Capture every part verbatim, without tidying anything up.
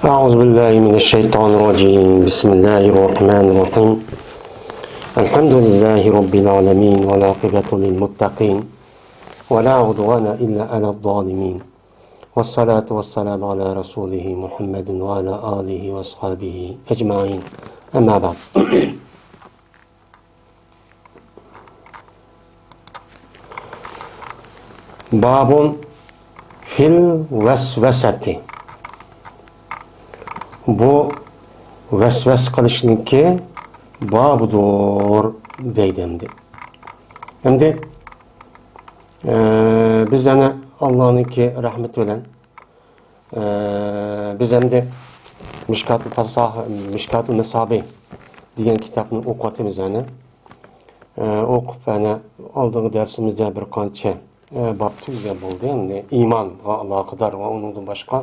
أعوذ بالله من الشيطان الرجيم. بسم الله الرحمن الرحيم. الحمد لله رب العالمين، والعاقبة للمتقين، ولا عدوان إلا على الظالمين، والصلاة والسلام على رسوله محمد وعلى آله وأصحابه أجمعين. أما بعد. باب في الوسوسة. بۇ ۋەسۋەسە قىلىشنىڭكى بابىدۇر دەيدۇ ئەمدى. ئەمدى، ئە، بىز يەنە ئاللانىڭكى رەھمىتى بىلەن، ئە، بىز ئەمدى مىشكاتۇل پاساھ-، مىشكاتۇل مەسابىھ دېگەن كىتابنى ئوقۇۋاتىمىز يەنە. ئە، ئوقۇپ يەنە ئالدىنقى دەرسىمىزدە بىر قانچە، ئە، باب تۈگىگەن بولدى. يەنى ئىمانغا ئالاقىدار ۋە ئۇنىڭدىن باشقا،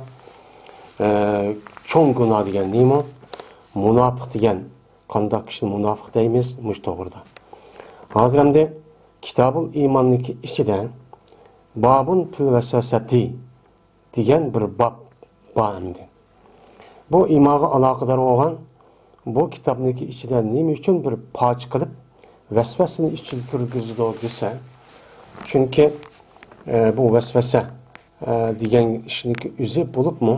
ئە، چوڭ گۇناھ دېگەن نېمە؟ مۇناپىق دېگەن قانداق كىشىنى مۇناپىق دەيمىز؟ مۇشۇ توغرىدا. ھازىر ئەمدى كىتابۇل ئىماننىڭكى ئىچىدە بابۇن فىل ۋەسۋەسەتى دېگەن بىر باب بار ئەمدى. بۇ ئىمانغا ئالاقىدار بولغان بۇ كىتابنىڭكى ئىچىدە نېمە ئۈچۈن بىر پارچە قىلىپ ۋەسۋەسىنى ئىچىگە كىرگۈزىدۇ دېسە، چۈنكى، ئە، بۇ ۋەسۋەسە، ئە، دېگەن ئىشنىڭكى ئۆزى بولۇپمۇ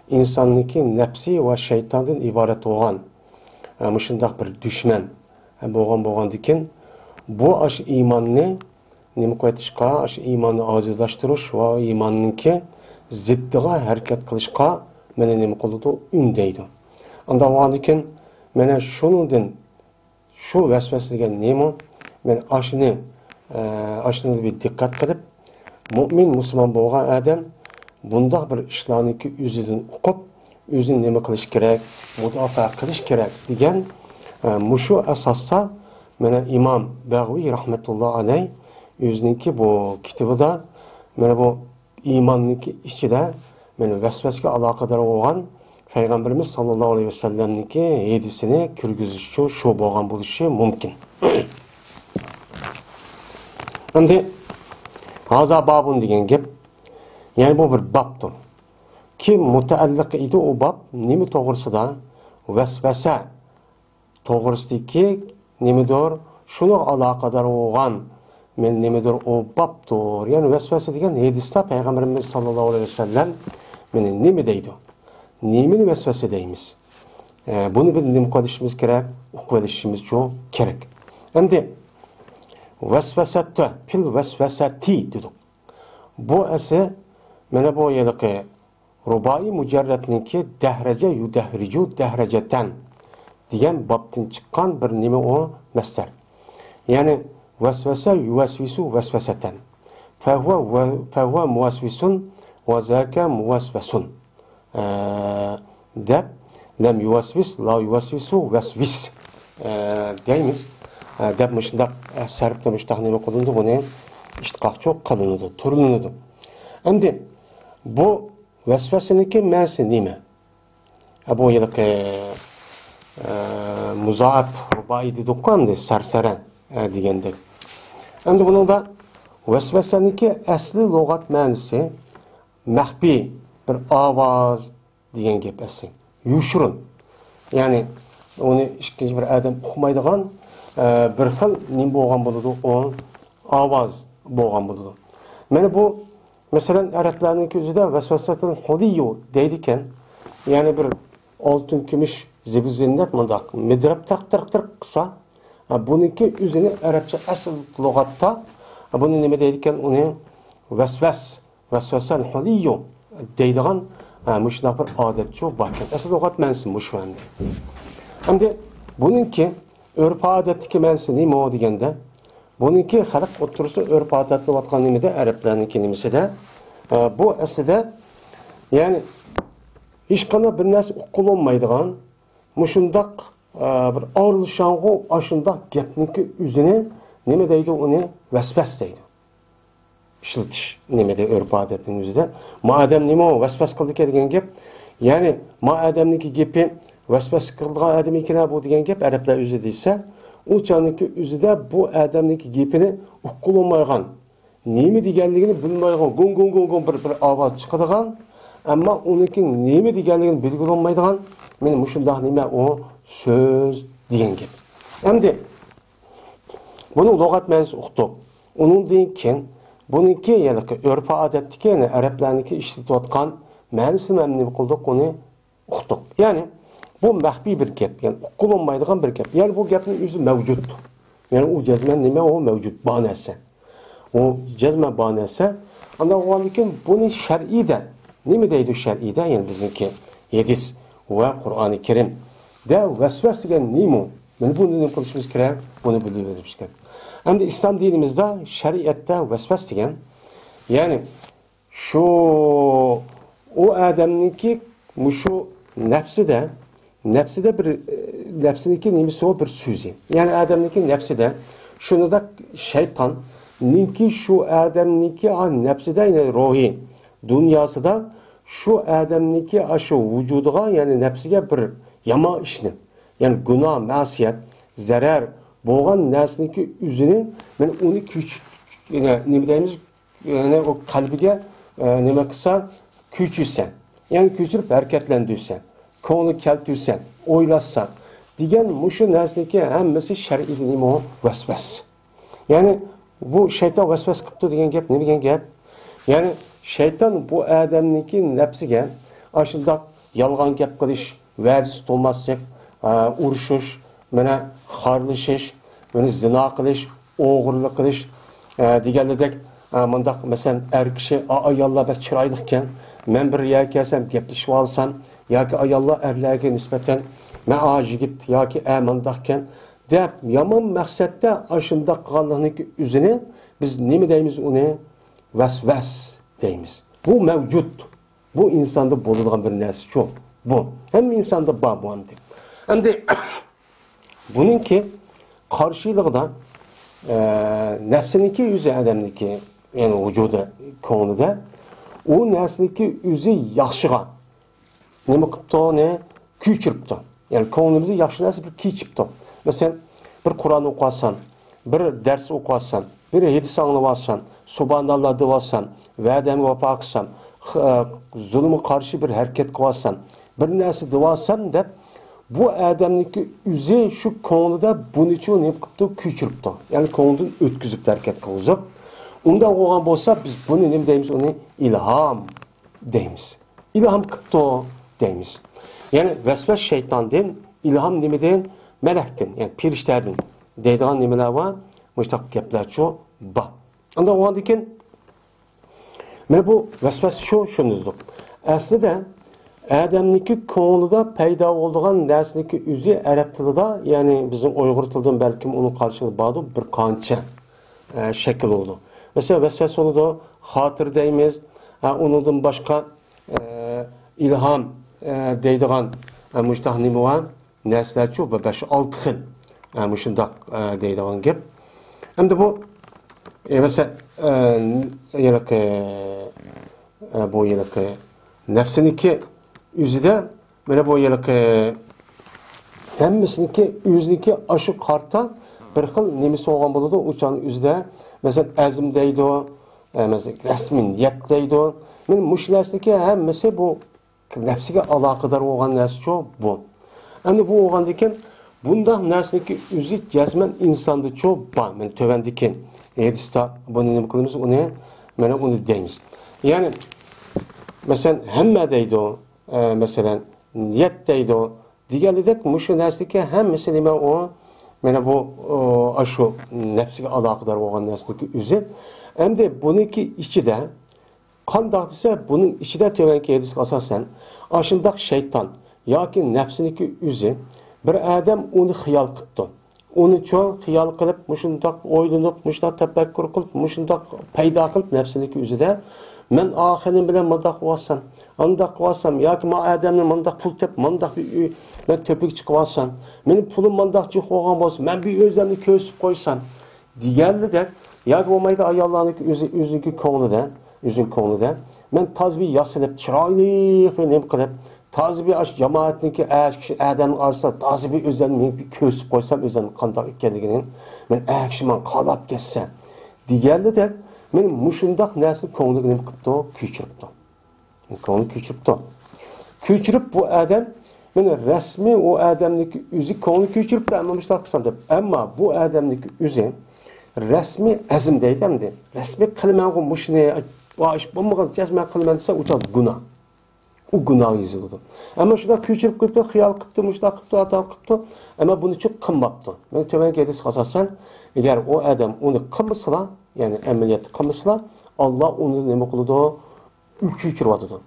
ئىنساننىڭكى نەپسى ۋە شەيتاندىن ئىبارەت بولغان، ئە، مۇشۇنداق بىر دۈشمەن، ئە، بولغان بولغاندىكىن، بۇ ئاشۇ ئىماننى نېمە قىلىۋېتىشقا، ئاشۇ ئىماننى ئاجىزلاشتۇرۇش ۋە ئىماننىڭكى زىددىغا ھەرىكەت قىلىشقا مېنى نېمە قىلىدۇ؟ ئۈندەيدۇ. ئانداق بولغاندىكىن، مانا شۇنىڭدىن، شۇ ۋەسۋەسە دېگەن نېمە؟ مەن ئاشۇنى، ئە، ئاشۇنى بىر دىققەت قىلىپ، مۇئمىن، مۇسۇلمان بولغان ئادەم بۇنداق بىر ئىشلارنىڭكى ئۆزىدىن ئۇقۇپ، ئۆزىنى نېمە قىلىش كېرەك، مۇداپىئە قىلىش كېرەك دېگەن، ئە، مۇشۇ ئاساستا مانا ئىمام بەغۋىي رەھمەتۇللا ئەلەي ئۆزىنىڭكى بۇ كىتابىدا مانا بۇ ئىماننىڭكى ئىچىدە مانا ۋەسۋەسىگە ئالاقىدار بولغان پەيغەمبىرىمىز ساللاللاھۇ ئەلەيھى ۋەسەللەمنىڭكى ھەدىسىنى كىرگۈزۈشى شۇ بولغان بولۇشى مۇمكىن. ئەمدى ھازا بابۇن دېگەن گەپ، يەنى بۇ بىر بابتۇر. كىم مۇتەئەللىق ئىدى ئۇ باب؟ نېمە توغرىسىدا؟ ۋەسۋەسە توغرىسىدىكى نېمىدۇر، شۇنىڭغا ئالاقىدار بولغان، مەن نېمىدۇر، ئۇ بابتۇر. يەنى ۋەسۋەسە دېگەن ھەدىستە پەيغەمبىرىمىز ساللاللاھۇ ئەلەيھى ۋەسەللەم مېنى نېمە دەيدۇ؟ نېمىنى ۋەسۋەسە دەيمىز؟ ئە، بۇنى بىز نېمە قىلىشىمىز كېرەك؟ ئۇقۇۋېلىشىمىزچۇ كېرەك. ئەمدى ۋەسۋەسەتتە، پىل ۋەسۋەسەتى دېدۇق. بۇ ئەسلى مانا بۇ ھېلىقى رۇبائىي مۇجەررەتنىڭكى دەھرەجە يۇدەھرىجۇ دەھرەجەتەن دېگەن بابتىن چىققان بىر نېمە ئۇ مەسدەر. يەنى ۋەسۋەسە يۇۋەسۋىسۇ ۋەسۋەسەتەن. فەھۇۋە ۋە-، فەھۇۋە مۇۋەسۋىسۇن ۋە زاكە مۇۋەسۋەسۇن. ئە، دەپ، لەم يۇۋەسۋىس، لا يۇۋەسۋىسۇ، ۋەسۋىس، ئە، دەيمىز. ئە، دەپ مۇشۇنداق، ئە، سەرپتە مۇشۇنداق نېمە قىلىنىدۇ، بۇنى ئىشتىقاقچۇ قىلىنىدۇ، تۈرلىنىدۇ. ئەمدى بۇ ۋەسۋەسىنىڭكى مەنىسى نېمە؟ ئە، بۇ ھېلىقى، ئە، مۇزائەپ رۇبائىي دېدۇققۇ ئەمدى، سەرسەرە، ئە، دېگەندەك. ئەمدى بۇنىڭدا ۋەسۋەسەنىڭكى ئەسلى لۇغەت مەنىسى مەخپىي، بىر ئاۋاز، دېگەن گەپ ئەسلى. يوشۇرۇن. يەنى ئۇنى ئىككىنچى بىر ئادەم ئۇقمايدىغان، ئە، بىر خىل نېمە بولغان بولىدۇ؟ ئۇ ئاۋاز بولغان بولىدۇ. مانا بۇ، مەسىلەن، ئەرەبلەرنىڭكى ئۆزىدە ۋەسۋەسەتىل خۇلىيۇ دەيدىكەن. يەنى بىر ئالتۇن، كۈمۈش، زىبۇ زىننەت مۇنداق مىدىراپ تىرىق، تىرىق، تىرىق قىلسا، ھە، بۇنىڭكى ئۆزىنى ئەرەبچە ئەسلى لۇغەتتا، ھە، بۇنى نېمە دەيدىكەن؟ ئۇنى ۋەسۋەس ۋەسۋەسەل خۇلىيۇ دەيدىغان، ھە، مۇشۇنداق بىر ئادەتچۇ باركەن. ئەسلى لۇغەت مەنىسى مۇشۇ ئەمدى. ئەمدى بۇنىڭكى ئۆرپ-ئادەتتىكى مەنىسى نېمە دېگەندە، بۇنىڭكى خەلق ئوتتۇرىسىدا ئۆرپ-ئادەتلىۋاتقان نېمىدە، ئەرەبلەرنىڭكى نېمىسىدە، ئە، بۇ ئەسلىدە، يەنى ھېچقانداق بىر نەرسە ئۇققىلى بولمايدىغان، مۇشۇنداق، ئە، بىر ئايرىلىشاڭغۇ ئاشۇنداق گەپنىڭكى ئۆزىنى نېمە دەيدۇ؟ ئۇنى ۋەسۋەس دەيدۇ. ئىشلىتىش نېمىدە، ئۆرپ-ئادەتنىڭ ئۆزىدە. ما ئادەم نېمە ئۇ ۋەسۋەس قىلدىكەن دېگەن گەپ. يەنى ما ئادەمنىڭكى گېپى ۋەسۋەس قىلىدىغان ئادەم ئىكەن بۇ دېگەن گەپ ئەرەبلەر ئۆزى دېسە، ئۇ چاغنىڭكى ئۆزىدە بۇ ئادەمنىڭكى گېپىنى ئۇققىلى بولمايدىغان، نېمە دېگەنلىكىنى بىلمەيدىغان، گۇڭ، گۇڭ، گۇڭ، گۇڭ بىر، بىر ئاۋاز چىقىدىغان، ئەمما ئۇنىڭكى نېمە دېگەنلىكىنى بىلگىلى بولمايدىغان، مانا مۇشۇنداق نېمە ئۇ سۆز دېگەن گەپ. ئەمدى بۇنىڭ لۇغەت مەنىسىنى ئۇقتۇق. ئۇنىڭدىن كېيىن بۇنىڭكى، يەنى ئۆرپ-ئادەتتىكى، يەنى ئەرەبلەرنىڭكى ئىشلىتىۋاتقان مەنىسىنى ھەم نېمە قىلدۇق، ئۇنى ئۇقتۇق. يەنى بۇ مەخپىي بىر گەپ، يەنى ئۇققىلى بولمايدىغان بىر گەپ. يەنى بۇ گەپنىڭ ئۆزى مەۋجۇت. يەنى ئۇ جەزمەن نېمە؟ ئۇ مەۋجۇت، بار نەرسە. ئۇ جەزمەن بار نەرسە. ئانداق بولغاندىن كېيىن بۇنى شەرئىيدە نېمە دەيدۇ؟ شەرئىيدە، يەنى بىزنىڭكى ھەدىس ۋە قۇرئانى كەرىمدە ۋەسۋەس دېگەن نېمە؟ مانا بۇنى نېمە قىلىشىمىز كېرەك؟ بۇنى بىلىۋېلىشىمىز كېرەك. ئەمدى ئىسلام دىنىمىزدا شەرىئەتتە ۋەسۋەس دېگەن، يەنى شۇ ئۇ ئادەمنىڭكى مۇشۇ نەپسىدە، نەپسىدە بىر، نەپسىنىڭكى نېمىسى بار؟ بىر سۆزى. يەنى ئادەمنىڭكى نەپسىدە شۇنداق شەيتاننىڭكى شۇ ئادەمنىڭكى، ئا، نەپسىدە، يەنى روھى دۇنياسىدا شۇ ئادەمنىڭكى ئاشۇ ۋۇجۇدىغا، يەنى نەپسىگە بىر يامان ئىشنى، يەنى گۇناھ، مەسىيەت، زەرەر بولغان نەرسىنىڭكى ئۆزىنى، مانا ئۇنى كۆچۈپ، يەنى نېمە دەيمىز؟ يەنى ئۇ قەلبىگە، ئە، نېمە قىلسا، كۆچۈرسە، يەنى كۆچۈرۈپ ھەرىكەتلەندۈرسە، كۆڭلى كەلتۈرسە، ئويلاتسا دېگەن مۇشۇ نەرسىنىڭكى ھەممىسى شەرئىيدە نېمە ئۇ؟ ۋەسۋەس. يەنى بۇ شەيتان ۋەسۋەس قىپتۇ دېگەن گەپ نېمە دېگەن گەپ؟ يەنى شەيتان بۇ ئادەمنىڭكى نەپسىگە ئاشۇنداق يالغان گەپ قىلىش، ۋەدىسى تۇتۇلماسلىق، ئە، ئۇرۇشۇش، مانا خارلىشىش، مانا زىنا قىلىش، ئوغرىلىق قىلىش، ئە، دېگەنلىدەك، ئە، مۇنداق، مەسىلەن، ئەر كىشى، «ئا، ئاياللار بەك چىرايلىقكەن، مەن بىر يەرگە كەلسەم، گەپلىشىۋالسام، ياكى ئاياللار ئەرلەرگە نىسبەتەن، مەن، ئا، يىگىت ياكى ئەر مۇنداقكەن» دەپ، يامان مەقسەتتە ئاشۇنداق قىلغانلىقنىڭكى ئۆزىنى بىز نېمە دەيمىز ئۇنى؟ ۋەسۋەس دەيمىز. بۇ مەۋجۇت. بۇ ئىنساندا بولىدىغان بىر نەرسىچۇ. بۇ. ھەممە ئىنساندا بار بۇ ئەمدى. ئەمدى بۇنىڭكى قارشىلىقىدا، ئە، نەپسىنىڭكى ئۆزى ئادەمنىڭكى، يەنى ۋۇجۇدى، كۆڭلىدە ئۇ نەرسىنىڭكى ئۆزى ياخشىغا نېمە قىپتۇ، ئۇنى كۆچۈرۈپتۇ. يەنى كۆڭلىمىزگە ياخشى نەرسە بىر كېچىپتۇ. مەسىلەن، بىر قۇرئان ئوقۇۋاتسام، بىر دەرس ئوقۇۋاتسام، بىر ھەدىس ئاڭلىۋاتسام، سۇبھاناللا دەۋاتسام، ۋەدەمگە ۋاپا قىلسام، خ-، ئە، زۇلۇمغا قارشى بىر ھەرىكەت قىلىۋاتسام، بىر نەرسە دەۋاتسام دەپ، بۇ ئادەمنىڭكى ئۆزى شۇ كۆڭلىدە بۇنىچۇ نېمە قىپتۇ؟ كۆچۈرۈپتۇ. يەنى كۆڭلىدىن ئۆتكۈزۈپ، ھەرىكەت قىلغۇزۇپ. ئۇنداق بولغان بولسا، بىز بۇنى نېمە دەيمىز؟ ئۇنى ئىلھام دەيمىز. ئىلھام قىپتۇ دەيمىز. يەنى ۋەسۋەس شەيتاندىن، ئىلھام نېمىدىن؟ مەلەكتىن، يەنى پېرىشتەدىن دەيدىغان نېمىلەر بار؟ مۇشۇنداق گەپلەرچۇ بار. ئانداق بولغاندىن كېيىن، مانا بۇ ۋەسۋەس شۇ، شۇنى دېدۇق. ئەسلىدە ئادەمنىڭكى كۆڭلىدە پەيدا بولىدىغان نەرسىنىڭكى ئۆزى ئەرەب تىلىدا، يەنى بىزنىڭ ئۇيغۇر تىلىدىن بەلكىم ئۇنىڭ قارشىلىقى باردۇر، بىر قانچە، ئە، شەكىل بولىدۇ. مەسىلەن، ۋەسۋەس بولىدۇ، خاتىرە دەيمىز، ئە، ئۇنىڭدىن باشقا، ئە، ئىلھام، ئە، دەيدىغان، ئە، مۇشۇنداق نېمە بار؟ نەرسىلەرچۇ بىر بەش-ئالتە خىل، ئە، مۇشۇنداق، ئە، دەيدىغان گەپ. ئەمدى بۇ، ئە، مەسىلەن، ئە، ھېلىقى، ئە، بۇ ھېلىقى نەپسىنىڭكى ئۆزىدە، مانا بۇ ھېلىقى ھەممىسىنىڭكى ئۆزىنىڭكى ئاشۇ قارىتا بىر خىل نېمىسى بولغان بولىدۇ، ئۇ چاغنىڭ ئۆزىدە، مەسىلەن، ئەزم دەيدۇ، ئە، مەسىلەن، رەسمىي نىيەت دەيدۇ. مانا مۇشۇ نەرسىنىڭكى ھەممىسى بۇ نەپسىگە ئالاقىدار بولغان نەرسىچۇ بۇ. ئەمدى بۇ بولغاندىكىن، بۇنداق نەرسىنىڭكى ئۆزى جەزمەن ئىنساندىچۇ بار. مانا تۆۋەندىكى ھەدىستە بۇنى نېمە قىلىمىز؟ ئۇنى، مانا ئۇنى دەيمىز. يەنى، مەسىلەن، ھەممە دەيدۇ، ئە، مەسىلەن، نىيەت دەيدۇ، دېگەنلىدەك، مۇشۇ نەرسىدىكى ھەممىسى نېمە ئۇ؟ مانا بۇ، ئۇ، ئاشۇ نەپسىگە ئالاقىدار بولغان نەرسىدىكى ئۆزى. ئەمدى بۇنىڭكى ئىچىدە قانداق دېسە، بۇنىڭ ئىچىدە تۆۋەنكى ھەدىسكە ئاساسەن، ئاشۇنداق شەيتان ياكى نەپسىنىڭكى ئۆزى بىر ئادەم ئۇنى خىيال قىپتۇ. ئۇنىچۇ خىيال قىلىپ، مۇشۇنداق ئويلىنىپ، مۇشۇنداق تەپەككۇر قىلىپ، مۇشۇنداق پەيدا قىلىپ نەپسىنىڭكى ئۆزىدە، مەن ئاخىرىنى بىلەن مۇنداق قىلىۋاتسام، ئانداق قىلىۋاتسام، ياكى ما ئادەمنى مۇنداق پۇل تېپىپ، مۇنداق بىر ئۆي، مەن تۆپىگە چىقىۋاتسام، مېنىڭ پۇلۇم مۇنداق جىق بولغان بولسا، مەن بىر ئۆزۈمنى كۆرسىتىپ قويسام، دېگەنلىدەك، ياكى بولمايدۇ ئاياللارنىڭكى ئۆزى، ئۆزىنىڭكى كۆڭلىدە، ئۆزىنىڭ كۆڭلىدە، مەن تازا بىر ياسىنىپ، چىرايلىق بىر نېمە قىلىپ، تازا بىر ئاشۇ جامائەتنىڭكى ئەر كىشى ئادەمنىڭ ئارىسىدا تازا بىر ئۆزۈمنى بىر كۆرسىتىپ قويسام، ئۆزۈمنىڭ قانداق ئىكەنلىكىنى، مەن ئەر كىشى ماڭا قاراپ كەتسە، دېگەنلىدەك، مېنىڭ مۇشۇنداق نەرسىنى كۆڭلىگە نېمە قىپتۇ؟ كۆچۈرۈپتۇ. كۆڭلىنى كۆچۈرۈپتۇ. كۆچۈرۈپ بۇ ئادەم، مېنى رەسمىي ئۇ ئادەمنىڭكى ئۆزى كۆڭلىنى كۆچۈرۈپتۇ، ئەمما مۇشۇنداق قىلسام دەپ. ئەمما بۇ ئادەمنىڭكى ئۆزى رەسمىي ئەزم دەيدۇ ئەمدى. رەسمىي قىلىمەنغۇ مۇشۇنى، بۇ ئىش بولمىغان، جەزمەن قىلىمەن دېسە، ئۇ چاغدا گۇناھ. ئۇ گۇناھقا يېزىلىدۇ. ئەمما شۇنداق كۆچۈرۈپ قويۇپتۇ، خىيال قىپتۇ، مۇشۇنداق قىپتۇ، ئاتاق قىپتۇ. ئەمما بۇنى چۈ قىلماپتۇ. مەن تۆۋەنكى ھەدىسكە ئاساسەن، ئەگەر ئۇ ئادەم ئۇنى قىلمىسىلا، يەنى ئەمەلىيەتتە قىلمىسىلا، ئاللا ئۇنى نېمە قىلىدۇ؟ كۆچۈرۈۋاتىدۇ.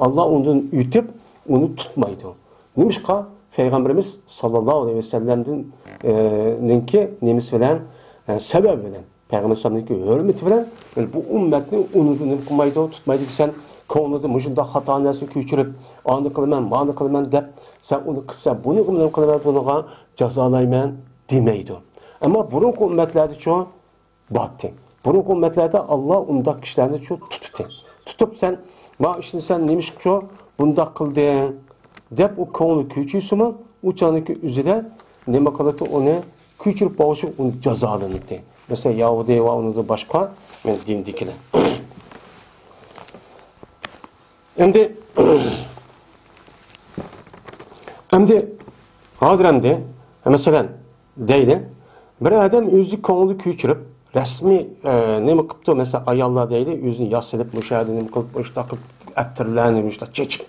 ئاللا ئۇندىن ئۆتۈپ، ئۇنى تۇتمايدۇ. نېمىشقا؟ پەيغەمبىرىمىز ساللاللاھۇ ئەلەيھى ۋەسەللەمدىن، ئە، نىڭكى نېمىسى بىلەن، ئە، سەۋەبى بىلەن، پەيغەمبەر ئەلەيھىسسالامنىڭكى ھۆرمىتى بىلەن، يەنى بۇ ئۈممەتنى ئۇنى نېمە قىلمايدۇ، تۇتمايدۇ. سەن كۆڭلىدە مۇشۇنداق خاتا نەرسىنى كۆچۈرۈپ، ئانى قىلىمەن، مانى قىلىمەن دەپ، سەن ئۇنى قىلسا، بۇنى قىلىمەن، بۇنىغا جازالايمەن دېمەيدۇ. ئەمما بۇرۇنقى ئۈممەتلەردىچۇ، بارتى. بۇرۇنقى ئۈممەتلەردە ئاللا ئۇنداق كىشىلەرنى شۇ تۇتتى. تۇتۇپ سەن، ما ئىشنى سەن نېمىشقا شۇ بۇنداق قىلدىڭ؟ دەپ ئۇ كۆڭلى كۆچۈرسىمۇ، ئۇ چاغنىڭكى ئۆزىدە نېمە قىلاتتى؟ ئۇنى كۆچۈرۈپ بولۇشى ئۇنى جازالىناتتى. مەسىلەن، يەھۇدىي ۋە ئۇنىڭدىن باشقا، يەنى دىندىكىلەر. ئەمدى، ئەمدى ھازىر ئەمدى، مەسىلەن، دەيلى، بىر ئادەم ئۆزى كۆڭلىنى كۆچۈرۈپ، رەسمىي، ئە، نېمە قىپتۇ، مەسىلەن، ئاياللار دەيلى، ئۆزىنى ياسىلىپ، مۇشۇ يەردە نېمە قىلىپ، مۇشۇنداق قىلىپ ئەتىرلەرنى مۇشۇنداق چېچىپ،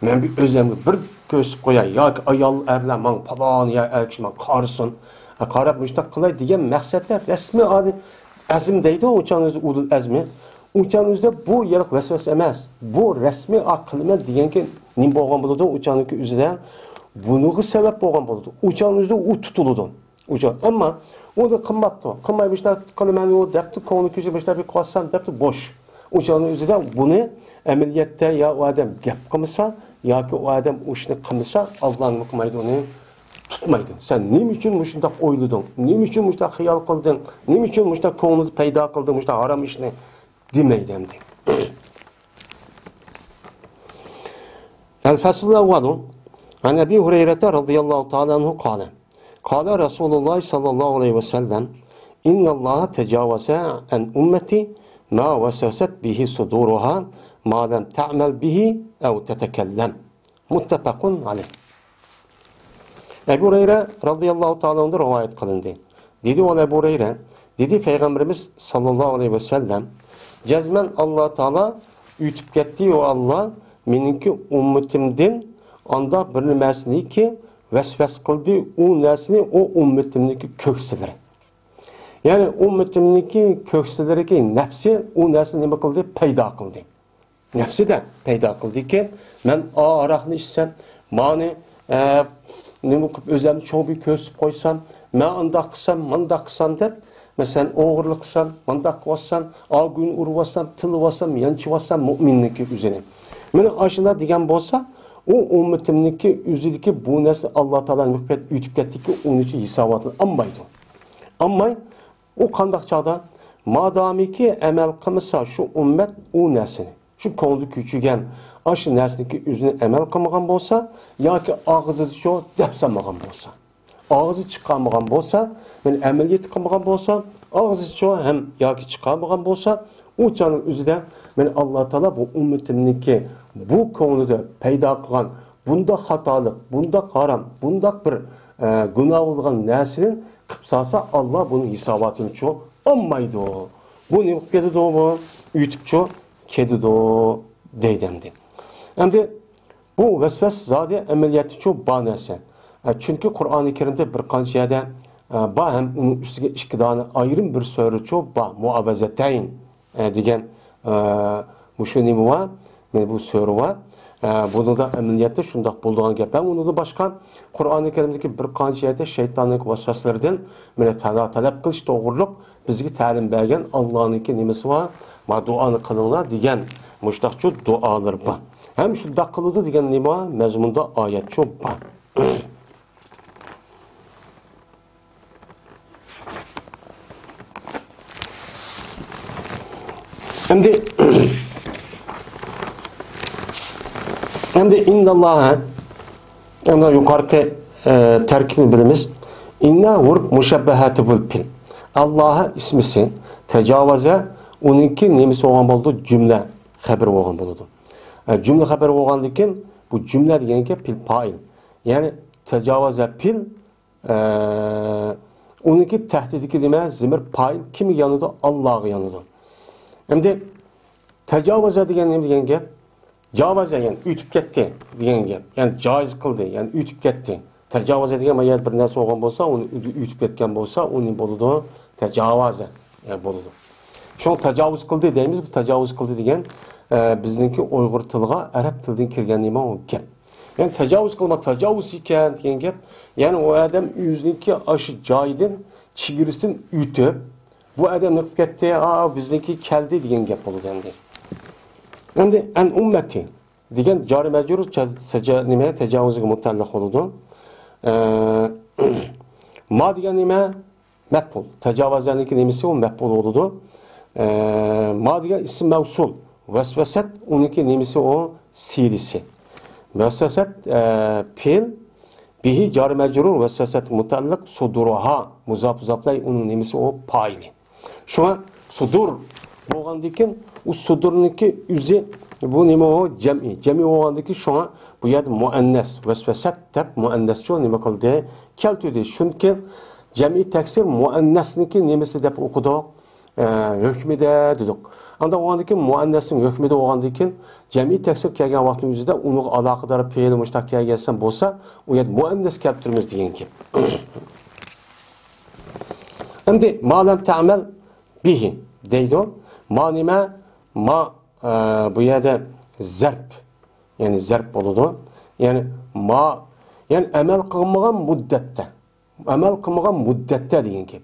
مەن بىر ئۆزۈمگە بىر كۆرسىتىپ قوياي ياكى ئايال، ئەرلەر ماڭا پالان يا ئەر كىشى ماڭا قارىسۇن، قاراپ مۇشۇنداق قىلاي دېگەن مەقسەتتە رەسمىي ئەزم دەيدۇ، ئۇ چاغنىڭ ئۆزى ئۇلۇل ئەزمى. ئۇ چاغنىڭ ئۆزىدە بۇ يەرلىق ۋەسۋەسە ئەمەس. بۇ رەسمىي ئا قىلىمەن دېگەنكى نېمە بولغان بولىدۇ؟ ئۇ چاغنىڭكى ئۆزىدە بۇنىڭغا سەۋەب بولغان بولىدۇ. ئۇ چاغنىڭ ئۆزىدە ئۇ تۇتۇلىدۇ. ئۇ چاغ، ئەمما ئۇنى قىلماپتۇ. قىلماي مۇشۇنداق قىلىمەن ئۇ دەپتۇ، كۆڭلى كۆچۈپ مۇشۇنداق بىر قىلىۋاتسام دەپتۇ، بوش. ئۇ چاغنىڭ ئۆزىدە بۇنى ئەمەلىيەتتە يا ئۇ ئادەم گەپ قىلمىسا، ياكى ئۇ ئادەم ئۇ ئىشنى قىلمىسا، ئاللا نېمە قىلمايدۇ ئۇنى؟ تۇتمايدۇ. سەن نېمە ئۈچۈن مۇشۇنداق ئويلىدىڭ؟ نېمە ئۈچۈن مۇشۇنداق خىيال قىلدىڭ؟ نېمە ئۈچۈن مۇشۇنداق كۆڭلىدە پەيدا قىلدىڭ مۇشۇنداق ھارام ئىشنى؟ دېمەيدۇ ئەمدى. الفصل الأول. عن أبي هريرة رضي الله تعالى عنه قال: قال رسول الله صلى الله عليه وسلم: إن الله تجاوز عن أمتي ما وسوست به صدورها ما لم تعمل به أو تتكلم. مۇتتەپەقۇن ئەلەيھ. ئەبۇ ھۇرەيرە رەزىيەللاھۇ تائالا ئەنھۇدىن رىۋايەت قىلىندى. دېدى، ئۇ ئەبۇ ھۇرەيرە، دېدى پەيغەمبىرىمىز ساللاللاھۇ ئەلەيھى ۋەسەللەم، جەزمەن ئاللا تائالا ئۆتۈپ كەتتى، ئۇ ئاللا مېنىڭكى ئۈممىتىمدىن ئانداق بىر نېمەسىنىكى ۋەسۋەسە قىلدى، ئۇ نەرسىنى ئۇ ئۈممىتىمنىڭكى كۆكسىلىرى. يەنى ئۈممىتىمنىڭكى كۆكسىلىرىدىكى نەپسى ئۇ نەرسىنى نېمە قىلدى؟ پەيدا قىلدى. نەپسىدە پەيدا قىلدىكى، مەن ئا ھاراقنى ئىچسەم، مانى، ئە، نېمە قىلىپ ئۆزۈمنى چوڭ بىر كۆرسىتىپ قويسام، مەن ئانداق قىلسام، مانداق قىلسام دەپ، مەسىلەن، ئوغرىلىق قىلسام، مانداق قىلىۋاتسام، ئا گۇينى ئۇرۇۋاتسام، تىللىۋاتسام، يانچىۋاتسام مۇئمىننىڭكى ئۆزىنى. مانا ئاشۇنداق دېگەن بولسا، ئۇ ئۈممىتىمنىڭكى ئۆزىدىكى بۇ نەرسىنى ئاللا تائالا نېمە قىلىپ ئۆتۈپ كەتتىكى، ئۇنىڭ ئۈچۈن ھېساباتىنى ئالمايدۇ. ئالماي، ئۇ قانداق چاغدا؟ مادامىكى ئەمەل قىلمىسا شۇ ئۈممەت ئۇ نەرسىنى، شۇ كۆڭلىدە كۆچۈرگەن ئاشۇ نەرسىنىڭكى ئۆزىنى ئەمەل قىلمىغان بولسا، ياكى ئاغزىدا شۇ دەپ سالمىغان بولسا، ئاغزى چىقارمىغان بولسا، يەنى ئەمەلىيەتتە قىلمىغان بولسا، ئاغزىچۇ ھەم ياكى چىقارمىغان بولسا، ئۇ چاغنىڭ ئۆزىدە مەن ئاللا تائالا بۇ ئۈممىتىمنىڭكى بۇ كۆڭلىدە پەيدا قىلغان بۇنداق خاتالىق، بۇنداق ھارام، بۇنداق بىر، ئە، گۇناھ بولغان نەرسىنى قىلىپ سالسا، ئاللا بۇنىڭ ھېساباتىنىچۇ ئالمايدۇ. بۇ نېمە قىلىپ كېتىدۇ بۇ؟ ئۆتۈپچۇ كېتىدۇ دەيدۇ ئەمدى. ئەمدى بۇ ۋەسۋەس زادى ئەمەلىيەتتىچۇ بار نەرسە. ئە، چۈنكى قۇرئانى كەرىمدە بىر قانچە يەردە، ئە، بار ھەم ئۇنىڭ ئۈستىگە ئىككى دانە ئايرىم بىر سۈرىچۇ بار، مۇئاۋەزەتەين، ئە، دېگەن، ئە، مۇشۇ نېمە بار؟ مانا بۇ سۈرە بار. ئە، بۇنىڭدا ئەمەلىيەتتە شۇنداق بولىدىغان گەپ. ھەم ئۇنىڭدىن باشقا قۇرئانى كەرىمدىكى بىر قانچە يەردە شەيتاننىڭ ۋەسۋەسىلىرىدىن مانا پەنا تەلەپ قىلىش توغرۇلۇق بىزگە تەلىم بەرگەن ئاللانىڭكى نېمىسى بار؟ ما دۇئانى قىلىڭلار دېگەن مۇشۇنداقچۇ دۇئالىرى بار. ھەم شۇنداق قىلىدۇ دېگەن نېمە بار؟ مەزمۇندا ئايەتچۇ بار. ئەمدى، ئەمدى ئىنناللاھە، ئەمدى يۇقىرىقى، ئە، تەركىبنى بىلىمىز. ئىننا ھۇرۇپ مۇشەببەھەتى بىل پىل. ئاللاھە ئىسمىسى تەجاۋەزە، ئۇنىڭكى نېمىسى بولغان بولىدۇ؟ جۈملە خەبىرى بولغان بولىدۇ. جۈملە خەبەر بولغاندىكىن، بۇ جۈملە دېگەن گەپ پېئىل پائىل. يەنى تاجاۋازە پېئىل، ئە، ئۇنىڭكى تەھتىدىكى نېمە؟ زېمىر پائىل كىمگە يانىدۇ؟ ئاللاغا يانىدۇ. ئەمدى تاجاۋازە دېگەن نېمە دېگەن گەپ؟ جاۋازە، يەنى ئۆتۈپ كەتتى دېگەن گەپ. يەنى جايىز قىلدى، يەنى ئۆتۈپ كەتتى. تاجاۋازە دېگەن مانا بىر نەرسە بولغان بولسا، ئۇنى ئۆتۈپ كەتكەن بولسا، ئۇنى بولىدۇ، تاجاۋازە، يەنى بولىدۇ. شۇڭا تاجاۋۇز قىلدى دەيمىز، بۇ تاجاۋۇز قىلدى دېگەن، ئە، بىزنىڭكى ئۇيغۇر تىلىغا ئەرەب تىلىدىن كىرگەن نېمە ئۇ گەپ. يەنى تاجاۋۇز قىلما، تاجاۋۇز ئىكەن دېگەن گەپ. يەنى ئۇ ئادەم ئۆزىنىڭكى ئاشۇ جايىدىن، چېگرىسىدىن ئۆتۈپ، بۇ ئادەم نېمە قىلىپ كەتتى؟ ئا، بىزنىڭكى كەلدى دېگەن گەپ بولىدۇ ئەمدى. ئەمدى ئەن ئۇممەتى دېگەن جارى مەجرۇر چا-، تەجا-، نېمە، تاجاۋۇزغا مۇتەئەللىق بولىدۇ. ئە، ما دېگەن نېمە؟ مەپئۇل. تاجاۋازەنىڭكى نېمىسى ئۇ مەپئۇل بولىدۇ. ئە، ما دېگەن ئىسىم مەۋسۇل. ۋەسۋەسەت ئۇنىڭكى نېمىسى ئۇ سىلىسى. ۋەسۋەسەت، ئە، پېئىل، بىھى جارى مەجرۇر، ۋەسۋەسەت مۇتەئەللىق، سۇدۇرۇھا مۇزاپ، مۇزاپلەي ئۇنىڭ نېمىسى ئۇ پائىلى. شۇڭا سۇدۇر بولغاندىكىن، ئۇ سۇدۇرنىڭكى ئۆزى بۇ نېمە ئۇ؟ جەمئىي. جەمئىي بولغاندىكىن شۇڭا بۇ يەردە مۇئەننەس، ۋەسۋەسەت دەپ مۇئەننەسچۇ نېمە قىلدى؟ كەلتۈردى. چۈنكى جەمئىي تەكسىر مۇئەننەسنىڭكى نېمىسى دەپ ئوقۇدۇق؟ ئە، ھۆكمىدە دېدۇق. ئانداق بولغاندىكىن مۇئەننەسنىڭ ھۆكمىدە بولغاندىكىن جەمئىي تەكسىر كەلگەن ۋاقىتنىڭ ئۆزىدە ئۇنىڭغا ئالاقىدار پېئىل مۇشتاق كەلگەن بولسا، ئۇ يەردە مۇئەننەس كەلتۈرىمىز دېگەن گەپ. ئەمدى ما لەم تەئمەل بىھى دەيدۇ. ما نېمە؟ ما، ئە، بۇ يەردە زەرپ. يەنى زەرپ بولىدۇ. يەنى ما، يەنى ئەمەل قىلمىغان مۇددەتتە. ئەمەل قىلمىغان مۇددەتتە دېگەن گەپ.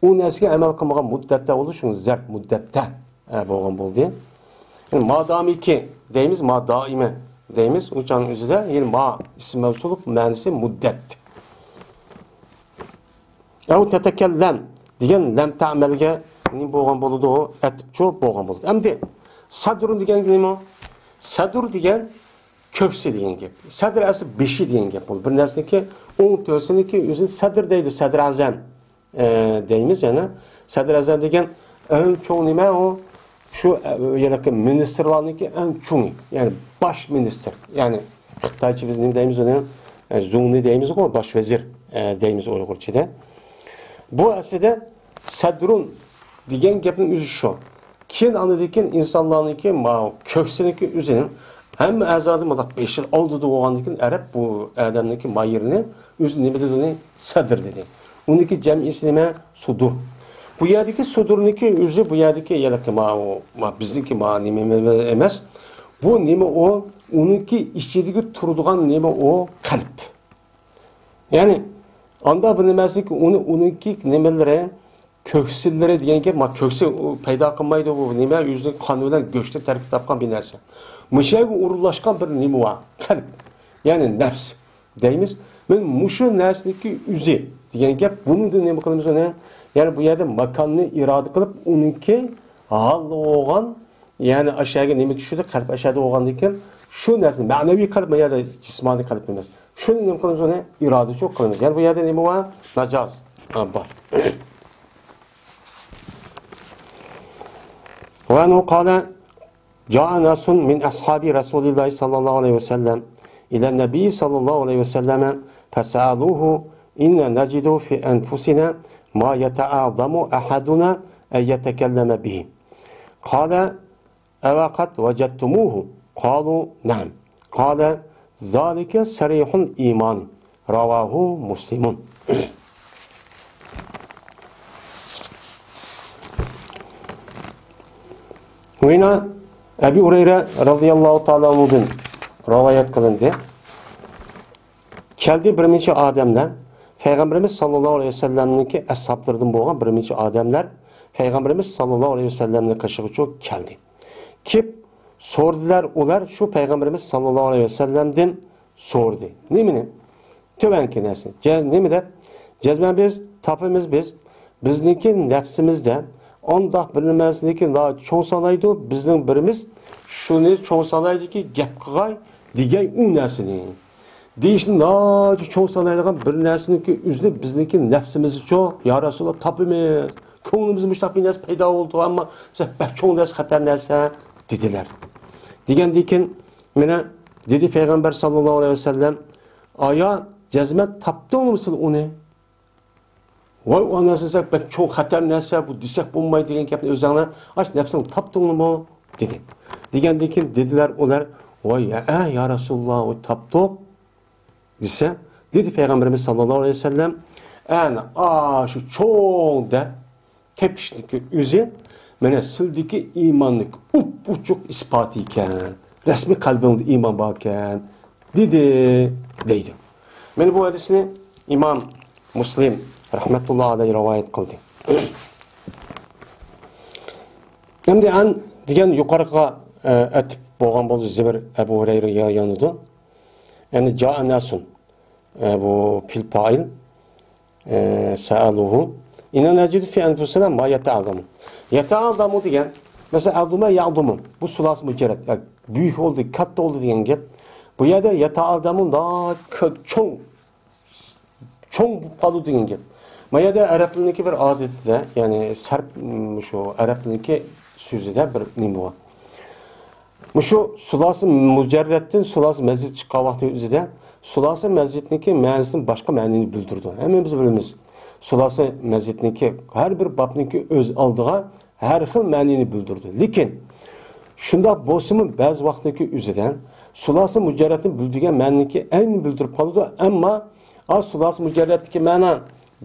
ئۇ نەرسىگە ئەمەل قىلمىغان مۇددەتتە بولىدۇ، شۇڭا زەرپ مۇددەتتە، ئە، بولغان بولدى. يەنى ما دامىكى دەيمىز، ما دائىمە دەيمىز. ئۇ چاغنىڭ ئۆزىدە يەنى ما ئىسىم مەۋسۇل مەنىسى مۇددەت. ئەۋ تەتەكەللەم دېگەن لەم تەئمەلگە نېمە بولغان بولىدۇ؟ ئەتىپچۇ بولغان بولىدۇ. ئەمدى سەدرۇن دېگەن نېمە؟ سەدر دېگەن كۆكسى دېگەن گەپ. سەدر ئەسلى بېشى دېگەن گەپ بولىدۇ. بىر نەرسىنىڭكى ئوڭ تۆرىسىنىڭكى ئۆزىنى سەدر دەيدۇ، سەدر ئەزەم، ئە، دەيمىز يەنە. سەدر ئەزەم دېگەن ئەڭ چوڭ نېمە ئۇ؟ شۇ، ئە، يەنىكى مىنىستىرلارنىڭكى ئەڭ چوڭى، يەنى باش مىنىستىر. يەنى خىتايچە بىز نېمە دەيمىز ئۇنى؟ ئە، زۇڭنى دەيمىزغۇ، باش ۋەزىر، ئە، دەيمىز ئۇيغۇرچىدا. بۇ ئەسلىدە سەدرۇن دېگەن گەپنىڭ ئۆزى شۇ. كېيىن ئاندىن كېيىن ئىنسانلارنىڭكى ماۋۇ كۆكسىنىڭكى ئۆزىنىڭ ھەممە ئەزادىن مۇنداق بېشىنى ئالدىدا بولغاندىن كېيىن ئەرەب بۇ ئادەمنىڭكى مايىرىنى ئۆزى نېمە دېدى ئۇنى؟ سەدر دېدى. ئۇنىڭكى جەمئىسى نېمە؟ سۇدۇر. بۇ يەردىكى سۇدۇرنىڭكى ئۆزى بۇ يەردىكى يەنىكى ماۋۇ، ما بىزنىڭكى ما نېمە ئەمەس. بۇ نېمە ئۇ؟ ئۇنىڭكى ئىچىدىكى تۇرىدىغان نېمە ئۇ؟ قەلب. يەنى ئاندا بىر نېمەسىكى ئۇنى، ئۇنىڭكى نېمىلىرى، كۆكسىلىرى دېگەن گەپ، ما كۆكسى ئۇ پەيدا قىلمايدۇ، بۇ نېمە، يۈزنىڭ قان بىلەن گۆشتىن تەركىب تاپقان بىر نەرسە. مۇشۇ يەرگە ئورۇنلاشقان بىر نېمە بار، قەلب، يەنى نەپس دەيمىز. مەن مۇشۇ نەرسىنىڭكى ئۆزى دېگەن گەپ، بۇنىڭدىن نېمە قىلىمىز ئۇنى؟ يەنى بۇ يەردە ماكاننى ئىرادە قىلىپ، ئۇنىڭكى ھال بولغان، يەنى ئاشۇ يەرگە نېمە چۈشىدۇ؟ قەلب ئاشۇ يەردە بولغاندىن كېيىن، شۇ نەرسىنى، مەنىۋى قەلب، ما يەردە جىسمانىي قەلب ئەمەس. شۇنى نېمە قىلىمىز ئۇنى؟ ئىرادىچۇ قىلىمىز. يەنى بۇ يەردە نېمە بار؟ مەجاز. ھە، بار. وعنه قال: جاء ناس من أصحاب رسول الله صلى الله عليه وسلم إلى النبي صلى الله عليه وسلم فسألوه: إنا نجد في أنفسنا ما يتعاظم أحدنا أن يتكلم به. قال: أوقد وجدتموه؟ قالوا: نعم. قال: ذلك صريح الإيمان. رواه مسلم. يەنە ئەبۇ ھۇرەيرە رەزىياللاھۇ تائالا ئەنھۇدىن رىۋايەت قىلىندى. كەلدى بىر نەچچە ئادەملەر، پەيغەمبىرىمىز ساللاللاھۇ ئەلەيھى ۋەسەللەمنىڭكى ئەسھابلىرىدىن بولغان بىر نەچچە ئادەملەر پەيغەمبىرىمىز ساللاللاھۇ ئەلەيھى ۋەسەللەمنىڭ قېشىغىچۇ كەلدى. كېلىپ سورىدىلەر ئۇلار شۇ پەيغەمبىرىمىز ساللاللاھۇ ئەلەيھى ۋەسەللەمدىن سورىدى. نېمىنى؟ تۆۋەنكى نەرسە. جە-، نېمە دەپ؟ جەزمەن بىز، تاپىمىز بىز، بىزنىڭكى نەپسىمىزدە ئانداق بىر نېمىسىنىڭكى ناھايىتى چوڭ سانايدۇ، بىزنىڭ بىرىمىز شۇنى چوڭ سانايدىكى، گەپ قىلغاي دېگەي ئۇ نەرسىنى. دېيىشنى ناھايىتى چوڭ سانايدىغان بىر نەرسىنىڭكى ئۆزىنى بىزنىڭكى نەپسىمىزچۇ، يا رەسۇلاللا، تاپىمىز. كۆڭلىمىزدە مۇشۇنداق بىر نەرسە پەيدا بولدى، ئەمما سەن بەك چوڭ نەرسە، خەتەر نەرسە دېدىلەر. دېگەندىن كېيىن مانا دېدى پەيغەمبەر ساللاللاھۇ ئەلەيھى ۋەسەللەم، ئايا، جەزمەن تاپتىڭمۇ سىلەر ئۇنى؟ ۋاي، ئۇ نەرسە بەك چوڭ خەتەر نەرسە، بۇ دېسەك بولمايدۇ دېگەن گەپنى ئۆزۈڭلار ئاش نەپسىڭ تاپتىڭمۇ؟ دېدى. دېگەندىن كېيىن دېدىلەر ئۇلار، ۋاي، ھە، يا رەسۇلاللا، ۋاي، تاپتۇق. دېسە، دېدى پەيغەمبىرىمىز ساللاللاھۇ ئەلەيھى ۋەسەللەم، ئەنە ئاشۇ چوڭ دەپ تېپىشنىڭكى ئۆزى، مانا سىلدىكى ئىماننىڭ ئۇپئوچۇق ئىسپاتى ئىكەن، رەسمىي قەلبىڭدە ئىمان باركەن، دېدى، دەيدۇ. مانا بۇ ھەدىسنى ئىمام مۇسلىم رەھمەتۇللا ئەلەيھى رىۋايەت قىلدى. ئەمدى ئەن دېگەن يۇقىرىقىغا، ئە، ئەتىپ بولغان بولدى، زىمىر ئەبۇ ھۇرەيرە يا-، يانىدۇ. يەنى جائە ناسۇن. ئە، بۇ پېئىل پائىل. ئە، سەئەلۇھۇ. ئىننا نەجىدۇ فى ئەنفۇسىنا ما يەتەئەزەمۇ. يەتەئەزەمۇ دېگەن، مەسىلەن، ئەزۇمە يەئزۇمۇ. بۇ سۇلاسە مۇجەررەت. يا، بۈيۈك بولدى، كاتتا بولدى دېگەن گەپ. بۇ يەردە يەتەئەزەمۇ ناھايىتى كۆ-، چوڭ، چوڭ بولۇپ قالدى دېگەن گەپ. ما يەردە ئەرەبلەرنىڭكى بىر ئادىتىدە، يەنى سەرپ، مم، شۇ ئەرەبلەرنىڭكى سۆزىدە بىر نېمە بار. مۇشۇ سۇلاسە مۇجەررەتتىن سۇلاسە مەزىد چىققان ۋاقتى ئۆزىدە سۇلاسە مەزىدنىڭكى مەنىسىدىن باشقا مەنىنى بىلدۈرىدۇ. ھەممىمىز بىلىمىز. سۇلاسە مەزىدنىڭكى ھەر بىر بابنىڭكى ئۆز ئالدىغا ھەر خىل مەنىنى بىلدۈرىدۇ. لېكىن شۇنداق بولسىمۇ بەزى ۋاقىتتىكى ئۆزىدە سۇلاسە مۇجەررەتنى بىلدۈرگەن مەنىنىڭكى ئەينىنى بىلدۈرۈپ قالىدۇ. ئەمما ئا سۇلاسە مۇجەررەتتىكى مەنە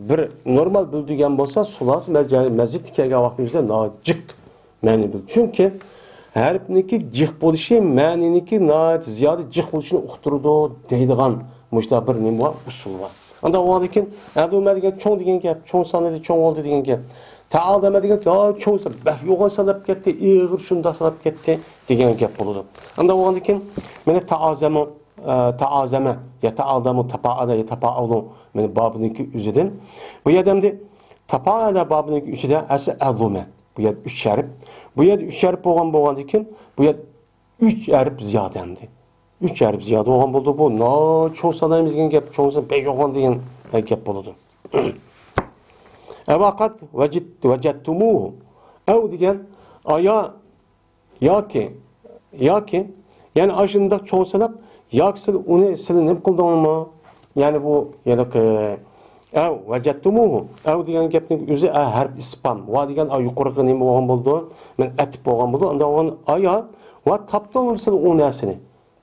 بىر نورمال بىلدۈرگەن بولسا، سۇلاسە مەزىدتە كەلگەن ۋاقتىمىزدا ناھايىتى جىق مەنىنى بىلدۈرىدۇ. چۈنكى ھەرپنىڭكى جىق بولۇشى مەنىنىڭكى ناھايىتى زىيادە جىق بولۇشىنى ئۇقتۇرىدۇ دەيدىغان مۇشۇنداق بىر نېمە بار، ئۇسۇل بار. ئانداق بولغاندىن كېيىن، ئەزۇمە دېگەن چوڭ دېگەن گەپ، چوڭ سانىدى، چوڭ بولدى دېگەن گەپ. تەئازەمە دېگەن، يا چوڭ سان، بەك يوغان ساناپ كەتتى، ئېغىر شۇنداق ساناپ كەتتى دېگەن گەپ بولىدۇ. ئانداق بولغاندىن كېيىن، مانا تەئازەمۇ، ئە، تەئازەمە، يەتەئازەمۇ، تەپائەلە، يەتەپائەلۇ، مانا بابىنىڭكى ئۆزىدىن. بۇ يەردە ئەمدى تەپائەلە بابىنىڭكى ئۆزىدە ئەسلى ئەزۇمە. بۇ يەردە ئۈچ ھەرپ. بۇ يەردە ئۈچ ھەرپ بولغان، بولغاندىن كېيىن، بۇ يەردە ئۈچ ھەرپ زىيادە ئەمدى. ئۈچ ھەرپ زىيادە بولغان بولدى. بۇ ناھايىتى چوڭ سانايمىز دېگەن گەپ، چوڭ سان بەك يوغان دېگەن گەپ بولىدۇ. ئەۋ قەد ۋەجىد-، ۋەجەدتۇمۇھۇ. ئەۋ دېگەن، ئايا، ياكى، ياكى، يەنى ئاشۇنداق چوڭ ساناپ، ياكى سىلەر ئۇنى، سىلەر نېمە قىلدىڭلارمۇ؟ يەنى بۇ، يەنى، ئەۋ ۋەجەدتۇمۇھۇ. ئەۋ دېگەن گەپنىڭ ئۆزى، ئە، ھەرپ ئىستىپھام. ۋا دېگەن، ئا، يۇقىرىقى نېمە بولغان بولىدۇ؟ مانا ئەتىپ بولغان بولىدۇ. ئانداق بولغان، ئايا، ۋا تاپتىڭمۇ سىلەر ئۇ نەرسىنى؟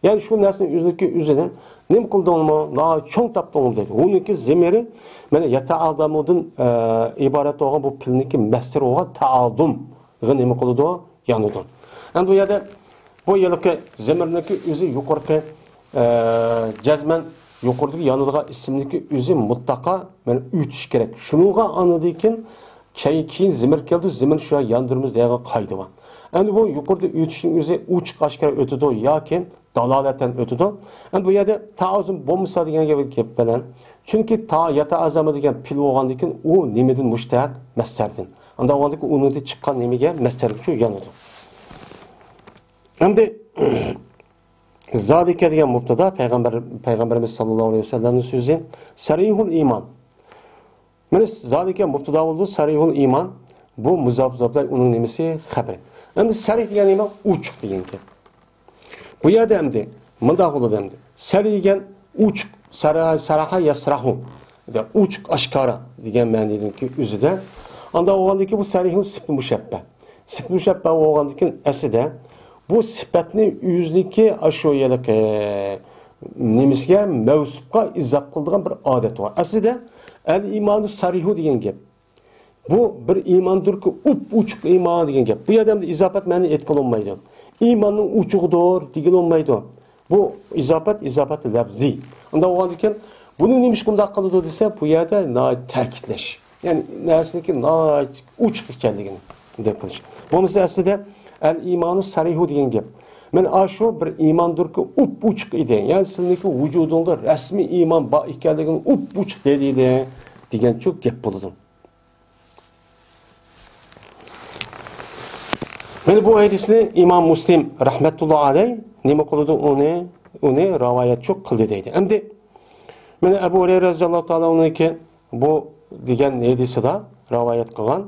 يەنى شۇ نەرسىنى ئۆزىنىڭكى ئۆزىدىن نېمە قىلدىڭمۇ؟ ناھايىتى چوڭ تاپتىڭمۇ دەيدۇ. ئۇنىڭكى زىمىرى، مانا يەتەئازەمۇدىن، ئە، ئىبارەت بولغان بۇ پېئىلنىڭكى مەسدىرى بولغان تەئازۇمغا نېمە قىلىدۇ؟ يانىدۇ. ئەمدى بۇ يەردە بۇ ھېلىقى زىمىرنىڭكى ئۆزى يۇقىرىقى، ئە، جەزمەن يۇقىرىدىكى يانىدىغان ئىسىمنىڭكى ئۆزى مۇتلەقا مانا ئۆتۈش كېرەك. شۇنىڭغا ئاندىن كېيىن، كەي-، كېيىن زىمىر كېلىدۇ، زىمىر شۇ ياندۇرىمىز دېگەن قائىدە بار. ئەمدى بۇ يۇقىرىدا ئۆتۈشنىڭ ئۆزى ئوچۇق ئاشكارا ئۆتىدۇ ياكى دالالەتەن ئۆتىدۇ. ئەمدى بۇ يەردە تەئازۇم بولمىسا دېگەن گەپ، گەپ بىلەن. چۈنكى تا-، يەتەئازەمۇ دېگەن پېئىل بولغاندىن كېيىن ئۇ نېمىدىن مۇشتەق؟ مەسدەردىن. ئانداق بولغاندىن كېيىن ئۇنىڭدىن چىققان نېمىگە مەسدەرگە شۇ يانىدۇ. ئەمدى زالىكە دېگەن مۇبتادا پەيغەمبەر، پەيغەمبىرىمىز ساللاللاھۇ ئەلەيھى ۋەسەللەمنىڭ سۆزى سەرىھۇل ئىمان. مانا زالىكە مۇبتادا بولىدۇ، سەرىھۇل ئىمان. بۇ مۇزاپ، مۇزاپلار ئۇنىڭ نېمىسى؟ خەبىرى. ئەمدى سەرىھ دېگەن نېمە؟ ئوچۇق دېگەن گەپ. بۇ يەردە ئەمدى مۇنداق بولىدۇ ئەمدى. سەرىھ دېگەن ئوچۇق، سەرا-، سەراھا يەسراھۇ. ئوچۇق، ئاشكارا دېگەن مەنىدىكى ئۆزىدە. ئانداق بولغاندىكى بۇ سەرىھۇ سىپىتى مۇشەببە. سىپىتى مۇشەببە بولغاندىكىن ئەسلىدە بۇ سىپەتنى ئۆزىنىڭكى ئاشۇ ھېلىقى نېمىسىگە، مەۋسۇپقا ئىزاپ قىلىدىغان بىر ئادەت بار. ئەسلىدە ئەل ئىمانۇ سەرىھۇ دېگەن گەپ. بۇ بىر ئىماندۇركى، ئۇپئوچۇق ئىمان دېگەن گەپ. بۇ يەردە ئەمدى ئىزاپەت مەنىنى ئېيتقىلى بولمايدۇ. ئىماننىڭ ئوچۇقىدۇر دېگىلى بولمايدۇ. بۇ ئىزاپەت، ئىزاپەت لەفزىي. ئۇنداق بولغاندىكىن، بۇنى نېمىشقا ئۇنداق قىلىدۇ دېسە، بۇ يەردە ناھايىتى تەكىتلەش. يەنى نەرسىنىڭكى ناھايىتى ئوچۇق ئىكەنلىكىنى دەپ قىلىش. بولمىسا ئەسلىدە ئەل ئىمانۇ سەرىھۇ دېگەن گەپ. مانا ئاشۇ بىر ئىماندۇركى، ئۇپئوچۇق ئىدى. يەنى سىلىنىڭكى ۋۇجۇدۇڭدا رەسمىي ئىمان بار ئىكەنلىكىنى ئۇپئوچۇق دېدى، دېگەنچۇ گەپ بولىدۇ. مانا بۇ ھەدىسنى ئىمام مۇسلىم رەھمەتۇللا ئەلەي نېمە قىلىدۇ؟ ئۇنى، ئۇنى رىۋايەتچۇ قىلدى دەيدۇ. ئەمدى مانا ئەبۇ ھۇرەيرە رەزىياللاھۇ تائالا ئەنھۇنىڭكى بۇ دېگەن ھەدىسىدا رىۋايەت قىلغان،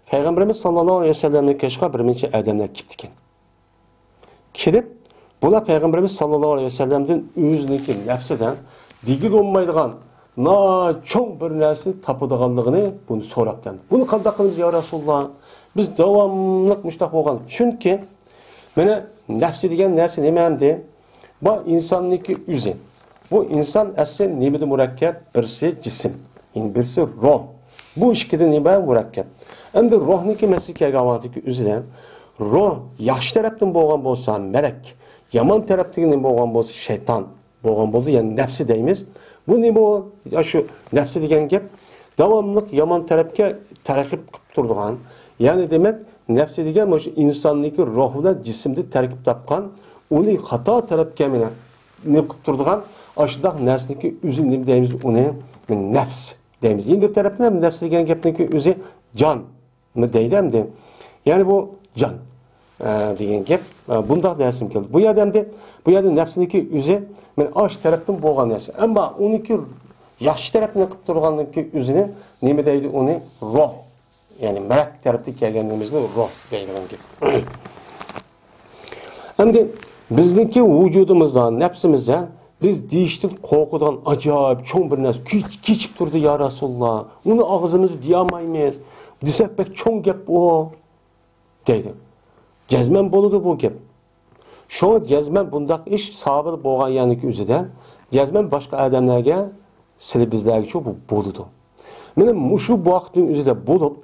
پەيغەمبىرىمىز ساللاللاھۇ ئەلەيھى ۋەسەللەمنىڭ قېشىغا بىر نەچچە ئادەملەر كېپتىكەن. كېلىپ، بۇلار پەيغەمبىرىمىز ساللاللاھۇ ئەلەيھى ۋەسەللەمدىن ئۆزىنىڭكى نەپسىدىن دېگىلى بولمايدىغان ناچوڭ بىر نەرسىنى تاپىدىغانلىقىنى بۇنى سوراپتۇ. بۇنى قانداق قىلىمىز يا رەسۇلاللا؟ بىز داۋاملىق مۇشۇنداق بولغان. چۈنكى مانا نەپسى دېگەن نەرسە نېمە ئەمدى؟ بۇ ئىنساننىڭكى ئۆزى. بۇ ئىنسان ئەسلى نېمىدىن مۇرەككەپ؟ بىرسى جىسىم، يەنى بىرسى روھ. بۇ ئىككىدىن نېمە مۇرەككەپ؟ ئەمدى روھنىڭكى مەسىلىگە كەلگەن ۋاقىتتىكى ئۆزىدە روھ ياخشى تەرەپتىن بولغان بولسا مەلەك، يامان تەرەپتىكى نېمە بولغان بولسا شەيتان بولغان بولىدۇ، يەنى نەپسى دەيمىز. بۇ نېمە ئۇ؟ يا شۇ نەپسى دېگەن گەپ داۋاملىق يامان تەرەپكە تەرغىب قىلىپ تۇرىدىغان، يەنى دېمەك، نەپسى دېگەن مۇشۇ ئىنساننىڭكى روھى بىلەن جىسىمدىن تەركىب تاپقان، ئۇنى خاتا تەرەپكە مېنى نېمە قىلىپ تۇرىدىغان، ئاشۇنداق نەرسىنىڭكى ئۆزىنى نېمە دەيمىز؟ ئۇنى نەپس دەيمىز. يەنە بىر تەرەپتىن ھەم نەپس دېگەن گەپنىڭكى ئۆزى جان. نېمە دەيدۇ ئەمدى؟ يەنى بۇ جان، ئە، دېگەن گەپ، ئە، بۇنداق دەرسىم كەلدى. بۇ يەردە ئەمدى، بۇ يەردە نەپسىنىڭكى ئۆزى، مانا ئاشۇ تەرەپتىن بولغان نەرسە. ئەمما ئۇنىڭكى ياخشى تەرەپتىن قىلىپ تۇرغاننىڭكى ئۆزىنى نېمە دەيدۇ؟ ئۇنى روھ. يەنى مەلەك تەرەپتىن كەلگەن نېمىسىنى روھ دەيدىغان گەپ. ئەمدى بىزنىڭكى ۋۇجۇدىمىزدا، نەپسىمىزدە بىز دېيىشتىن قورقىدىغان ئاجايىپ چوڭ بىر نەرسە كېچ-، كېچىپ تۇردى، يا رەسۇلاللا. ئۇنى ئاغزىمىزدا دېيەلمەيمىز. دېسەك بەك چوڭ گەپ ئۇ، دەيدۇ. جەزمەن بولىدۇ بۇ گەپ. شۇڭا جەزمەن بۇنداق ئىش ساھابىدە بولغان يەرنىڭكى ئۆزىدە، جەزمەن باشقا ئادەملەرگە سىلى بىزلەرگىچۇ بۇ بولىدۇ. مانا مۇشۇ ۋاقىتنىڭ ئۆزىدە بولۇپ،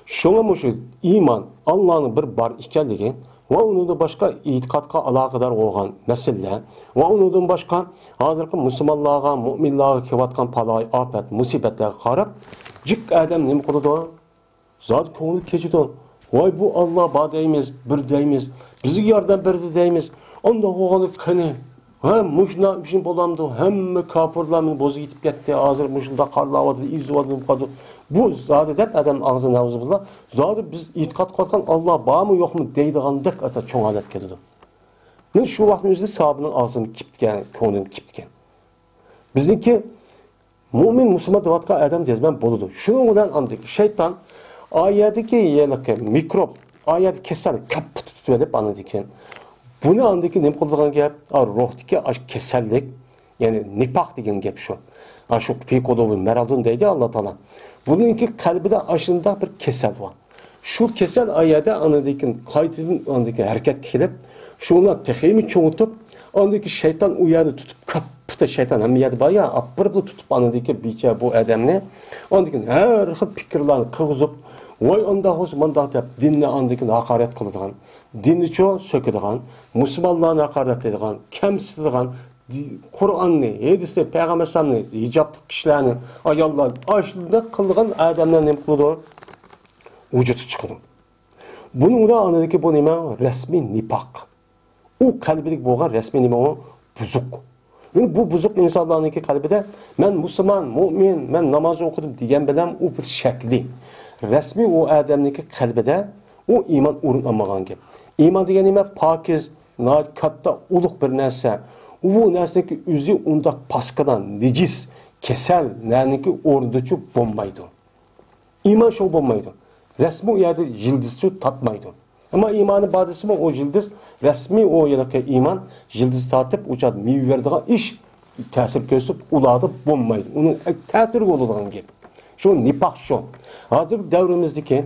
شۇڭا مۇشۇ ئىمان، ئاللانىڭ بىر بار ئىكەنلىكى ۋە ئۇنىڭدىن باشقا ئېتىقادقا ئالاقىدار بولغان مەسىلىلەر ۋە ئۇنىڭدىن باشقا ھازىرقى مۇسۇلمانلارغا، مۇئمىنلارغا كېلىۋاتقان بالايىئاپەت، مۇسىبەتلەرگە قاراپ، جىق ئادەم نېمە قىلىدۇ؟ زادى كۆڭلى كېچىدۇ. ۋاي، بۇ ئاللا بار دەيمىز، بىر دەيمىز، بىزگە ياردەم بەردى دەيمىز. ئانداق بولغاندا قېنى؟ ھە، مۇشۇنداق ئۈچۈن بولامدۇ؟ ھەممە كاپىرلار مېنى بوزۇپ يېتىپ كەتتى. ھازىر مۇشۇنداق قارلاۋاتىدۇ، ئېزىۋاتىدۇ، قالدى. بۇ زادى دەپ ئادەم ئاغزى نەۋزۇبىللا، زادى بىز ئېتىقاد قىلىۋاتقان ئاللا بارمۇ يوقمۇ دەيدىغاندەك ئاتا چوڭ ھالەت كېلىدۇ. مەن شۇ ۋاقىتنىڭ ئۆزىدە ساھابىنىڭ ئاغزىنى كىپتىكەن، كۆڭلىنى كىپتىكەن. بىزنىڭكى مۇئمىن، مۇسۇلمان دەۋاتقان ئادەم جەزمەن بولىدۇ. شۇنىڭ بىلەن ئاندىكى شەيتان ئايەدىكى ھېلىقى مىكروب، ئايەدىكى كېسەل كەپپە تۇتۇۋېلىپ ئاندىكى، بۇنى ئاندىكى نېمە قىلىدىغان گەپ؟ ئا، روھتىكى ئاش كېسەللىك، يەنى نىپاق دېگەن گەپ شۇ. ئا، شۇ في قلوبهم مرض دەيدۇ ئاللا تائالا. بۇنىڭكى قەلبىدە ئاشۇنداق بىر كېسەل بار. شۇ كېسەل ئايەدە ئاندىن كېيىن قايتىدىن ئاندىن كېيىن ھەرىكەتكە كېلىپ، شۇنى تېخىمۇ چوڭىتىپ، ئاندىن كېيىن شەيتان ئۇ يەرنى تۇتۇپ، كاپپىتە شەيتان ھەممە يەردە بار يا، ئاپىرىپلا تۇتۇپ، ئاندىن كېيىن بىچارە بۇ ئادەمنى، ئاندىن كېيىن ھەر خىل پىكىرلارنى قىلغۇزۇپ، ۋاي ئانداق بولسا، مانداق دەپ، دىننى ئاندىن كېيىن ھاقارەت قىلىدىغان، دىننىچۇ سۆكىدىغان، مۇسۇلمانلارنى ھاقارەتلەيدىغان، كەمسىتىدىغان، دى-، قۇرئاننى، ھەدىسنى، پەيغەمبەر ئەلەيھىسسالامنى، ھىجابلىق كىشىلەرنى، ئاياللارنى، ئاشۇنداق قىلىدىغان ئادەملەر نېمە قىلىدۇ؟ ۋۇجۇدقا چىقىدۇ. بۇنىڭدا ئاندىكى بۇ نېمە؟ رەسمىي نىپاق. ئۇ قەلبىدىكى بولغان رەسمىي نېمە ئۇ؟ بۇزۇق. يەنى بۇ بۇزۇق ئىنسانلارنىڭكى قەلبىدە مەن مۇسۇلمان، مۇئمىن، مەن ناماز ئوقۇدۇم دېگەن بىلەن ئۇ بىر شەكلى. رەسمىي ئۇ ئادەمنىڭكى قەلبىدە ئۇ ئىمان ئورۇن ئالمىغان گەپ. ئىمان دېگەن نېمە؟ پاكىز، ناھايىتى كاتتا، ئۇلۇغ بىر نەرسە. ئۇ نەرسىنىڭكى ئۆزى ئۇنداق پاسكىنا، نىجىس، كېسەل نەنىڭكى ئورنىدىچۇ بولمايدۇ. ئىمان شۇ بولمايدۇ. رەسمىي ئۇ يەردە يىلدىزچۇ تارتمايدۇ. ئەمما ئىمانى بار دېسىمۇ، ئۇ يىلدىز رەسمىي ئۇ يەردىكى ئىمان يىلدىز تارتىپ، ئۇ چاغدا مېۋە بېرىدىغان ئىش، تەسىر كۆرسىتىپ، ئۇلاردا بولمايدۇ. ئۇنىڭ تەسىرى بولىدىغان گەپ. شۇ نىپاق شۇ. ھازىرقى دەۋرىمىزدىكى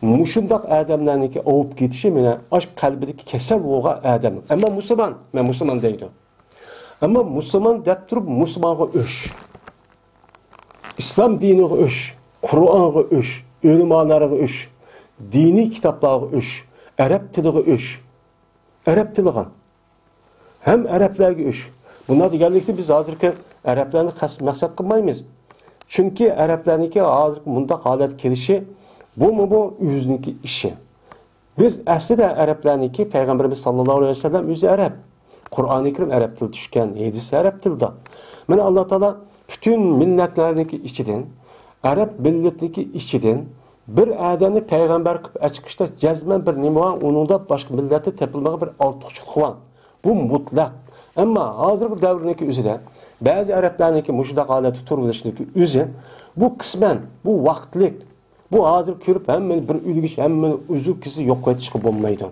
مۇشۇنداق ئادەملەرنىڭكى ئاۋۇپ كېتىشى مانا ئاشۇ قەلبىدىكى كېسەل بولغان ئادەم. ئەمما مۇسۇلمان، مەن مۇسۇلمان دەيدۇ. ئەمما مۇسۇلمان دەپ تۇرۇپ مۇسۇلمانغا ئۆچ. ئىسلام دىنىغا ئۆچ، قۇرئانغا ئۆچ، ئۆلىمالارغا ئۆچ، دىنىي كىتابلارغا ئۆچ، ئەرەب تىلىغا ئۆچ. ئەرەب تىلىغا. ھەم ئەرەبلەرگە ئۆچ. بۇنداق دېگەنلىكتە بىز ھازىرقى ئەرەبلەرنى قەست مەقسەت قىلمايمىز. چۈنكى ئەرەبلەرنىڭكى ھازىرقى مۇنداق ھالەتكە كېلىشى، بۇمۇ بۇ ئۆزىنىڭكى ئىشى. بىز ئەسلىدە ئەرەبلەرنىڭكى پەيغەمبىرىمىز ساللاللاھۇ ئەلەيھى ۋەسەللەم ئۆزى ئەرەب. قۇرئانى كەرىم ئەرەب تىلىدا چۈشكەن، ھەدىس ئەرەب تىلىدا. مانا ئاللا تائالا پۈتۈن مىللەتلەرنىڭكى ئىچىدىن، ئەرەب مىللىتىنىڭكى ئىچىدىن بىر ئادەمنى پەيغەمبەر قىلىپ ئەچىقىشتا جەزمەن بىر نېمە بار، ئۇنىڭدا باشقا مىللەتتە تېپىلمىغان بىر ئارتۇقچىلىق بار. بۇ مۇتلەق. ئەمما ھازىرقى دەۋرنىڭكى ئۆزىدە بەزى ئەرەبلەرنىڭكى مۇشۇنداق ھالەتتە تۇرۇۋېلىشنىڭكى ئۆزى، بۇ قىسمەن، بۇ ۋاقىتلىق. بۇ ھازىر كۆرۈپ ھەممىنى بىر ئۆلگۈچ، ھەممىنى ئۈزۈل-كېسىل يوق قىلىۋېتىشقا بولمايدۇ.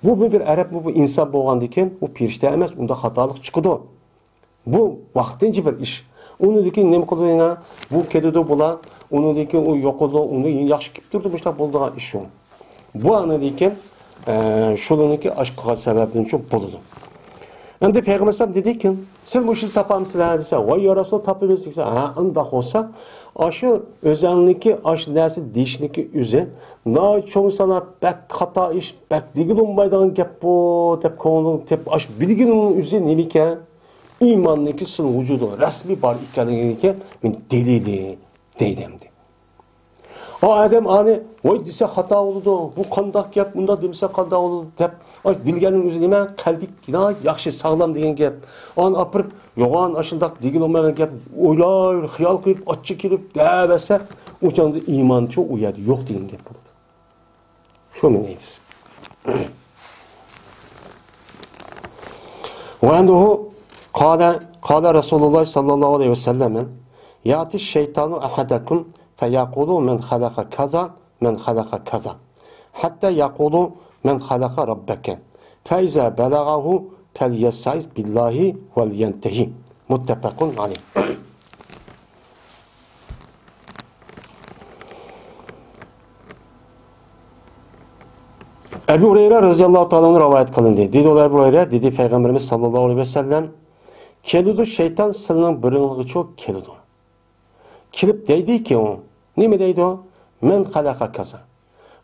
بۇ، بۇ بىر ئەرەبمۇ، بۇ ئىنسان بولغاندىن كېيىن، ئۇ پېرىشتە ئەمەس، ئۇنداق خاتالىق چىقىدۇ. بۇ ۋاقتىنچە بىر ئىش. ئۇنىڭدىن كېيىن نېمە قىلىدۇ يەنە؟ بۇ كېتىدۇ بۇلار. ئۇنىڭدىن كېيىن ئۇ يوقىلىدۇ. ئۇنىڭدىن كېيىن ياخشى كېلىپ تۇرىدۇ. مۇشۇنداق بولىدىغان ئىش ئۇ. بۇ ئاندىن كېيىن، ئە، شۇلارنىڭكى ئاشقىغان سەۋەبىدىن شۇ بولىدۇ. ئەمدى پەيغەمبەر ئەلەيھىسسالام دېدىكى، سىز مۇشۇنى تاپامسىلەر دېسە، ۋاي يا رەسۇل، تاپىمىز دېسە، ھە، ئۇنداق بولسا، ئاشۇ ئۆزەڭنىڭكى ئاشۇ نەرسە دېيىشنىڭكى ئۆزى ناھايىتى چوڭ ساناپ، بەك خاتا ئىش، بەك دېگىلى بولمايدىغان گەپ بۇ، دەپ كۆڭلۈڭ تېپ، ئاشۇ بىلگىنىڭنىڭ ئۆزى نېمىكەن؟ ئىماننىڭكى سېنىڭ ۋۇجۇدىڭ رەسمىي بار ئىكەنلىكىنىڭكى مېنىڭ دەلىلى، دەيدۇ ئەمدى. ئا ئادەم ئانى، ۋاي دېسە خاتا بولىدۇ، بۇ قانداق گەپ، ئۇنداق دېمىسە قانداق بولىدۇ، دەپ، ئاي، بىلگەننىڭ ئۆزى نېمە؟ قەلبى ناھايىتى ياخشى، ساغلام دېگەن گەپ. ئانى ئاپىرىپ، يوغان ئاشۇنداق دېگىلى بولمايدىغان گەپ، ئويلاپ، خىيال قىلىپ، ئاچچىق كېلىپ دەۋەرسە، ئۇ چاغدا ئىمانچۇ ئۇ يەردە يوق دېگەن گەپ بولىدۇ. شۇ مېنى ئېيتىش. وعنه قال، قال رسول الله صلى الله عليه وسلم، يأتي الشيطان أحدكم فيقول من خلق كذا، من خلق كذا، حتى يقول من خلق ربك، فإذا بلغه فليستعذ بالله ولينتهي. متفق عليه. ئەبۇ ھۇرەيرە رەزىياللاھۇ تائالا ئەنھۇ رىۋايەت قىلىندى. دېدى ئۇلار، ئەبۇ ھۇرەيرە، دېدى پەيغەمبىرىمىز ساللاللاھۇ ئەلەيھى ۋەسەللەم، كېلىدۇ شەيتان سىلىنىڭ بىرىڭلارغىچۇ كېلىدۇ. كېلىپ دەيدىكى ئۇ، نېمە دەيدۇ؟ مەن خەلەقە كازا.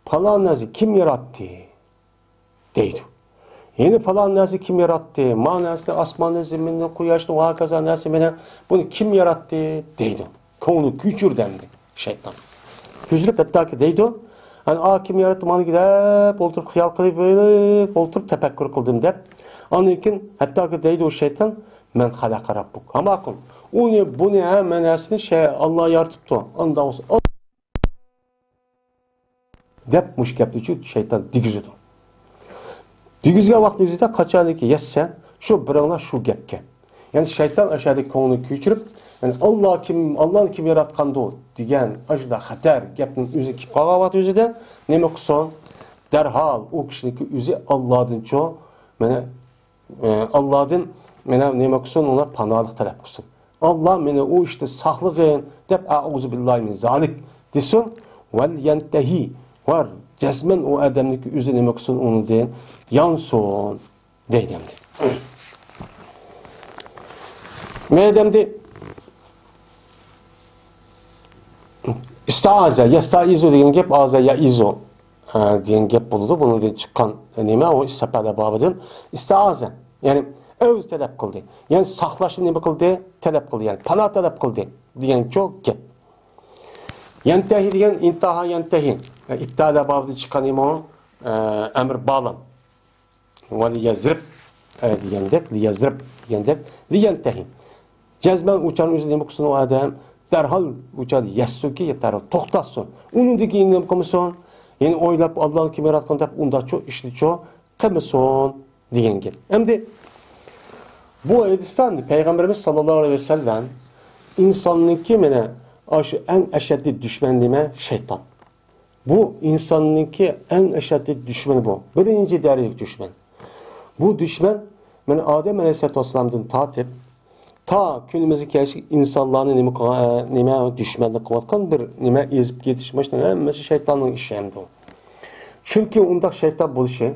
پالان نەرسە كىم ياراتتى؟ دەيدۇ. يەنە پالان نەرسە كىم ياراتتى؟ ما نەرسىنى، ئاسماننى، زېمىننى، قۇياشنى، ۋە ھاكازا نەرسە مېنى، بۇنى كىم ياراتتى؟ دەيدۇ. كۆڭلى كۆچۈردى ئەمدى شەيتان. كۆچۈرۈپ ھەتتاكى دەيدۇ، ئەنە، ئا، كىم ياراتتى مانىكى دەپ ئولتۇرۇپ خىيال قىلىپ، ئولتۇرۇپ تەپەككۇر قىلدىم دەپ. ئاندىن كېيىن ھەتتاكى دەيدۇ ئۇ شەيتان، مەن خەلەقە رەببۇك. ئاما قىل. ئۇنى، بۇنى، ھەممە نەرسىنى شەي-، ئاللا يارىتىپتۇ. ئاندا بولسا، دەپ مۇشۇ گەپنىچۇ شەيتان دېگۈزىدۇ. دېگۈزگەن ۋاقىتنىڭ ئۆزىدە قاچانكى يەتسەن، شۇ بىرىڭلار شۇ گەپكە. يەنى شەيتان ئاشۇ يەردە كۆڭلىنى كۆچۈرۈپ، يەنى ئاللا كىم، ئاللانى كىم ياراتقاندۇ دېگەن ئاشۇنداق خەتەر گەپنىڭ ئۆزى كېلىپ قالغان ۋاقىت ئۆزىدە نېمە قىلسۇن؟ دەرھال ئۇ كىشىنىڭكى ئۆزى ئاللادىنچۇ، مانا، ئاللادىن مانا نېمە قىلسۇن، ئۇلار پاناھلىق تەلەپ قىلسۇن. ئاللا مېنى ئۇ ئىشتىن ساقلىغىن دەپ، ئەئۇزۇ بىللاھى مىن زالىك دېسۇن. ۋەل يەنتەھى، ۋە جەزمەن ئۇ ئادەمنىڭكى ئۆزى نېمە قىلسۇن، ئۇنىڭدىن يانسۇن دەيدۇ ئەمدى. مەيدەمدى ئىستائازە، يەستائىزۇ دېگەن گەپ، ئازە يەئىزۇ، ئە، دېگەن گەپ بولىدۇ. بۇنىڭدىن چىققان نېمە؟ ئۇ سەپەلە بابىدىن ئىستائازە. يەنى ئەۋز تەلەپ قىلدى. يەنى ساقلاشنى نېمە قىلدى؟ تەلەپ قىلدى. يەنى پانا تەلەپ قىلدى دېگەنچۇ گەپ. يەنتەھى دېگەن ئىنتاھا يەنتەھى. ئىبتىدا بابىدىن چىققان نېمە ئۇ؟ ئە، ئەمر بالام. ۋە لىيەزرىب، ئە، دېگەندەك، لىيەزرىب دېگەندەك، لىيەنتەھى. جەزمەن ئۇچان ئۆزى نېمە قىلسۇن ئۇ ئادەم؟ دەرھال ئۇچان يەتسۇنكى، دەرھال توختاتسۇن. ئۇنىڭدىن كېيىن نېمە قىلمىسۇن؟ يەنى ئويلاپ، ئاللانى كىم ياراتقان دەپ ئۇنداقچۇ ئىشنىچۇ قىلمىسۇن دېگەن گەپ. ئەمدى بۇ ھەدىستە پەيغەمبىرىمىز ساللاللاھۇ ئەلەيھى ۋەسەللەم ئىنساننىڭكى مانا ئاشۇ ئەڭ ئەشەددىي دۈشمەن نېمە؟ شەيتان. بۇ ئىنساننىڭكى ئەڭ ئەشەددىي دۈشمىنى بۇ. بىرىنچى دەرىجىلىك دۈشمەن. بۇ دۈشمەن، مانا، ئادەم ئەلەيھىسسالاتۇ ۋەسسالامدىن تارتىپ، تا كۈنىمىزگە كەلگەچكە ئىنسانلارنى نېمە قىلغان، نېمە دۈشمەنلىك قىلىۋاتقان بىر نېمە ئېزىپ كېتىش، مۇشۇنىڭ ھەممىسى شەيتاننىڭ ئىشى ئەمدى ئۇ. چۈنكى ئۇنداق شەيتان بولۇشى،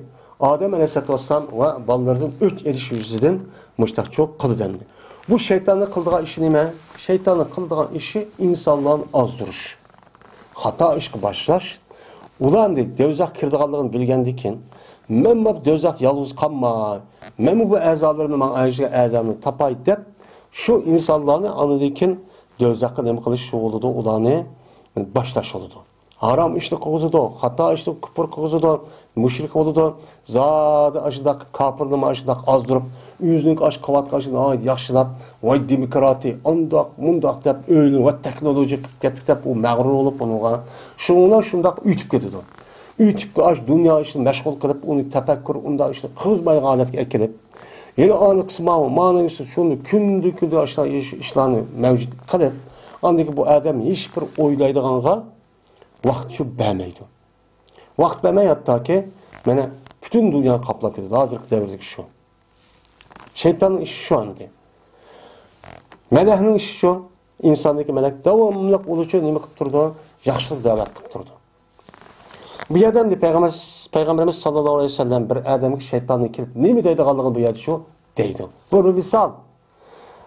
ئادەم ئەلەيھىسسالاتۇ ۋەسسالام ۋە بالىلىرىدىن ئۆچ ئېلىش يۈزىسىدىن مۇشۇنداقچۇ قىلىدۇ ئەمدى. بۇ شەيتاننىڭ قىلىدىغان ئىشى نېمە؟ شەيتاننىڭ قىلىدىغان ئىشى ئىنسانلارنى ئازدۇرۇش. خاتا ئىشقا باشلاش، ئۇلار ئەمدى دوزاخقا كىرىدىغانلىقىنى بىلگەندىن كېيىن، مەنمۇ بۇ دوزاختا يالغۇز قالماي، مەنمۇ بۇ ئەزالىرىمنى، ماڭا ئەگىشىدىغان ئەزامنى تاپاي دەپ، شۇ ئىنسانلارنى ئاندىن كېيىن دوزاخقا نېمە قىلىش شۇغۇلىدا ئۇلارنى باشلاش بولىدۇ. ھارام ئىشنى قىلغۇزىدۇ، خاتا ئىشنى، كۇپۇر قىلغۇزىدۇ، مۇشرىك بولىدۇ، زادى ئاشۇنداق كاپىرنىمۇ ئاشۇنداق ئازدۇرۇپ، ئۆزىنىڭ ئاشۇ قىلىۋاتقان ئىشىنى ياخشىلاپ، ۋاي دېموكراتىيە، ئانداق، مۇنداق دەپ ئۆيلىنىپ، ۋاي تېخنولوگىيە قىلىپ كەتتۇق دەپ، ئۇ مەغرۇر بولۇپ ئۇنىڭغا. شۇڭا شۇنداق ئۆتۈپ كېتىدۇ. ئۆتۈپ ئاشۇ دۇنيا ئىشىنى مەشغۇل قىلىپ، ئۇنى تەپەككۇر، ئۇنداق ئىشنى قىلغۇزمايدىغان ھالەتكە ئەكېلىپ، يەنە ئانى قىسما، مانا شۇنى كۈندە كۈندە ئاشۇنداق ئىش، ئىشلارنى مەۋجۇت قىلىپ، ئاندىن كېيىن بۇ ئادەم ھېچ بىر ئويلايدىغانغا ۋاقىت شۇ بەرمەيدۇ. ۋاقىت بەرمەي، ھەتتاكى مانا پۈتۈن دۇنيانى قاپلاپ كېتىدۇ. ھازىرقى دەۋردىكى شۇ. شەيتاننىڭ ئىشى شۇ ئەمدى. مەلەكنىڭ ئىشى شۇ. ئىنساندىكى مەلەك داۋاملىق ئۇلىچۇ نېمە قىلىپ تۇرىدۇ؟ ياخشىلىق دەۋەت قىلىپ تۇرىدۇ. بۇ يەردە ئەمدى پەيغەمبەر، پەيغەمبىرىمىز ساللاللاھۇ ئەلەيھى ۋەسەللەم بىر ئادەمگە شەيتاننىڭ كېلىپ نېمە دەيدىغانلىقىنى بۇ يەردە شۇ دەيدۇ. بۇ بىر مىسال.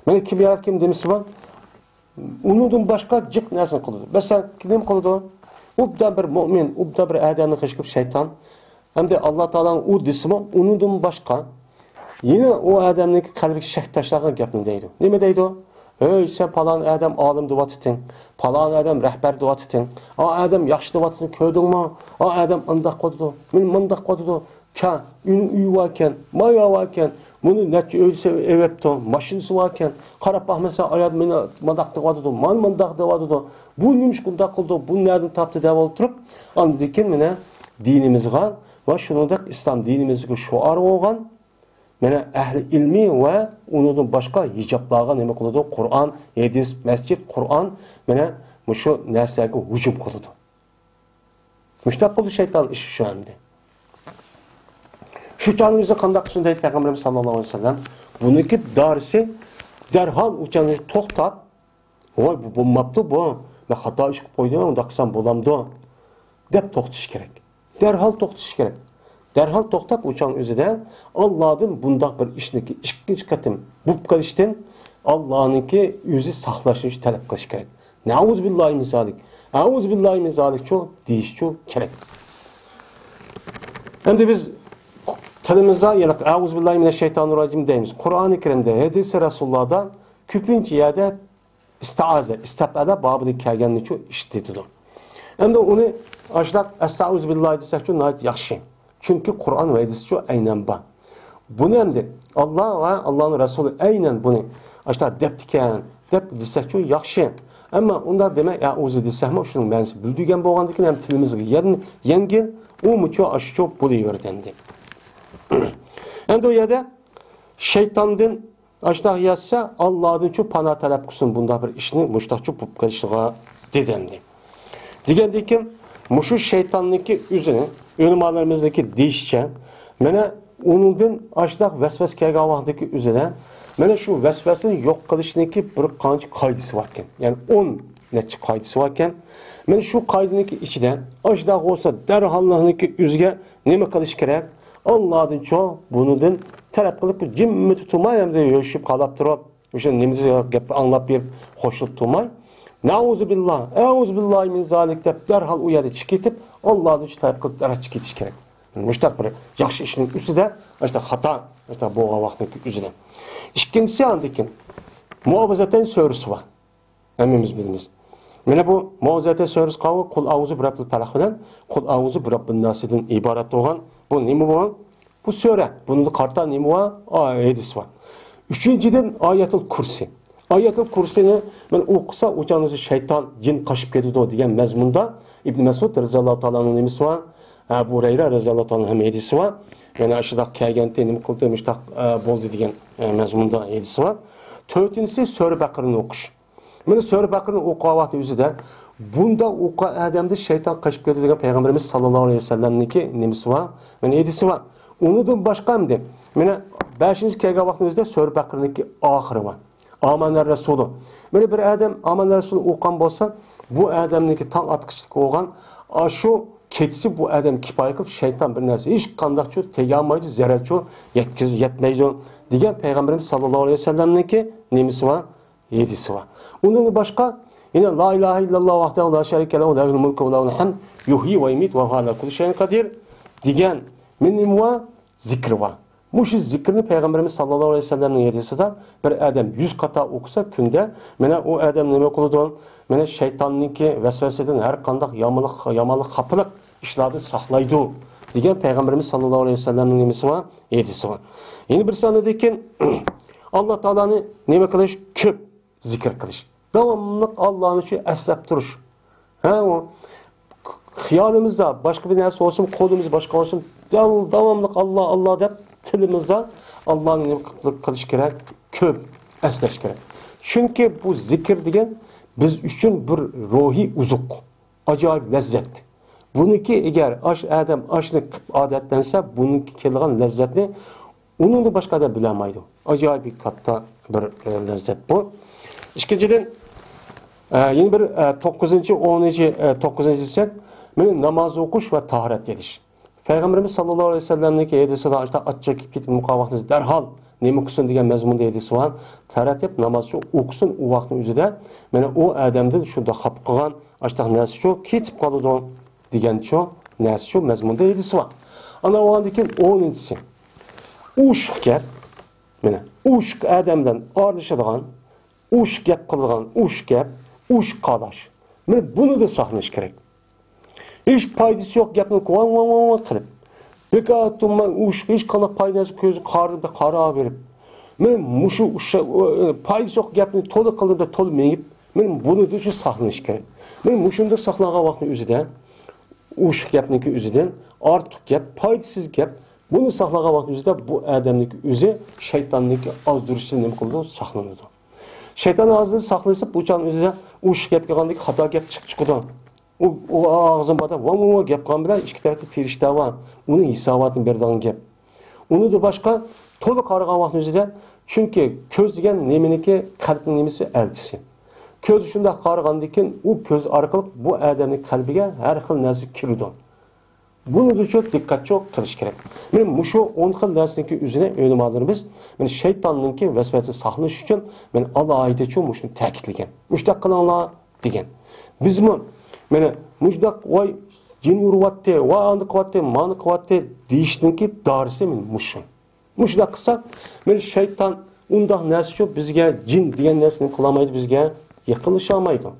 مانا كىم ياراتقان دېمىسى بار. ئۇنىڭدىن باشقا جىق نەرسىنى قىلىدۇ. مەسىلەن، نېمە قىلىدۇ؟ ئوبدان بىر مۆمىن، ئوبدان بىر ئادەمنى خىش قىلىپ شەيتان. ئەمدى ئاللا تائالانىڭ ئۇ دېسىمۇ، ئۇنىڭدىن باشقا يەنە ئۇ ئادەمنىڭكى قەلبىگە شەك تاشلىغان گەپنى دەيدۇ. نېمە دەيدۇ؟ ھەي، سەن پالان ئادەم ئالىم دەۋاتىتىڭ، پالان ئادەم رەھبەر دەۋاتىتىڭ، ئا ئادەم ياخشى دەۋاتىتىڭ، كۆردۈڭمۇ؟ ئا ئادەم ئانداق قىلىدۇ، مېنى مۇنداق قىلىدۇ. كە، ئۆينىڭ ئۆيى باركەن، مايا باركەن، بۇنى نەچچە ئۆيسى ئېۋەپتۇ، ماشىنىسى باركەن. قاراپ باقمىسا، ئايال مېنى مانداق دەۋاتىدۇ، مانا مانداق دەۋاتىدۇ. بۇ نېمىشقا ئۇنداق قىلدى، بۇ نەدىن تاپتى دەپ ئولتۇرۇپ، ئاندىن كېيىن مانا دىنىمىزغا ۋە شۇنىڭدەك ئىسلام دىنىمىزدىكى شوئار بولغان، مانا ئەھلى ئىلمى ۋە ئۇنىڭدىن باشقا ھىجابلارغا نېمە قىلىدۇ؟ قۇرئان، ھەدىس، مەسچىت، قۇرئان، مانا مۇشۇ نەرسىلەرگە ھۇجۇم قىلىدۇ. مۇشۇنداق قىلدى شەيتان ئىشى شۇ ئەمدى. شۇ چاغنىڭ ئۆزىدە قانداق قىلسۇن دەيدۇ پەيغەمبىرىمىز ساللاللاھۇ ئەلەيھى ۋەسەللەم. بۇنىڭكى دارىسى دەرھال ئۇ چاغنى توختاپ، ۋاي، بۇ بولماپتۇ بۇ. مەن خاتا ئىش قىلىپ قويدۇم، ئۇنداق قىلسام بولامدۇ؟ دەپ توختىشى كېرەك. دەرھال توختىشى كېرەك. دەرھال توختاپ، ئۇ چاغنىڭ ئۆزىدە ئاللادىن بۇنداق بىر ئىشنىڭكى ئىككىنچى قېتىم بولۇپ قېلىشتىن ئاللانىڭكى ئۆزى ساقلاشنى تەلەپ قىلىش كېرەك. نەئۇزۇبىللاھى مىن زالىك. ئەئۇزۇبىللاھى مىن زالىكچۇ دېيىشچۇ كېرەك. ئەمدى بىز تىلىمىزدا يەنە ئەئۇزۇبىللاھى مىنەششەيتانىرراجىم دەيمىز. قۇرئانى كەرىمدە، ھەدىسى رەسۇلۇللاھدا كۆپىنچە يەردە ئىستىئازە، ئىستەپئەلە بابىدا كەلگەننىچۇ ئىشلىتىدۇ. ئەمدى ئۇنى ئاشۇنداق ئەستەئۇزۇبىللاھ دېسەكچۇ ناھايىتى ياخشى. چۈنكى قۇرئان ۋە ھەدىسچۇ ئەينەن بار. بۇنى ئەمدى ئاللا ۋە ئاللانىڭ رەسۇلى ئەينەن بۇنى ئاشۇنداق دەپتىكەن دەپ دېسەكچۇ ياخشى. ئەمما ئۇنداق دېمەي، ئەئۇزۇ دېسەكمۇ شۇنىڭ مەنىسى بىلدۈرگەن بولغاندىكىن ھەم تىلىمىزغا يەن-، يەڭگىل، ئۇمۇچۇ ئاشۇچۇ بولۇۋېرىدۇ ئەمدى. ئەمدى ئۇ يەردە شەيتاندىن ئاشۇنداق يازسا، ئاللادىنچۇ پانا تەلەپ قىلسۇن بۇنداق بىر ئىشنى مۇشۇنداقچۇ بولۇپ قېلىشىغا دېدى ئەمدى. دېگەندىن كېيىن، مۇشۇ شەيتاننىڭكى ئۆزىنى، ئۆلىمالىرىمىزنىڭكى دېيىشىچە، مانا ئۇنىڭدىن ئاشۇنداق ۋەسۋەسە كەلگەن ۋاقىتتىكى ئۆزىدە، مانا شۇ ۋەسۋەسىنى يوق قىلىشنىڭكى بىر قانچە قائىدىسى باركەن. يەنى ئون نەچچە قائىدىسى باركەن. مانا شۇ قائىدىنىڭكى ئىچىدە ئاشۇنداق بولسا دەرھاللىقنىڭكى ئۆزىگە نېمە قىلىش كېرەك؟ ئاللادىنچۇ بۇنىڭدىن تەلەپ قىلىپ جىممىتى تۇرماي ئەمدى يۆشۈپ قالاپ تۇرۇپ، ئۆشە نېمە گەپنى ئاڭلاپ بېرىپ قوشۇلۇپ تۇرماي، نەئۇزۇبىللا، ئەئۇزۇبىللاھى مىن زالىك دەپ دەرھال ئۇ يەردە چىقىپ كېتىپ، ئاللادىن شۇ تەلەپ قىلىپ دەرھال چىقىپ كېتىش كېرەك. مۇشۇنداق بىر ياخشى ئىشنىڭ ئۈستىدە، ئاشۇنداق خاتا، ئاشۇنداق بولغان ۋاقىتنىڭ ئۆزىدە. ئىككىنچىسى، ئاندىن كېيىن مۇئاۋىزەتەين سۈرىسى بار. ھەممىمىز بىلىمىز. مانا بۇ مۇئاۋىزەتەين سۈرىسى قاۋۇ قۇل ئەئۇزۇ بىرەببىل پەلەق بىلەن قۇل ئەئۇزۇ بىرەببىن ناسىدىن ئىبارەت بولغان. بۇ نېمە بۇ؟ بۇ سۈرە. بۇنىڭدا قارىتا نېمە بار؟ ئا، ھەدىس بار. ئۈچىنچىدىن، ئايەتۇل كۇرسى. ئايەتۇل كۇرسىنى مانا ئوقۇسا، ئۇ چاغدا شەيتان، جىن قاچىپ كېتىدۇ دېگەن مەزمۇندا ئىبن مەسئۇد رەزىياللاھۇ تائالا ئەنھۇ نېمىسى بار؟ ئەبۇ ھۇرەيرە رەزىياللاھۇ تائالا ئەنھۇ ھەم ھەدىسى بار. يەنە ئاشۇنداق كەلگەنتى، نېمە قىلدى، مۇشتاق، ئە، بولدى دېگەن، ئە، مەزمۇندا ھەدىسى بار. تۆتىنچىسى، سۈرە بەقىرىنى ئوقۇش. مانا سۈرە بەقىرىنى ئوقۇغان ۋاقتى ئۆزىدە بۇنداق ئوقۇغان ئادەمدىن شەيتان قېچىپ كېتىدۇ دېگەن پەيغەمبىرىمىز ساللاللاھۇ ئەلەيھى ۋەسەللەمنىڭكى نېمىسى بار؟ مانا ھەدىسى بار. ئۇنىڭدىن باشقا ئەمدى، مانا بەشىنچى كەلگەن ۋاقتىمىزدا سۈرە بەقىرىنىڭكى ئاخىرى بار. ئامانەر رەسۇلۇ. مانا بىر ئادەم ئامانەر رەسۇلۇ ئوقۇغان بولسا، بۇ ئادەمنىڭكى تاڭ ئاتقۇچىلىق بولغان ئاشۇ كېچىسى بۇ ئادەم كىپايە قىلىپ، شەيتان بىر نەرسە، ھېچقانداقچۇ تېگەلمەيدۇ، زەرەرچۇ يەتكۈز-، يەتمەيدۇ دېگەن پەيغەمبىرىمىز ساللاللاھۇ ئەلەيھى ۋەسەللەمنىڭكى نېمىسى بار؟ ھەدىسى بار. ئۇنىڭدىن باشقا يەنە لا ئىلاھە ئىللاللاھ ۋەھدەھۇ لا شەرىكە لەھۇ لەھۇل مۇلكۇ ۋە لەھۇل ھەمد يۇھيى ۋە يۇمىتۇ ۋە ھۇۋە ئالا كۇللى شەيئىن قەدىر دېگەن مىنىم ۋە زىكرى بار. مۇشۇ زىكرنى پەيغەمبىرىمىز ساللاللاھۇ ئەلەيھى ۋەسەللەمنىڭ ھەدىسىدە بىر ئادەم يۈز قاتا ئوقۇسا كۈندە، مانا ئۇ ئادەم نېمە قىلىدۇ؟ مانا شەيتاننىڭكى ۋەسۋەسىدىن، ھەر قانداق يامانلىق، يامانلىق، خاپىلىق ئىشلاردىن ساقلايدۇ دېگەن پەيغەمبىرىمىز ساللاللاھۇ ئەلەيھى ۋەسەللەمنىڭ نېمىسى بار؟ ھەدىسى بار. يەنە بىرسى ئاندىن كېيىن ئاللا تائالانى نېمە قىلىش؟ كۆپ زىكىر قىلىش. داۋاملىق ئاللانى شۇ ئەسلەپ تۇرۇش. ھە، ئۇ خىيالىمىزدا باشقا بىر نەرسە بولسۇن، قولىمىز باشقا بولسۇن، داۋ-، داۋاملىق ئاللا، ئاللا دەپ تىلىمىزدا ئاللانى نېمە قىلىش كېرەك؟ كۆپ ئەسلەش كېرەك. چۈنكى بۇ زىكىر دېگەن بىز ئۈچۈن بىر روھىي ئوزۇق، ئاجايىپ لەززەت. بۇنىڭكى ئەگەر ئاش ئادەم ئاشنى قىپ ئادەتلەنسە، بۇنىڭكى كېلىدىغان لەززەتنى ئۇنىڭدىن باشقا ئادەم بىلەلمەيدۇ. ئاجايىپ كاتتا بىر، ئە، لەززەت بۇ. ئىككىنچىدىن، ئە، يەنە بىر، ئە، توققۇزىنچى، ئونىنچى، ئە، توققۇزىنچى دېسەك، مانا ناماز ئوقۇش ۋە تاھارەت ئېلىش. پەيغەمبىرىمىز ساللاللاھۇ ئەلەيھى ۋەسەللەمنىڭكى ھەدىسىدا ئاشۇنداق ئاچچىق كېتىپ قالغان ۋاقتىدا دەرھال نېمە قىلسۇن دېگەن مەزمۇندا ھەدىس بار. تاھارەت ئېلىپ نامازچۇ ئوقۇسۇن ئۇ ۋاقىتنىڭ ئۆزىدە. مانا ئۇ ئادەمدىن شۇنداق خاپا قىلغان ئاشۇنداق نەرسىچۇ كېتىپ قالىدۇ دېگەنچۇ نەرسىچۇ مەزمۇندا ھەدىس بار. ئانا ئۇندىن كېيىن ئونىنچىسى. ئوشۇق گەپ. مانا ئوشۇق ئادەم بىلەن ئارىلىشىدىغان، ئوشۇق گەپ قىلىدىغان، ئوشۇق گەپ، ئوشۇق قالاش. مانا بۇنى دا ساقلىنىش كېرەك. ھېچ پايدىسى يوق گەپنى ۋاڭ ۋاڭ ۋاڭ ۋاڭ قىلىپ، بىكار تۇرماي ئوشۇق ھېچ قانداق پايدىسى كۆزى قارا، قارا بېرىپ، مانا مۇشۇ ئوشۇق، پايدىسى يوق گەپنى تولا قىلدى، تولا مېڭىپ، مانا بۇنى دا شۇ ساقلىنىش كېرەك. مانا مۇشۇنداق ساقلانغان ۋاقىتنىڭ ئۆزىدە ئوشۇق گەپنىڭكى ئۆزىدىن ئارتۇق گەپ، پايدىسىز گەپ، بۇنى ساقلىغان ۋاقىتنىڭ ئۆزىدە بۇ ئادەمنىڭكى ئۆزى شەيتاننىڭكى ئازدۇرۇشىدىن نېمە قىلىدۇ؟ ساقلىنىدۇ. شەيتان ئازدۇرۇشى ساقلىسا، بۇ چاغنىڭ ئۆزىدە ئوشۇق گەپ قىلغاندىكى خاتا گەپ چىقىپ چىقىدۇ. ئۇ، ئۇ ئاغزىنى بادا ۋاڭ ۋاڭ گەپ قىلغان بىلەن ئىككى تەرەپتە پېرىشتە بار. ئۇنىڭ ھېساباتىنى بېرىدىغان گەپ. ئۇنىڭدىن باشقا تولا قارىغان ۋاقتىنىڭ ئۆزىدە، چۈنكى كۆز دېگەن نېمىنىڭكى، قەلبنىڭ نېمىسى، ئەلچىسى. كۆز شۇنداق قارىغاندىن كېيىن ئۇ كۆز ئارقىلىق بۇ ئادەمنىڭ قەلبىگە ھەر خىل نەرسە كىرىدۇ. بۇنىڭغىچۇ دىققەتچۇ قىلىش كېرەك. مانا مۇشۇ ئون خىل نەرسىنىڭكى ئۆزىنى ئۆلىمالىرىمىز، مانا شەيتاننىڭكى ۋەسۋەسىسىدىن ساقلىنىش ئۈچۈن، مانا ئالاھىدىچۇ مۇشۇنى تەكىتلىگەن. مۇشۇنداق قىلىڭلار دېگەن. بىزمۇ مانا مۇشۇنداق، ۋاي جىن ئۇرۇۋاتتى، ۋاي ئانداق قىلىۋاتتى، مانا قىلىۋاتتى دېيىشنىڭكى دارىسى مانا مۇشۇ. مۇشۇنداق قىلساق، مانا شەيتان ئۇنداق نەرسىچۇ بىزگە، جىن دېگەن نەرسىنى قىلالمايدۇ، بىزگە يېقىنلىشالمايدۇ.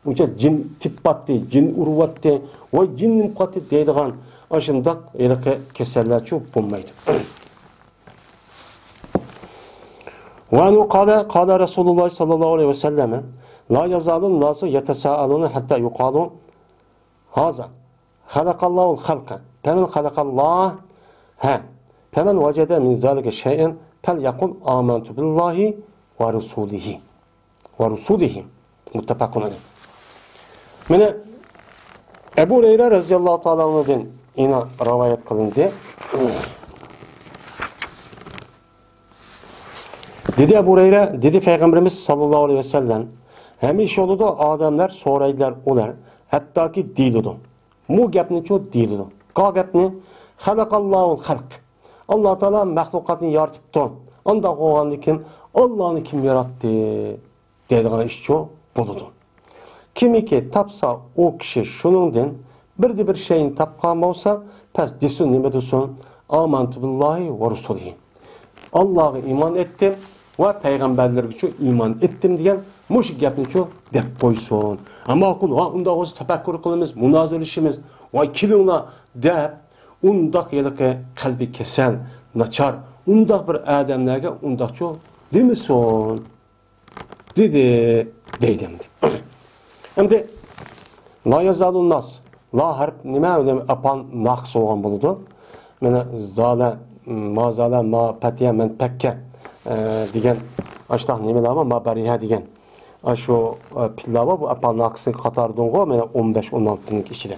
ئۇنچە جىن تېپىۋاتتى، جىن ئۇرۇۋاتتى، ۋاي جىن نېمە قىلىۋاتتى دەيدىغان ئاشۇنداق ھېلىقى كېسەللەرچۇ بولمايدۇ. وعنه قال، قال رسول الله صلى الله عليه وسلم: لا يزال الناس يتساءلون حتى يقال: هذا خلق الله الخلق، فمن خلق الله، ها، فمن وجد من ذلك شيئا فليقل آمنت بالله ورسوله، ورسوله. متفق عليه. مانا ئەبۇ ھۇرەيرە رەزىياللاھۇ تائالا ئەنھۇدىن يەنە رىۋايەت قىلىندى. دېدى ئەبۇ ھۇرەيرە، دېدى پەيغەمبىرىمىز ساللاللاھۇ ئەلەيھى ۋەسەللەم، ھەمىشە بولىدۇ، ئادەملەر سورايدىلار ئۇلار، ھەتتاكى دېيىلىدۇ. بۇ گەپنىچۇ دېيىلىدۇ. قا گەپنى، خەلەقاللاھۇل خەلق. ئاللا تائالا مەخلۇقاتنى يارىتىپتۇ. ئانداق بولغاندىن كېيىن، ئاللانى كىم ياراتتى؟ دەيدىغان ئىشچۇ بولىدۇ. كىمكى تاپسا ئۇ كىشى شۇنىڭدىن بىردە بىر شەيئىنى تاپقان بولسا، پەس دېسۇن، نېمە دېسۇن؟ ئامەنتۇ بىللاھى ۋە رۇسۇلىھى. ئاللاغا ئىمان ئېيتتىم ۋە پەيغەمبەرلىرىگىچۇ ئىمان ئېيتتىم دېگەن مۇشۇ گەپنىچۇ دەپ قويسۇن. ئەمما ماقۇل، ۋا ئۇنداق بولسا تەپەككۇر قىلىمىز، مۇنازىرىلىشىمىز، ۋاي كېلىڭلار دەپ، ئۇنداق ھېلىقى قەلبى كېسەل، ناچار، ئۇنداق بىر ئادەملەرگە ئۇنداقچۇ دېمىسۇن. دېدى، دەيدۇ ئەمدى. ئەمدى لا يزال الناس، لا ھەرپ نېمە؟ ئەپئال ناقىس بولغان بولىدۇ. مانا زالە، ما زالە، ما پەتىيە، مەن پەككە، ئە، دېگەن ئاشۇنداق نېمىلەر بار، ما بەرىھە دېگەن. ئاشۇ، ئە، پېئىللار بار، بۇ ئەپئال ناقىسنىڭ قاتارىدىنغۇ، مانا ئون بەش، ئون ئالتىنىڭ ئىچىدە.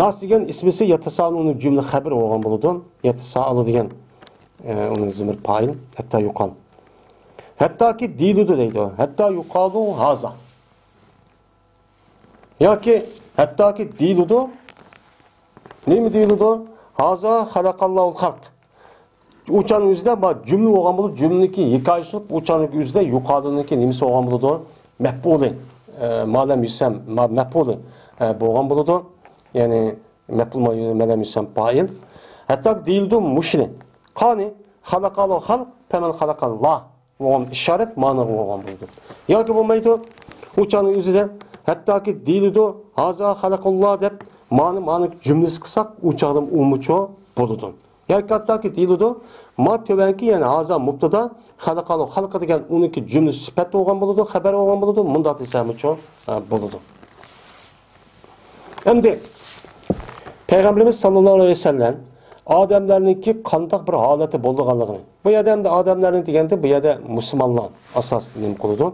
ناس دېگەن ئىسمىسى يەتەسائەلۇنىڭ جۈملە خەبىرى بولغان بولىدۇ. يەتەسائەلۇ دېگەن، ئە، ئۇنىڭ زىمىر پائىل، ھەتتا يۇقال. ھەتتاكى دېيىلىدۇ دەيدۇ. ھەتتا يۇقالۇ ھازا. ياكى ھەتتاكى دېيىلىدۇ. نېمە دېيىلىدۇ؟ ھازا خەلەقاللاھۇل خەلق. ئۇ چاغنىڭ ئۆزىدە بار جۈملە بولغان بولىدۇ. جۈملىنىڭكى ھېكايىسى بولۇپ، ئۇ چاغنىڭ ئۆزىدە يۇقالۇنىڭكى نېمىسى بولغان بولىدۇ؟ مەپئۇلى. ئە، ما لەم يۇسەم، ما-، مەپئۇلى، ئە، بولغان بولىدۇ. يەنى مەپئۇل ما لەم يۇسەم پائىل. ھەتتاكى دېيىلىدۇ مۇشۇنى. قانى خەلەقالۇ خەلق، پەمەن خەلەقاللا. بولغان ئىشارەت مانىغا بولغان بولىدۇ. ياكى بولمايدۇ. ئۇ چاغنىڭ ئۆزىدە ھەتتاكى دېيىلىدۇ، ھازا خەلەقۇللا دەپ، مانى، مانى جۈملىسى قىلساق، ئۇ چاغدا ئۇمۇچۇ بولىدۇ. ياكى ھەتتاكى دېيىلىدۇ، ما تۆۋەنكى، يەنى ھازا مۇبتادا، خەلەقالۇ خەلقى دېگەن ئۇنىڭكى جۈملىسى سۈپەت بولغان بولىدۇ، خەبەر بولغان بولىدۇ، مۇنداق دېسەممۇچۇ، ئە، بولىدۇ. ئەمدى پەيغەمبىرىمىز ساللاللاھۇ ئەلەيھى ۋەسەللەم ئادەملەرنىڭكى قانداق بىر ھالەتتە بولىدىغانلىقىنى، بۇ يەردە ئەمدى ئادەملەرنى دېگەندە، بۇ يەردە مۇسۇلمانلار ئاساس نېمە قىلىدۇ؟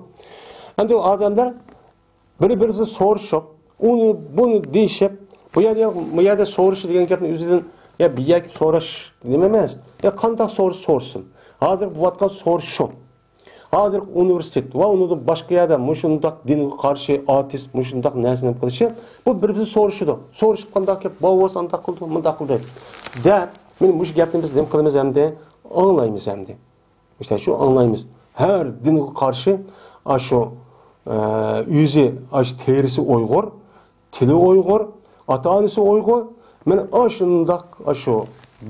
ئەمدى ئۇ ئادەملەر بىر-بىرىدىن سورىشىپ، ئۇنى، بۇنى دېيىشىپ، بۇ يەردە، بۇ يەردە سورىشى دېگەن گەپنى ئۆزىدىن، يا بىر يەرگە سوراش نېمە ئەمەس. يا قانداق سورىسا سورىسۇن. ھازىر بولۇۋاتقان سورىشى شۇ. ھازىرقى ئۇنىۋېرسىتېت ۋە ئۇنىڭدىن باشقا يەردە مۇشۇنداق دىنغا قارشى ئارتىست مۇشۇنداق نەرسىنى نېمە قىلىشى، بۇ بىر-بىرسى سورىشىدۇ. سورىشىپ قانداق گەپ، بوۋاس ئانداق قىلدى، مۇنداق قىلدى دەپ، مانا مۇشۇ گەپنى بىز نېمە قىلىمىز ئەمدى؟ ئاڭلايمىز ئەمدى. ئىشتە شۇ ئاڭلايمىز. ھەر دىنغا قارشى ئاشۇ، ئە، ئۆزى ئاشۇ تېرىسى ئۇيغۇر، تىلى ئۇيغۇر، ئاتا-ئانىسى ئۇيغۇر. مانا ئاشۇنداق ئاشۇ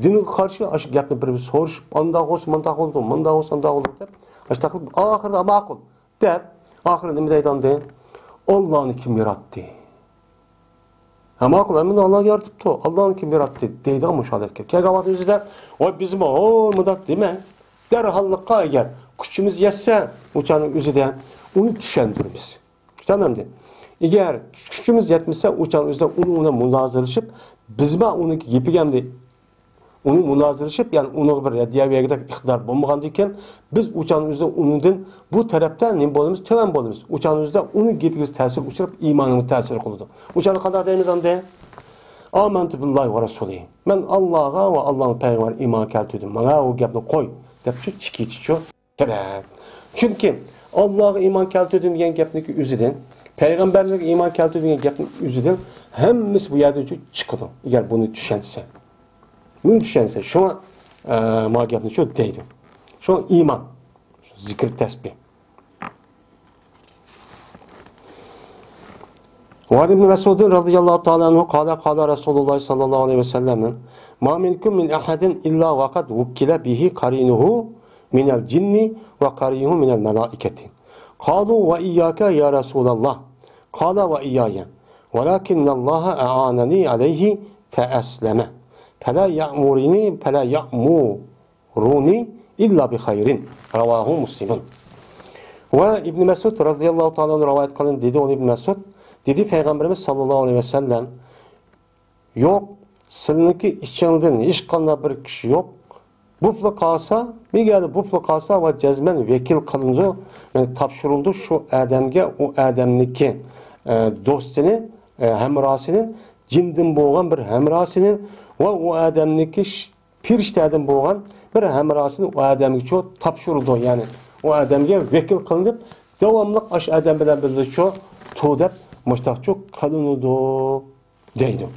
دىنغا قارشى ئاشۇ گەپنى بىر-بىر سورىشىپ، ئانداق بولسا مانداق بولىدۇ، مانداق بولسا ئانداق بولىدۇ دەپ، ئاشۇنداق قىلىپ ئاخىرىدا ماقۇل دەپ، ئاخىرى نېمە دەيدۇ ئاندىن؟ ئاللانى كىم ياراتتى؟ ھە، ماقۇل، ھەممىنى ئاللا يارىتىپتۇ. ئاللانى كىم ياراتتى؟ دەيدىغان مۇشۇ ھالەتكە كەلگەن ۋاقىت ئۆزىدە، ۋاي، بىزمۇ، ھو، مۇنداق دېمەڭ. دەرھاللىققا ئەگەر كۈچىمىز يەتسە، ئۇ چاغنىڭ ئۆزىدە ئۇنى چۈشەندۈرىمىز. چۈشەندۈرەمدى؟ ئەگەر كۈچىمىز يەتمىسە، ئۇ چاغنىڭ ئۆزىدە ئۇنىڭ بىلەن مۇنازىرىلىشىپ، بىزمۇ ئۇنىڭ گېپىگە ئەمدى ئۇنى مۇنازىرىلىشىپ، يەنى ئۇنىڭغا بىر رەددىيە بەرگۈدەك ئىقتىدار بولمىغاندىكىن، بىز ئۇ چاغنىڭ ئۆزىدە ئۇنىڭدىن بۇ تەرەپتە نېمە بولىمىز؟ تۆۋەن بولىمىز. ئۇ چاغنىڭ ئۆزىدە ئۇنىڭ گېپىگە بىز تەسىر ئۇچراپ، ئىمانىمىز تەسىر قىلىدۇ. ئۇ چاغدا قانداق دەيمىز ئاندىن؟ ئامەنتۇ بىللاھى ۋە رەسۇلىھى. مەن ئاللاغا ۋە ئاللانىڭ پەيغەمبىرىگە ئىمان كەلتۈردۈم. مانا ئۇ گەپنى قوي، دەپ شۇ چىقىۋېتىشچۇ. كېرەك. چۈنكى ئاللاغا ئىمان كەلتۈردۈم دېگەن گەپنىڭكى ئۆزىدىن، پەيغەمبەرلەرگە ئىمان كەلتۈردۈم دېگەن گەپنىڭ ئۆزىدىن ھەممىسى بۇ يەردىن چىقىدۇ. ئەگەر بۇنى چۈشەنسە. بۇنى چۈشەنسە. شۇڭا، ئە، ما گەپنى شۇ دەيدۇ. شۇڭا ئىمان. زىكىر تەسبىھ. وعن ابن مسعود رضي الله تعالى عنه قال، قال رسول الله صلى الله عليه وسلم، ما منكم من أحد إلا وقد وكل به قرينه من الجن وقرينه من الملائكة. قالوا، وإياك يا رسول الله. قال، وإياي. ولكن الله أعانني عليه فأسلم. فلا يأمرني، فلا يأمر رونى إلا بخير. رواه مسلم. ۋە ئىبن مەسئۇد رەزىيەللاھۇ تائالا ئەنھۇ رىۋايەت قىلىندى، دېدى ئۇنى ئىبن مەسئۇد، دېدى پەيغەمبىرىمىز ساللاللاھۇ ئەلەيھى ۋەسەللەم، يوق، سىلىنىڭكى ئىچىڭدىن ھېچقانداق بىر كىشى يوق، بوپلا قالسا، مېگەر بوپلا قالسا ۋە جەزمەن ۋەكىل قىلىنىدۇ، يەنى تاپشۇرۇلىدۇ شۇ ئادەمگە، ئۇ ئادەمنىڭكى، ئە، دوستىنى، ئە، ھەمراھىنى، جىندىن بولغان بىر ھەمراھىنى ۋە ئۇ ئادەمنىڭكى پىرىشتەدىن بولغان بىر ھەمراھىنى ئۇ ئادەمگە چۇ تاپشۇرىدۇ. يەنى ئۇ ئادەمگە ۋەكىل قىلىنىپ، داۋاملىق ئاشۇ ئادەم بىلەن بىللە چۇ تۇر دەپ مۇشتاقچۇ قىلىنىدۇ دەيدۇ.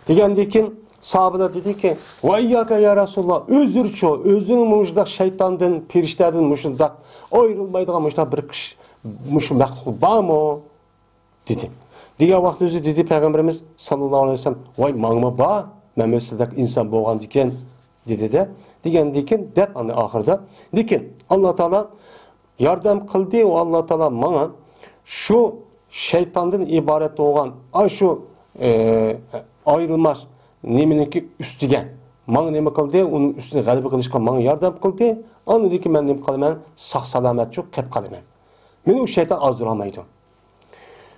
دېگەندىن كېيىن ساھابىلەر دېدىكى، ۋە ئىيياكە يا رەسۇلاللا، ئۆزرىچۇ، ئۆزىنىڭ مۇشۇنداق شەيتاندىن، پىرىشتەدىن مۇشۇنداق ئايرىلمايدىغان مۇشۇنداق بىر كىشى، مۇشۇ مەخلۇق بارمۇ؟ دېدى. دېگەن ۋاقتىمىزدا دېدى پەيغەمبىرىمىز ساللاللاھۇ ئەلەيھى ۋەسەللەم، ۋاي، ماڭىمۇ بار، مەن سىزدەك ئىنسان بولغاندىكىن، دېدى-دە، دېگەندىكىن دەپ ئاندىن ئاخىرىدا، لېكىن ئاللا تائالا ياردەم قىلدى، ئۇ ئاللا تائالا ماڭا شۇ شەيتاندىن ئىبارەت بولغان ئاشۇ، ئە، ئايرىلماس نېمىنىڭكى ئۈستىگە ماڭا نېمە قىلدى، ئۇنىڭ ئۈستىدە غەلىبە قىلىشقا ماڭا ياردەم قىلدى. ئاندىن كېيىن مەن نېمە قىلىمەن؟ ساق سالامەت چۇ قېلىپ قالىمەن. مېنى ئۇ شەيتان ئازدۇرالمايدۇ.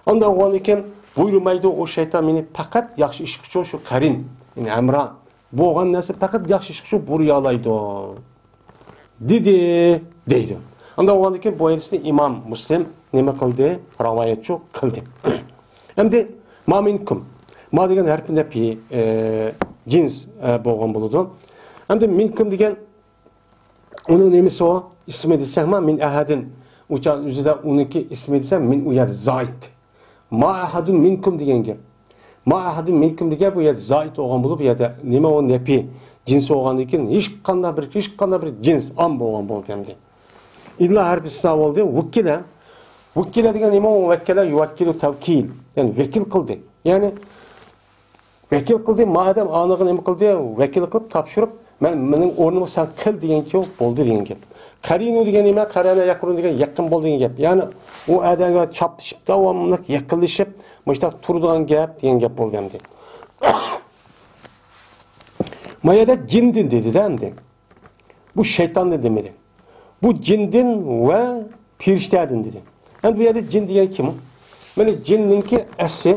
ئانداق بولغاندىن كېيىن بۇيرۇمايدۇ، ئۇ شەيتان مېنى پەقەت ياخشى ئىشقىچۇ شۇ قەرىن، يەنى ھەمراھ بولغان نەرسە پەقەت ياخشى ئىشقىچۇ بۇيرۇيالايدۇ، دېدى، دەيدۇ. ئانداق بولغاندىن كېيىن بۇ ھەدىسنى ئىمام مۇسلىم نېمە قىلدى؟ رىۋايەتچۇ قىلدى. ئەمدى ما مىنكۇم. ما دېگەن ھەرپى نەپى، ئە، جىنس، ئە، بولغان بولىدۇ. ئەمدى مىنكۇم دېگەن ئۇنىڭ نېمىسى ئۇ؟ ئىسمى دېسەكمۇ، مىن ئەھەدىن. ئۇ چاغ ئۆزىدە ئۇنىڭكى ئىسمى دېسە، مىن ئۇ يەردە زائىد. ما ئەھەدۇن مىنكۇم دېگەن گەپ. ما ئەھەدۇن مىنكۇم دېگەن بۇ يەردە زائىد بولغان بولۇپ، بۇ يەردە نېمە ئۇ؟ نەپى جىنسى بولغاندىن كېيىن ھېچقانداق بىر، ھېچقانداق بىر جىنس ئام بولغان بولدى ئەمدى. ئىللا ھەرپى ئىستىسنا بولدى. ۋۇككىلە. ۋۇككىلە دېگەن نېمە ئۇ؟ ۋەككەلە يۇۋەككىلۇ تەۋكىل. يەنى ۋەكىل قىلدى. يەنى ۋەكىل قىلدى، ما ئادەم ئانىغا نېمە قىلدى؟ ۋەكىل قىلىپ تاپشۇرۇپ، مەن، مېنىڭ ئورنۇمغا سەن قىل دېگەنكى يوق، بولدى دېگەن گەپ. قەرىنۇ دېگەن نېمە؟ قەرەنە يەقرۇن دېگەن يېقىن بول دېگەن گەپ. يەنى ئۇ ئادەمگە چاپلىشىپ، داۋاملىق يېقىنلىشىپ، مۇشۇنداق تۇرىدىغان گەپ دېگەن گەپ بولدى ئەمدى. ما يەردە جىندىن دېدى-دە ئەمدى. بۇ شەيتاننى دېمىدى. بۇ جىندىن ۋە پىرىشتەدىن دېدى. ئەمدى بۇ يەردە جىن دېگەن كىم؟ مانا جىننىڭكى ئەسلى،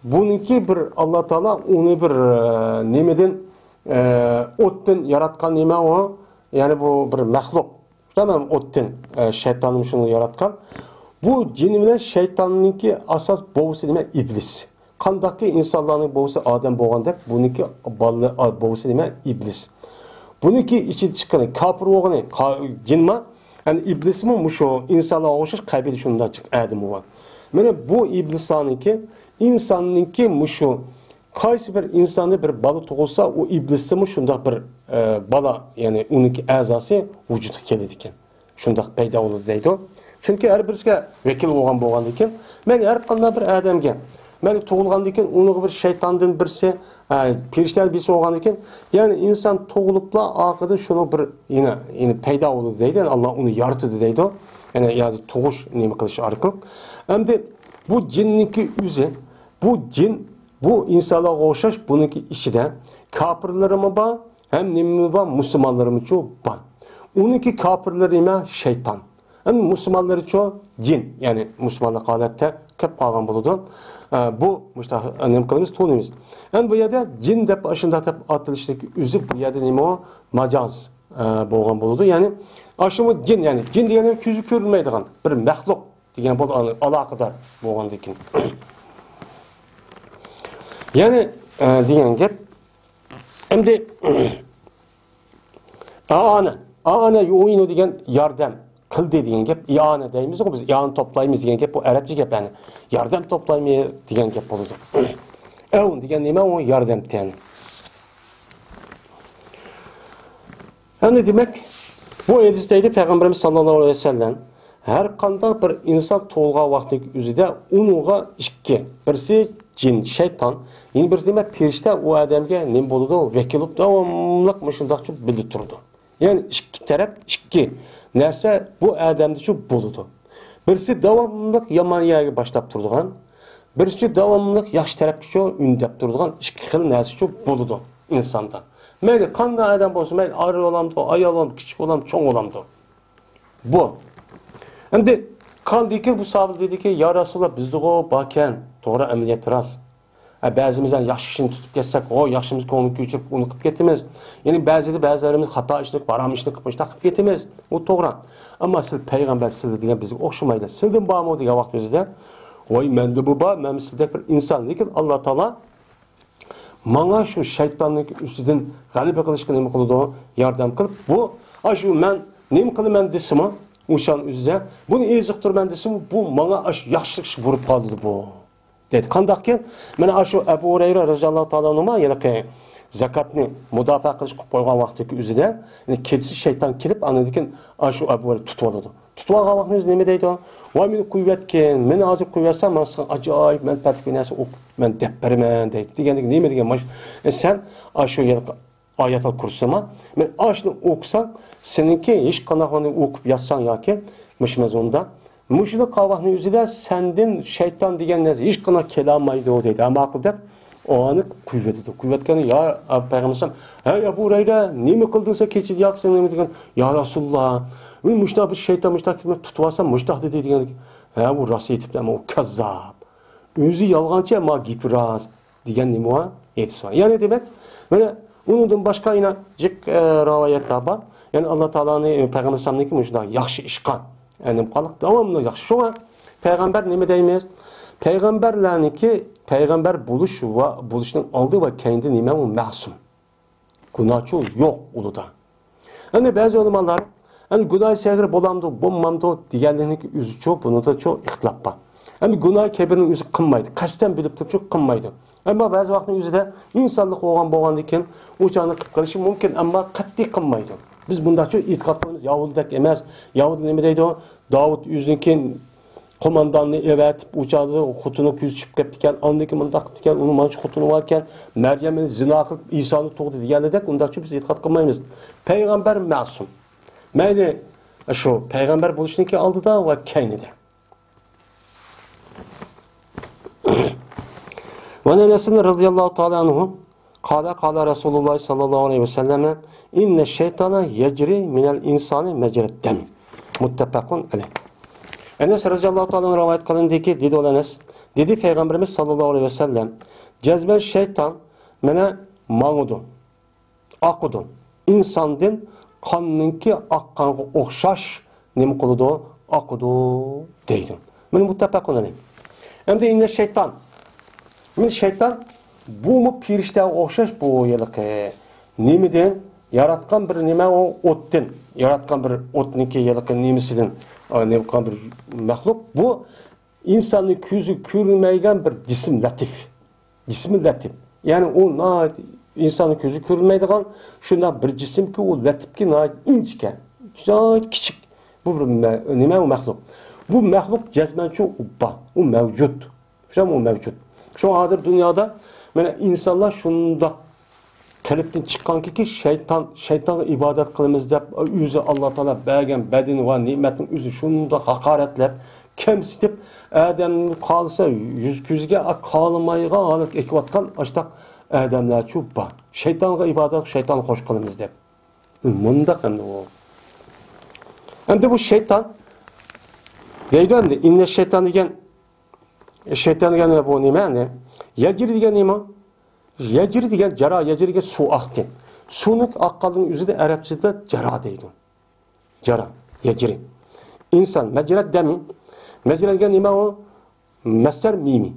بۇنىڭكى بىر ئاللا تائالا ئۇنى بىر، ئە، نېمىدىن، ئە، ئوتتىن ياراتقان نېمە ئۇ؟ يەنى بۇ بىر مەخلۇق. تامام ئوتتىن، ئە، شەيتاننى شۇنى ياراتقان. بۇ جىن بىلەن شەيتاننىڭكى ئاساس بوۋىسى نېمە؟ ئىبلىس. قانداقكى ئىنسانلارنىڭ بوۋىسى ئادەم بولغاندەك، بۇنىڭكى بالىلار، بوۋىسى نېمە؟ ئىبلىس. بۇنىڭكى ئىچىدە چىققىنى، كاپىر بولغىنى، قا-، جىنما؟ يەنى ئىبلىسمۇ مۇشۇ ئىنسانلارغا ئوخشاش قەبىلە شۇنداق جىق ئادىمى بار. مانا بۇ ئىبلىسلارنىڭكى، ئىنساننىڭكى مۇشۇ، قايسى بىر ئىنساندا بىر بالا تۇغۇلسا، ئۇ ئىبلىستىمۇ شۇنداق بىر، ئە، بالا، يەنى ئۇنىڭكى ئەزاسى ۋۇجۇدقا كېلىدىكەن. شۇنداق پەيدا بولىدۇ دەيدۇ. چۈنكى ھەر بىرسىگە ۋەكىل بولغان بولغاندىكىن، مەيلى ھەر قانداق بىر ئادەمگە، مەيلى تۇغۇلغاندىكىن ئۇنىڭغا بىر شەيتاندىن بىرسى، ئە، پېرىشتەنىڭ بىرسى بولغاندىكىن، يەنى ئىنسان تۇغۇلۇپلا ئارقىدىن شۇنىڭ بىر يەنە، يەنە پەيدا بولىدۇ دەيدۇ. يەنى ئاللا ئۇنى يارىتىدۇ دەيدۇ. يەنى يا تۇغۇش نېمە قىلىش ئارقىلىق. ئەمدى بۇ جىننىڭكى ئۆزى، بۇ جىن، بۇ ئىنسانلارغا ئوخشاش بۇنىڭكى ئىچىدە كاپىرلىرىمۇ بار، ھەم نېمىمۇ بار، مۇسۇلمانلىرىمۇچۇ بار. ئۇنىڭكى كاپىرلىرى نېمە؟ شەيتان. ئەمدى مۇسۇلمانلىرىچۇ؟ جىن، يەنى مۇسۇلمانلىق ھالەتتە قېلىپ قالغان بولىدۇ. ئە، بۇ مۇشۇنداق نېمە قىلىمىز، تونۇيمىز. ئەمدى بۇ يەردە جىن دەپ، ئاشۇنداق دەپ ئاتىلىشلىق ئۆزى بۇ يەردە نېمە ئۇ؟ ماجاز، ئە، بولغان بولىدۇ. يەنى ئاشۇمۇ جىن، يەنى جىن دېگەن كۆزى كۆرۈنمەيدىغان بىر مەخلۇق دېگەن بولىدۇ، ئالاقىدار بولغاندىن كېيىن. يەنى، ئە، دېگەن گەپ. ئەمدى ئائانە، ئائانە يۇئىنۇ دېگەن ياردەم قىلدى دېگەن گەپ. ئىئانە دەيمىزغۇ بىز، ئىئانە توپلايمىز دېگەن گەپ، بۇ ئەرەبچە گەپ، يەنى ياردەم توپلايمىز دېگەن گەپ بولىدۇ. ئەۋن دېگەن نېمە؟ ئۇ ياردەم تەنى. ئەمدى دېمەك، بۇ ھەدىس دەيدۇ، پەيغەمبىرىمىز ساللاللاھۇ ئەلەيھى ۋەسەللەم ھەر قانداق بىر ئىنسان تۇغۇلغان ۋاقتىدىكى ئۆزىدە ئۇنىڭغا ئىككى، بىرسى جىن، شەيتان، يەنە بىرسى نېمە؟ پېرىشتە ئۇ ئادەمگە نېمە بولىدۇ؟ ۋەكىل بولۇپ داۋاملىق مۇشۇنداقچە بىللە تۇرىدۇ. يەنى ئىككى تەرەپ، ئىككى نەرسە بۇ ئادەمدىچۇ بولىدۇ. بىرسى داۋاملىق يامان يەرگە باشلاپ تۇرىدىغان، بىرسى داۋاملىق ياخشى تەرەپكىچۇ ئۈندەپ تۇرىدىغان ئىككى خىل نەرسىچۇ بولىدۇ ئىنساندا. مەيلى قانداق ئادەم بولسۇن، مەيلى ئەر بولامدۇ، ئايال بولامدۇ، كىچىك بولامدۇ، چوڭ بولامدۇ. بۇ. ئەمدى قاندىكى بۇ ساھابە دېدىكى، يا رەسۇلاللا، بىزدىغۇ باركەن، توغرا، ئەمەلىيەت راست. ئە، بەزىمىز ياخشى ئىشنى تۇتۇپ كەتسەك، ئو، ياخشىمىز كۆڭلىنى كۆچۈرۈپ ئۇنى قىلىپ كېتىمىز. يەنى بەزىدە بەزىلىرىمىز خاتا ئىشنى قىلىپ، ھارام ئىشنى قىلىپ، مۇشۇنداق قىلىپ كېتىمىز. ئۇ توغرا. ئەمما سىز پەيغەمبەر، سىلەر دېگەن بىزگە ئوخشىمايدۇ. سىلىدىن بارمۇ دېگەن ۋاقىت ئۆزىدە، ۋاي، مەندە بۇ بار، مەن سىلدەك بىر ئىنسان. لېكىن ئاللا تائالا ماڭا شۇ شەيتاننىڭ ئۈستىدىن غەلىبە قىلىشقا نېمە قىلىدۇ؟ ياردەم قىلىپ، بۇ، ئاشۇ مەن نېمە قىلىمەن دېسىمۇ، ئۇشان ئۆزىدە، بۇنى ئېزىقتۇرىمەن دېسىمۇ، بۇ ماڭا ئاشۇ ياخشىلىق ئىشقا بۇرۇپ قالىدۇ بۇ. دەيدۇ. قانداقكىن؟ مانا ئاشۇ ئەبۇ ھۇرەيرە رەزىياللاھۇ تائالا ئەنھۇما ھېلىقى زاكاتنى مۇداپىئە قىلىش قىلىپ قويغان ۋاقتىدىكى ئۆزىدە، يەنى كېچىسى شەيتان كېلىپ، ئاندىن كېيىن ئاشۇ ئەبۇ ھۇرەيرە تۇتۇۋالىدۇ. تۇتۇۋالغان ۋاقتىدا ئۆزى نېمە دەيدۇ؟ ۋاي، مېنى قويۇۋەتكىن، مېنى ھازىر قويۇۋەتسەڭ، ماڭا ساڭا ئاجايىپ مەنپەئەتلىك بىر نەرسە ئوقۇپ مەن دەپ بېرىمەن دەيدۇ. دېگەندىكىن نېمە دېگەن؟ ماش-، ئە، سەن ئاشۇ يەردە ئايەتۇل كۇرسىما، مەن ئاشۇنى ئوقۇساڭ، سېنىڭكى ھېچقانداق ئۇنى ئوقۇپ ياتساڭ ياكى مۇشۇ مەزمۇندا، مۇشۇنى قىلغان ۋاقىتنىڭ ئۆزىدە سەندىن شەيتان دېگەن نەرسە ھېچقانداق كېلەلمەيدۇ دەيدۇ. ھە، ماقۇل دەپ، ئۇنى قويۇۋېتىدۇ. قويۇۋەتكەندە، يا پەيغەمبەر ئەلەيھىسسالام، ھەي ئەبۇ ھۇرەيرە، نېمە قىلدىڭ سەن كېچىدە ياقى سېنىڭ نېمە دېگەن؟ يا رەسۇلاللا، مۇشۇنداق بىر شەيتان مۇشۇنداق كېلىپ تۇتۇۋالسام، مۇشۇنداق دېدى دېگەن. ھە، ئۇ راست ئېيتىپتۇ، ئەمما ئۇ كاززاب. ئۆزى يالغانچى، ئەمما گېپى راست. دېگەن نېمە بار؟ ھەدىس بار. يەنى دېمەك، مانا ئۇنىڭدىن باشقا يەنە جىق، ئە، رىۋايەتلەر بار. يەنى ئاللا تائالانى، ئە، پەيغەمبەر ئەلەيھىسسالامنىڭكى مۇشۇنداق ياخشى ئىشقا، ئە، نېمە قىلغانلىق داۋاملىق ياخشى. شۇڭا پەيغەمبەر نېمە دەيمىز؟ پەيغەمبەرلەرنىڭكى پەيغەمبەر بولۇش ۋە بولۇشنىڭ ئالدى ۋە كەينىدە نېمە ئۇ؟ مەسۇم. گۇناھچۇ يوق ئۇلىدا. ئەمدى بەزى ئۆلىمالار، ئەمدى گۇناھى سەغىر بولامدۇ، بولمامدۇ دېگەنلىكنىڭ ئۆزىچۇ، بۇنىڭدىچۇ ئىختىلاپ بار. ئەمدى گۇناھى كەبىرنى ئۆزى قىلمايدۇ، قەستەن بىلىپ تۇرۇپچۇ قىلمايدۇ. ئەمما بەزى ۋاقىتنىڭ ئۆزىدە ئىنسانلىق بولغان بولغاندىن كېيىن ئۇ چاغنى قىلىپ قېلىشى مۇمكىن، ئەمما قەتئىي قىلمايدۇ. بىز بۇنداقچۇ ئېتىقاد قىلىمىز، يەھۇدىيدەك ئەمەس. يەھۇدىي نېمە دەيدۇ؟ داۋۇت ئۆزىنىڭكى قومانداننى ئەۋەتىپ، ئۇ چاغدا خوتۇنى كۆزى چۈشۈپ كەپتىكەن، ئاندىن كېيىن مۇنداق قىپتىكەن، ئۇنىڭ مانچە خوتۇنى باركەن، مەريەم زىنا قىلىپ ئىسانى تۇغدى دېگەنلىدەك، ئۇنداقچە بىز ئېتىقاد قىلمايمىز. پەيغەمبەر مەسۇم. مەيلى شۇ پەيغەمبەر بولۇشنىڭكى ئالدىدا ۋە كەينىدە. وعن أنس رضي الله تعالى عنه قال، قال رسول الله صلى الله عليه وسلم، إن الشيطان يجري من الإنسان مجرى الدم. متفق عليه. ئەنەس رەزىياللاھۇ تائالا ئەنھۇ رىۋايەت قىلىندىكى، دېدى ئۇ ئەنەس، دېدى پەيغەمبىرىمىز ساللاللاھۇ ئەلەيھى ۋەسەللەم، جەزمەن شەيتان مانا ماڭىدۇ، ئاقىدۇ، ئىنساندىن قاننىڭكى ئاققانغا ئوخشاش نېمە قىلىدۇ؟ ئاقىدۇ دەيدۇ. مانا مۇتتەپەقۇن ئەلەيھ. ئەمدى ئىننە شەيتان. مانا شەيتان بۇمۇ پېرىشتەگە ئوخشاش، بۇ ھېلىقى نېمىدىن ياراتقان بىر نېمە، ئۇ ئوتتىن ياراتقان بىر ئوتنىڭكى ھېلىقى نېمىسىدىن، ئا، نېمە قىلغان بىر مەخلۇق. بۇ ئىنساننىڭ كۆزى كۆرمەيدىغان بىر جىسىم لەتىف. جىسمى لەتىپ. يەنى ئۇ ناھايىتى ئىنساننىڭ كۆزى كۆرمەيدىغان شۇنداق بىر جىسىمكى، ئۇ لەتىپكى ناھايىتى ئىنچىكە، ناھايىتى كىچىك. بۇ بىر مە-، نېمە ئۇ مەخلۇق؟ بۇ مەخلۇق جەزمەن شۇ بار، ئۇ مەۋجۇت. شۇ ئۇ مەۋجۇت. شۇ ھازىر دۇنيادا مانا ئىنسانلار شۇنداق قېلىپتىن چىققانكى، شەيتان، شەيتانغا ئىبادەت قىلىمىز دەپ، ئۆزى ئاللا تائالا بەرگەن بەدىنى ۋە نېمەتنىڭ ئۆزى شۇنداق ھاقارەتلەپ، كەمسىتىپ، ئادەم قالسا يۈز كۆزىگە قالمايدىغان ھالەتكە ئېكىۋاتقان ئاشتاق ئادەملەرچۇ بار. شەيتانغا ئىبادەت، شەيتانغا خوش قىلىمىز دەپ. مۇنداق ئەمدى ئۇ. ئەمدى بۇ شەيتان دەيدۇ ئەمدى، ئىننە شەيتان دېگەن، شەيتان دېگەن بۇ نېمە ئەمدى؟ يەجرى دېگەن نېمە؟ يەجرى دېگەن جارا، يەجرى دېگەن سۇ ئاقتى. سۇنىڭ ئاققانلىقىنىڭ ئۆزىدە ئەرەبچىدە جارا دەيدۇ. جارا، يەجرى. ئىنسان، مەجرەت دەمى. مەجرەت دېگەن نېمە ئۇ؟ مەسدەر مىمى.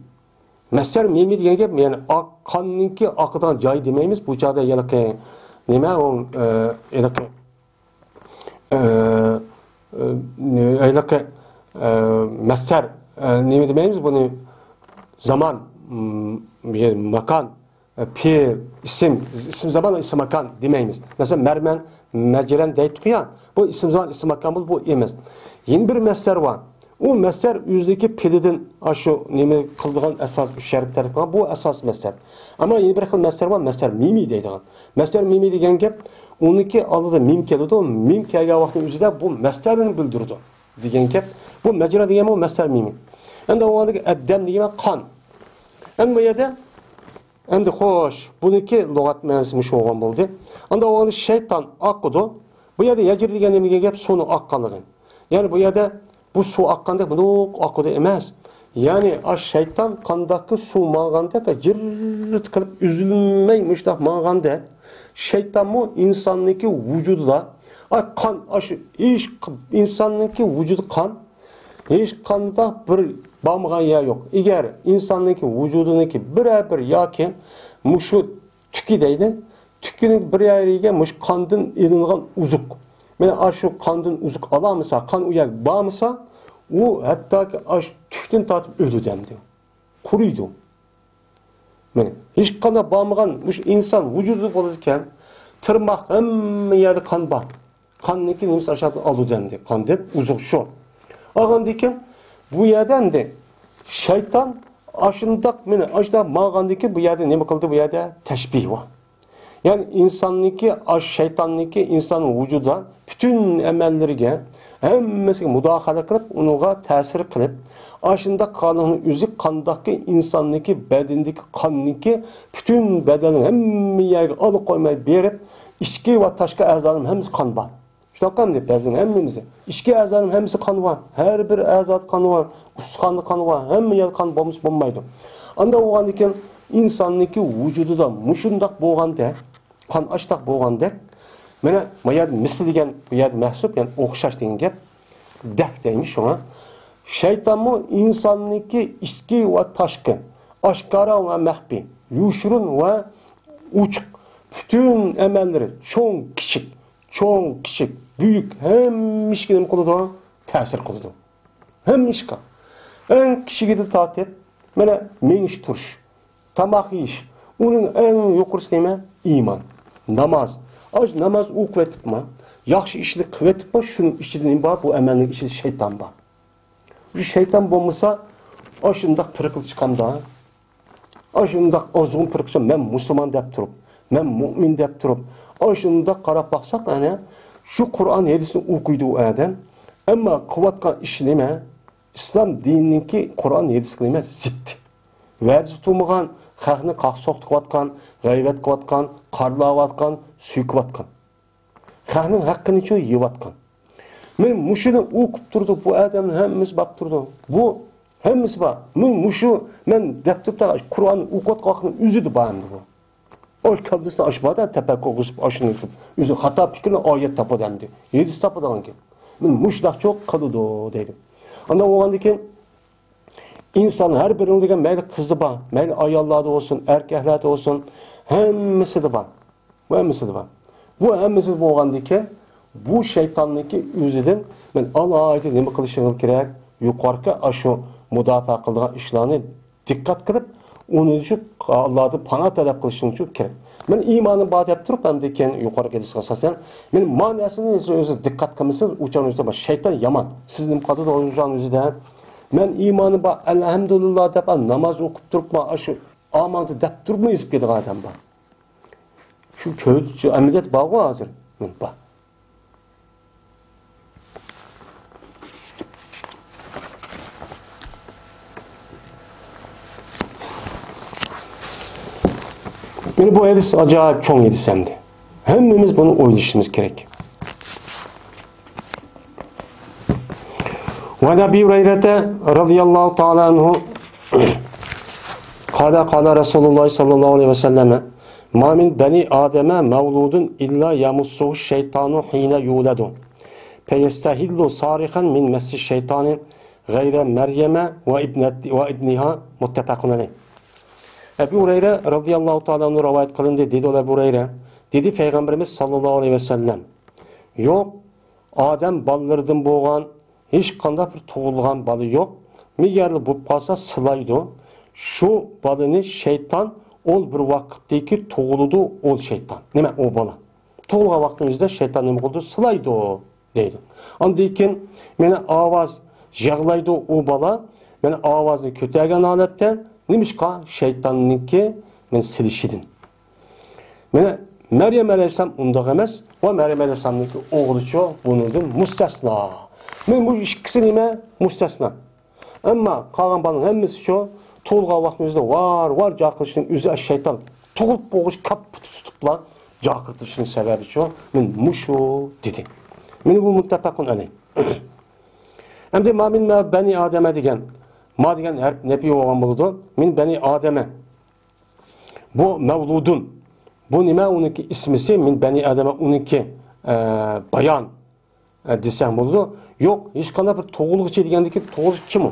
مەسدەر مىمى دېگەن گەپ، يەنى ئاق-، قاننىڭكى ئاقىدىغان جايى دېمەيمىز. بۇ چاغدا ھېلىقى نېمە ئۇ، ئە، ھېلىقى، ئە، ئە، ھېلىقى، ئە، مەسدەر، ئە، نېمە دېمەيمىز بۇنى؟ زامان، م-، ماكان، پېئىل، ئىسىم، ئىسىم زامان، ئىسىم ماكان دېمەيمىز. مەسىلەن، مەرمەن، مەجرەن دەيتتۇق يا، بۇ ئىسىم زامان، ئىسىم ماكان بولدى، بۇ ئەمەس. يەنە بىر مەسدەر بار. ئۇ مەسدەر ئۆزىدىكى پېئىلىدىن ئاشۇ نېمە قىلىدىغان ئاساس، ئۈچ ھەرپ تەركىب قىلغان، بۇ ئاساس مەسدەر. ئەمما يەنە بىر خىل مەسدەر بار، مەسدەر مىمى دەيدىغان. مەسدەر مىمى دېگەن گەپ، ئۇنىڭكى ئالدىدا مىم كېلىدۇ، مىم كەلگەن ۋاقىتنىڭ ئۆزىدە بۇ مەسدەرنى بىلدۈرىدۇ دېگەن گەپ. بۇ مەجرا دېگەن بۇ مەسدەر مىمى. ئەمدى ئۇ ئەددەم دېگەن قان. ئەمدى بۇ يەردە ئەمدى خوش، بۇنىڭكى لۇغەت مەنىسى مۇشۇ بولغان بولدى. ئاندا بولغاندا شەيتان ئاقىدۇ. بۇ يەردە يەجرى دېگەن نېمە دېگەن گەپ؟ سۇنىڭ ئاققانلىقى. يەنى بۇ يەردە بۇ سۇ ئاققاندەك مۇنداق ئاقىدۇ ئەمەس. يەنى ئاش شەيتان قانداقكى سۇ ماڭغاندەك جىررىت قىلىپ ئۈزۈلمەي مۇشۇنداق ماڭغاندەك، شەيتانمۇ ئىنساننىڭكى ۋۇجۇدىدا، ئاي قان، ئاشۇ ئىش، ئىنساننىڭكى ۋۇجۇدى قان، ھېچقانداق بىر بارمىغان يەر يوق. ئەگەر ئىنساننىڭكى ۋۇجۇدىنىڭكى بىرەر بىر ياكى مۇشۇ تۈكى دەيدۇ، تۈكىنىڭ بىر يەرگە مۇشۇ قاندىن ئېلىنغان ئوزۇق، مانا ئاشۇ قاندىن ئوزۇق ئالالمىسا، قان ئۇ يەرگە بارمىسا، ئۇ ھەتتاكى ئاشۇ تۈكتىن تارتىپ ئۆلىدۇ ئەمدى. قۇرۇيدۇ. مانا ھېچقانداق بارمىغان مۇشۇ ئىنسان ۋۇجۇدى بولىدىكەن، تىرماق، ھەممە يەردە قان بار. قاننىڭكى نېمىسى ئاشۇ يەردىن ئالىدۇ ئەمدى. قان دەپ ئوزۇق شۇ. ئالغاندىن كېيىن بۇ يەردە ئەمدى شەيتان ئاشۇنداق، مانا ئاشۇنداق ماڭغاندىن كېيىن بۇ يەردە نېمە قىلدى؟ بۇ يەردە تەشبىھ بار. يەنى ئىنساننىڭكى، ئاش شەيتاننىڭكى ئىنسان ۋۇجۇدىدا پۈتۈن ئەمەللىرىگە، ھەممىسىگە مۇداخىلە قىلىپ، ئۇنىڭغا تەسىر قىلىپ، ئاشۇنداق قانۇننىڭ ئۆزى قانداقكى ئىنساننىڭكى بەدىنىدىكى قاننىڭكى پۈتۈن بەدەننىڭ ھەممە يەرگە ئالا قويماي بېرىپ، ئىچكى ۋە تاشقى ئەزالىرىنىڭ ھەممىسى قان بار. شۇنداققۇ ئەمدى بەزىنىڭ ھەممىمىزدە ئىچكى ئەزانىڭ ھەممىسى قان بار. ھەر بىر ئەزادا قان بار. ئۇستىخاندا قان بار. ھەممە يەردە قان بولمىسا بولمايدۇ. ئانداق بولغاندىن كېيىن ئىنساننىڭكى ۋۇجۇدىدا مۇشۇنداق بولغاندەك، قان ئاشتاق بولغاندەك، مانا بۇ يەردە مىسلى دېگەن، بۇ يەردە مەھسۇپ، يەنى ئوخشاش دېگەن گەپ، دەك دەيمىز شۇڭا. شەيتانمۇ ئىنساننىڭكى ئىچكى ۋە تاشقى، ئاشكارا ۋە مەخپىي، يوشۇرۇن ۋە ئوچۇق، پۈتۈن ئەمەللىرى، چوڭ، كىچىك، چوڭ، كىچىك، بۈيۈك، ھەممە ئىشقا نېمە قىلىدۇ؟ تەسىر قىلىدۇ. ھەممە ئىشقا. ئەڭ كىچىكىدىن تارتىپ، مانا مېڭىش تۇرۇش، تاماق يېيىش، ئۇنىڭ ئەڭ يۇقىرىسى نېمە؟ ئىمان، ناماز. ئاش ناماز ئوقۇۋېتىپمۇ، ياخشى ئىشنى قىلىۋېتىپمۇ، شۇنىڭ ئىچىدە نېمە بار؟ بۇ ئەمەلنىڭ ئىچىدە شەيتان بار. شۇ شەيتان بولمىسا، ئاشۇنداق پىرقىلىق چىقامدا؟ ئاشۇنداق ئازغۇن پىرقىشا مەن مۇسۇلمان دەپ تۇرۇپ، مەن مۇئمىن دەپ تۇرۇپ، ئاشۇنداق قاراپ باقساق، ئەنە شۇ قۇرئان ھەدىسنى ئوقۇيدۇ ئۇ ئادەم. ئەمما قىلىۋاتقان ئىشى نېمە؟ ئىسلام دىنىنىڭكى قۇرئان ھەدىسكە نېمە؟ زىت. ۋەدىسى تۇرمىغان، خەقنى قاقسوق قىلىۋاتقان، غەيۋەت قىلىۋاتقان، قارىلاۋاتقان، سۆكۈۋاتقان. خەقنىڭ ھەققىنىچۇ يەۋاتقان. مانا مۇشۇنى ئوقۇپ تۇرىدۇ، بۇ ئادەمنىڭ ھەممىسى باقىپ تۇرىدۇ. بۇ ھەممىسى بار. مانا مۇشۇ مەن دەپ تۇرۇپتا قۇرئاننى ئوقۇۋاتقان ۋاقتىنىڭ ئۆزىدە بار ئەمدى بۇ. ئۇ كاللىسىدا ئاش بار-دە، تەپەككۇر قىلىپ ئاشۇنى ئۆزى خاتا پىكىرنى ئايەت تاپىدۇ ئەمدى. ھەدىس تاپىدىغان گەپ. مانا مۇشۇنداقچۇ قىلىدۇ دەيدۇ. ئانداق بولغاندىن كېيىن، ئىنسان ھەر بىرىڭ دېگەن مەيلى قىزدا بار، مەيلى ئاياللاردا بولسۇن، ئەركەكلەردە بولسۇن، ھەممىسىدە بار. بۇ ھەممىسىدە بار. بۇ ھەممىسىدە بولغاندىكىن، بۇ شەيتاننىڭكى ئۆزىدىن مەن ئالاھىدە نېمە قىلىشىڭىز كېرەك؟ يۇقىرىقى ئاشۇ مۇداپىئە قىلىدىغان ئىشلارنى دىققەت قىلىپ، ئۇنى شۇ ئاللادىن پانا تەلەپ قىلىشىڭ ئۈچۈن كېرەك. مەن ئىمانىم بار دەپ تۇرۇپ، ئەمدى كېيىن يۇقىرىقى ھەدىسكە ئاساسەن، مەن ما نەرسىنى ئۆزى دىققەت قىلمىسىڭىز، ئۇ چاغنىڭ ئۆزىدە شەيتان يامان. سىز نېمە قىلىدۇ ئۇ چاغنىڭ ئۆزىدە؟ مەن ئىمانىم بار، ئەلھەمدۇلىللا دەپ، ناماز ئوقۇپ تۇرۇپمۇ، ئاشۇ ئامانتى دەپ تۇرۇپمۇ ئېزىپ كېتىدىغان ئادەم بار. شۇ كۆ-، شۇ ئەمەلىيەت بارغۇ ھازىر. مەن بار. مانا بۇ ھەدىس ئاجايىپ چوڭ ھەدىس ئەمدى. ھەممىمىز بۇنى ئويلىشىمىز كېرەك. وعن أبي هريرة رضي الله تعالى عنه قال قال رسول الله صلى الله عليه وسلم: ما من بني آدم مولود إلا يمسه الشيطان حين يولد فيستحل صارخا من مس الشيطان غير مريم وابنت-، وابنها، متفق عليه. ئەبۇ ھۇرەيرە رەزىياللاھۇ تائالا ئەنھۇ رىۋايەت قىلىندى، دېدى ئۇ ئەبۇ ھۇرەيرە. دېدى پەيغەمبىرىمىز ساللاللاھۇ ئەلەيھى ۋەسەللەم: يوق، ئادەم بالىلىرىدىن بولغان ھېچقانداق بىر تۇغۇلغان بالا يوق. مېگەرلا بولۇپ قالسا سىلايدۇ. شۇ بالىنى شەيتان ئول بىر ۋاقىتتىكى تۇغۇلىدۇ ئول شەيتان. نېمە ئۇ بالا؟ تۇغۇلغان ۋاقتىنىڭ ئۆزىدە شەيتان نېمە قىلىدۇ؟ سىلايدۇ، دەيدۇ. ئاندىن كېيىن مانا ئاۋاز يىغلايدۇ ئۇ بالا. مانا ئاۋازنى كۆتەرگەن ھالەتتە، نېمىشقا؟ شەيتاننىڭكى مانا سىلىشىدىن. مانا مەريەم ئەلەيھىسسالام ئۇنداق ئەمەس. ۋە مەريەم ئەلەيھىسسالامنىڭكى ئوغلىچۇ بۇنىڭدىن مۇستەسنا. مانا بۇ ئىككىسى نېمە؟ مۇستەسنا. ئەمما قالغان بالىنىڭ ھەممىسىچۇ تۇغۇلغان ۋاقتىنىڭ ئۆزىدە ۋار ۋار جاقىرىشنىڭ ئۆزى شەيتان تۇغۇلۇپ بولغۇچ كاپپىتى تۇتۇپلا جاقىرتىشنىڭ سەۋەبىچۇ مانا مۇشۇ دېدى. مانا بۇ مۇتتەپەقۇن ئەلەيھ. ئەمدى ما مىن بەنى ئادەمە دېگەن، ما دېگەن ھەرپ نەپى بولغان بولىدۇ. مىن بەنى ئادەمە. بۇ مەۋلۇدۇن. بۇ نېمە؟ ئۇنىڭكى ئىسمىسى مىن بەنى ئادەمە، ئۇنىڭكى، ئە، بايان، ئە، دېسەڭ بولىدۇ. يوق، ھېچقانداق بىر تۇغۇلغۇچى دېگەندىكى تۇغۇلغۇچى كىم ئۇ؟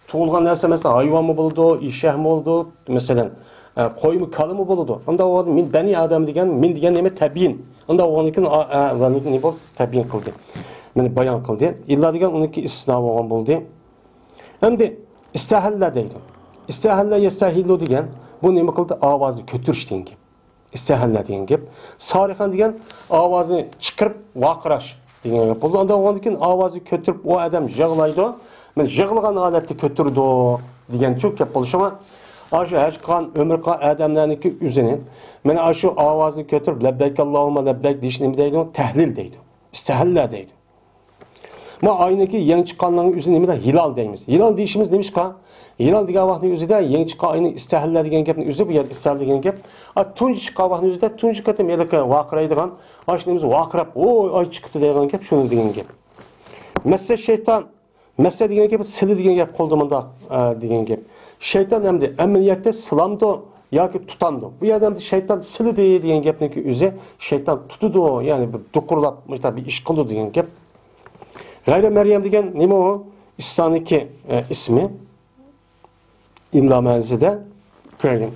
تۇغۇلغان نەرسە، مەسىلەن، ھايۋانمۇ بولىدۇ، ئېشەكمۇ بولىدۇ، مەسىلەن، ئە، قويمۇ، كالىمۇ بولىدۇ. ئۇنداق بولغاندا مىن بەنى ئادەم دېگەن، مىن دېگەن نېمە؟ تەبىئىن. ئۇنداق بولغاندىن كېيىن، ئا، ئە، مەۋلۇدنى نېمە بولدى؟ تەبىئىن قىلدى. مانا بايان قىلدى. ئىللا دېگەن ئۇنىڭكى ئىستىسنا بولغان بولدى. ئەمدى ئىستەھەللە دەيدۇ. ئىستەھەللە يەستەھىللۇ دېگەن، بۇ نېمە قىلدى؟ ئاۋازنى كۆتۈرۈش دېگەن گەپ. ئىستەھەللە دېگەن گەپ. سارىخەن دېگەن ئاۋازنى چىقىرىپ ۋارقىراش دېگەن گەپ بولىدۇ. ئانداق بولغاندىن كېيىن ئاۋازنى كۆتۈرۈپ ئۇ ئادەم يىغلايدۇ. مانا يىغلىغان ھالەتتە كۆتۈرىدۇ دېگەنچۇ گەپ بولىدۇ. شۇڭا ئاشۇ ھەج قىلغان، ئۆمرە قىلغان ئادەملەرنىڭكى ئۆزىنى مانا ئاشۇ ئاۋازنى كۆتۈرۈپ لەببەيك ئاللاھۇممە لەببەيك دېيىش نېمە دەيدۇ؟ تەھلىل دەيدۇ. ئىستەھەللە دەيدۇ. ما ئاينىڭكى يېڭى چىققانلىقىنىڭ ئۆزىنى نېمە دەيدۇ؟ ھىلال دەيمىز. ھىلال دېيىشىمىز نېمىشقا؟ ھىلال دېگەن ۋاقىتنىڭ ئۆزىدە يېڭى چىققان ئاينىڭ ئىستەھەللە دېگەن گەپنىڭ ئۆزى بۇ يەردە ئىستەھەللە دېگەن گەپ. ئا، تۇنجى چىققان ۋاقىتنىڭ ئۆزىدە تۇنجى قېتىم ھېلىقى ۋارقىرايدىغان، ئاشۇ نېمىز ۋارقىراپ، ۋوي، ئاي چىقىپتۇ دەيدىغان گەپ شۇنى دېگەن گەپ. مەسسە شەيتان، مەسسە دېگەن گەپ سىلى دېگەن گەپ قىلدى مۇنداق، ئە، دېگەن گەپ. شەيتان ئەمدى ئەمەلىيەتتە سىلامدۇ؟ ياكى تۇتامدۇ؟ بۇ يەردە ئەمدى شەيتان سىلىدى دېگەن گەپنىڭكى ئۆزى شەيتان تۇتىدۇ، يەنى بىر دوقۇرلاپ، مۇشۇنداق بىر ئىش قىلىدۇ دېگەن گەپ. غەيرە مەريەم دېگەن نېمە ئۇ؟ ئىسسانىكى، ئە، ئىسمى. ئىللا مەنىسىدە كۆرگەن.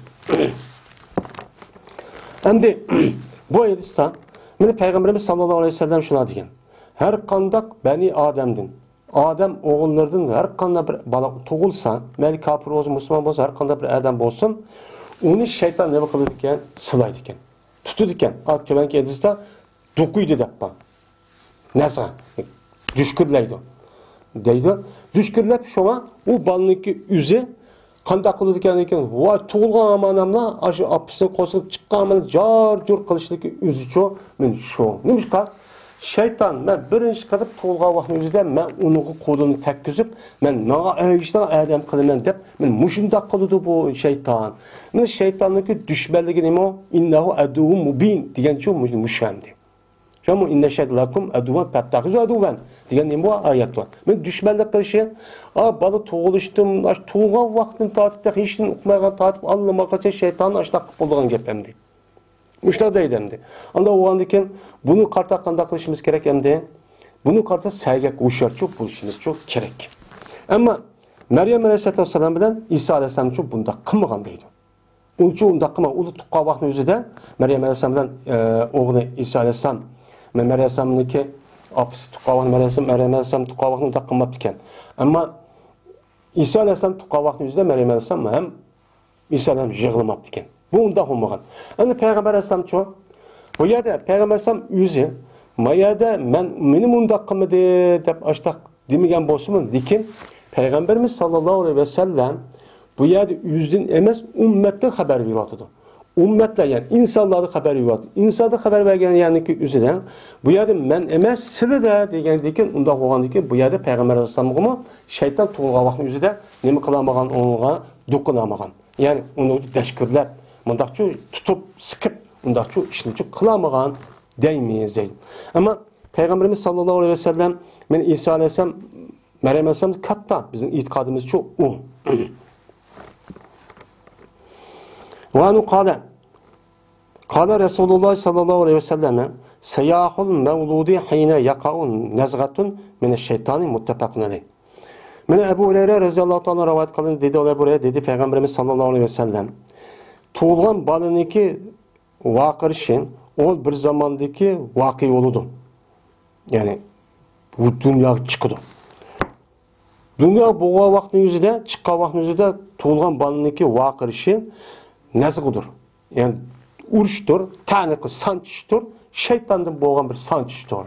ئەمدى بۇ ھەدىستە مانا پەيغەمبىرىمىز ساللاللاھۇ ئەلەيھى ۋەسەللەم شۇنداق دېگەن. ھەر قانداق بەنى ئادەمدىن ئادەم ئوغۇللىرىدىن ھەر قانداق بىر بالا تۇغۇلسا، مەيلى كاپىر بولسۇن، مۇسۇلمان بولسۇن، ھەر قانداق بىر ئادەم بولسۇن، ئۇنى شەيتان نېمە قىلىدىكەن؟ سىلايدىكەن، تۇتىدىكەن. ئا، تۆۋەنكى ھەدىستە دۇقۇيدى دەپ بار. نەزغە، دۈشكۈرلەيدۇ دەيدۇ. دۈشكۈرلەپ شۇڭا ئۇ بالىنىڭكى ئۆزى قانداق قىلىدىكەن ئىكەن؟ ۋاي، تۇغۇلغان ھامانلا ئاشۇ ئاپىسىنىڭ قورسىقىدىن چىققان ھامانلا جار-جۇر قىلىشلىكى ئۆزىچۇ، مەن شۇ. نېمىشقا؟ شەيتان، مەن بىرىنچى قېتىم تۇغۇلغان ۋاقىتنىڭ ئۆزىدە مەن ئۇنىڭغا قولىنى تەگكۈزۈپ، مەن ماڭا ئەگىشىدىغان ئادەم قىلىمەن دەپ، مەن مۇشۇنداق قىلىدۇ بۇ شەيتان. مەن شەيتاننىڭكى دۈشمەنلىكى نېمە؟ ئىننەھۇ ئەدۇۋۋۇن مۇبىن دېگەنچۇ مۇشۇ ئەمدى. شۇمۇ ئىننە شەيتانە لەكۇم ئەدۇۋۋەن فەتتەخىزۇ ئەدۇۋۋەن دېگەن نېمە بار؟ ئايەت بار. مەن دۈشمەنلىك قىلىشى، ئا، بالا تۇغۇلۇشتىن، ئاش-، تۇغۇلغان ۋاقتىدىن تارتىپ تېخى ھېچنېمە ئۇقمايدىغان تارتىپ ئاللىماقاچە شەيتاننى ئاشۇنداق قىلىپ بولىدىغان گەپ ئەمدى. مۇشۇنداق دەيدۇ ئەمدى. ئانداق بولغاندىن كېيىن بۇنى قارىتا قانداق قىلىشىمىز كېرەك ئەمدى؟ بۇنى قارىتا سەگەك ھوشيارچۇ بولۇشىمىزچۇ كېرەك. ئەمما مەريەم ئەلەيھىسسالاتۇ ۋەسسالام بىلەن ئىسا ئەلەيھىسسالامچۇ بۇنداق قىلمىغان دەيدۇ. ئۇنچە ئۇنداق قىلمىغان. ئۇلار تۇغقان ۋاقتىنىڭ ئۆزىدە مەريەم ئەلەيھىسسالام بىلەن، ئە، ئوغلى ئىسا ئەلەيھىسسالام، مە-، مەريەم ئەلەيھىسسالامنىڭكى ئاپىسى تۇغقان ۋاقتى، مەريەم ئەلەيھىسسالام، مەريەم ئەلەيھىسسالام تۇغقان ۋاقتىنى ئۇنداق قىلماپتىكەن. ئەمما ئىسا ئەلەيھىسسالام تۇغقان ۋاقتىنىڭ ئۆزىدە مەريەم ئەلەيھىسسالام ھەم ئىسا ئەلەيھىسسالام يىغلىماپتىكەن. بۇ ئۇنداق بولمىغان. ئەمدى پەيغەمبەر ئەلەيھىسسالامچۇ؟ بۇ يەردە پەيغەمبەر ئەلەيھىسسالام ئۆزى، ما يەردە مەن، مېنى مۇنداق قىلمىدى دەپ ئاشتاق دېمىگەن بولسىمۇ، لېكىن پەيغەمبىرىمىز ساللاللاھۇ ئەلەيھى ۋەسەللەم بۇ يەردە ئۆزىدىن ئەمەس، ئۈممەتتىن خەۋەر بېرىۋاتىدۇ. ئۈممەتلەر، يەنى ئىنسانلاردىن خەۋەر بېرىۋاتىدۇ. ئىنساندىن خەۋەر بەرگەن يەرنىڭكى ئۆزىدە، بۇ يەردە مەن ئەمەس، سىلىدە دېگەندىن كېيىن، ئۇنداق بولغاندىن كېيىن، بۇ يەردە پەيغەمبەر ئەلەيھىسسالامغىمۇ شەيتان تۇغۇلغان ۋاقتىنىڭ ئۆزىدە نېمە قىلالمىغان، ئۇنىڭغا دوقۇنالمىغان. يەنى ئۇنى دەشكۈرلەپ، مۇنداقچۇ تۇتۇپ، سىقىپ، ئۇنداقچۇ ئىشنىچۇ قىلالمىغان دەيمىز دەيدۇ. ئەمما پەيغەمبىرىمىز ساللاللاھۇ ئەلەيھى ۋەسەللەم، مەن ئىسا ئەلەيھىسسالام، مەريەم ئەلەيھىسسالام كاتتا بىزنىڭ ئېتىقادىمىزچۇ ئۇ. ۋە ئەنھۇ قالە، قالە رەسۇلۇللاھ ساللاللاھۇ ئەلەيھى ۋەسەللەم، سەياھۇل مەۋلۇدى ھىينە يەقەئۇ نەزغەتۇن مىنەش شەيتانى، مۇتتەپەقۇن ئەلەيھ. مانا ئەبۇ ھۇرەيرە رەزىيەللاھۇ تائالا رىۋايەت قىلدى، دېدى ئەبۇ ھۇرەيرە، دېدى پەيغەمبىرىمىز ساللاللاھۇ ئەلەيھى ۋەسەللەم، تۇغۇلغان بالىنىڭكى ۋارقىرىشى ئۇ بىر زاماندىكى ۋەقە بولىدۇ. يەنى بۇ دۇنياغا چىقىدۇ. دۇنيا بولغان ۋاقىتنىڭ ئۆزىدە، چىققان ۋاقىتنىڭ ئۆزىدە تۇغۇلغان بالىنىڭكى ۋارقىرىشى نەزغۇدۇر. يەنى ئۇرۇشتۇر، تەنىقى سانچىشتۇر، شەيتاندىن بولغان بىر سانچىشتۇر.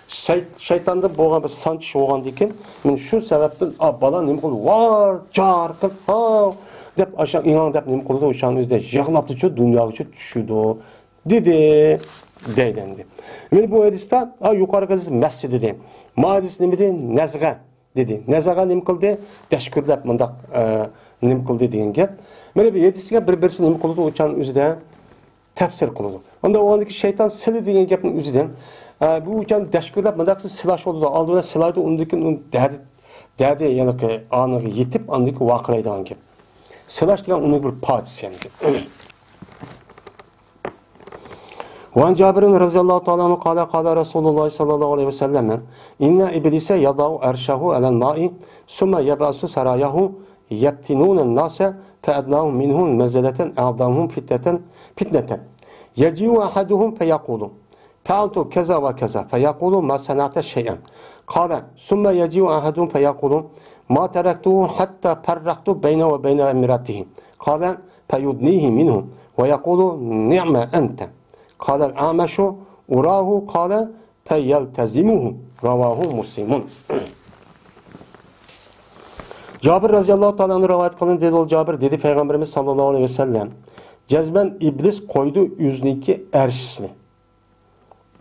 شەي-، شەيتاندىن بولغان بىر سانچىش بولغاندىن كېيىن، مانا شۇ سەۋەبتىن، ئا، بالا نېمە قىلىدۇ؟ ۋار، جار قىلىپ، ھاۋ دەپ، ئاشۇ ئىڭاڭ دەپ نېمە قىلىدۇ؟ ئوشۇنىڭ ئۆزىدە يىغلاپتىچۇ، دۇنياغىچۇ چۈشىدۇ، دېدى، دەيدۇ ئەمدى. مانا بۇ ھەدىستە، ئا، يۇقىرىقى ھەدىس مەسچى دېدى. ما ھەدىس نېمە دېدى؟ نەزغە دېدى. نەزغە نېمە قىلدى؟ دەشكۈرلەپ مۇنداق، ئە، نېمە قىلدى دېگەن گەپ. مانا بۇ ھەدىسكە بىر-بىرسى نېمە قىلىدۇ؟ ئوشۇنىڭ ئۆزىدە تەپسىر قىلىدۇ. ئۇندا ئۇنىڭدىكى شەيتان سىلى دېگەن گەپنىڭ ئۆزىدىن، ئە، بۇ ئوشۇنى دەشكۈرلەپ مۇنداق قىلىپ سىلاش بولىدۇ. ئالدى بىلەن سىلايدۇ، ئۇندىن كېيىن ئۇنىڭ دەردى، دەردى يەنى ئانىغا يېتىپ، ئاندىن كېيىن ۋارقىرايدىغان گەپ. سىلاش دېگەن ئۇنىڭ بىر پايدىسى ئەمدى. وعن جابر رضي الله تعالى عنه قال، قال رسول الله صلى الله عليه وسلم، إن إبليس يضع عرشه على الماء، ثم يبعث سراياه يفتنون الناس، فأدناهم منه منزلة أعظمهم فتنة، فتنة. يجيء أحدهم فيقول، فعلت كذا وكذا، فيقول، ما صنعت شيئا. قال، ثم يجيء أحدهم فيقول، ما تركته حتى فرقت بينه وبين امرأته. قال، فيدنيه منه ويقول، نعم أنت. قال الأعمش، أراه، قال، فيلتزمه. رواه مسلم. جابىر رەزىيەللاھۇ تائالا ئەنھۇ رىۋايەت قىلىندى، دېدى ئۇ جابىر، دېدى پەيغەمبىرىمىز ساللاللاھۇ ئەلەيھى ۋەسەللەم، جەزمەن ئىبلىس قويدى ئۆزىنىڭكى ئەرشىسىنى،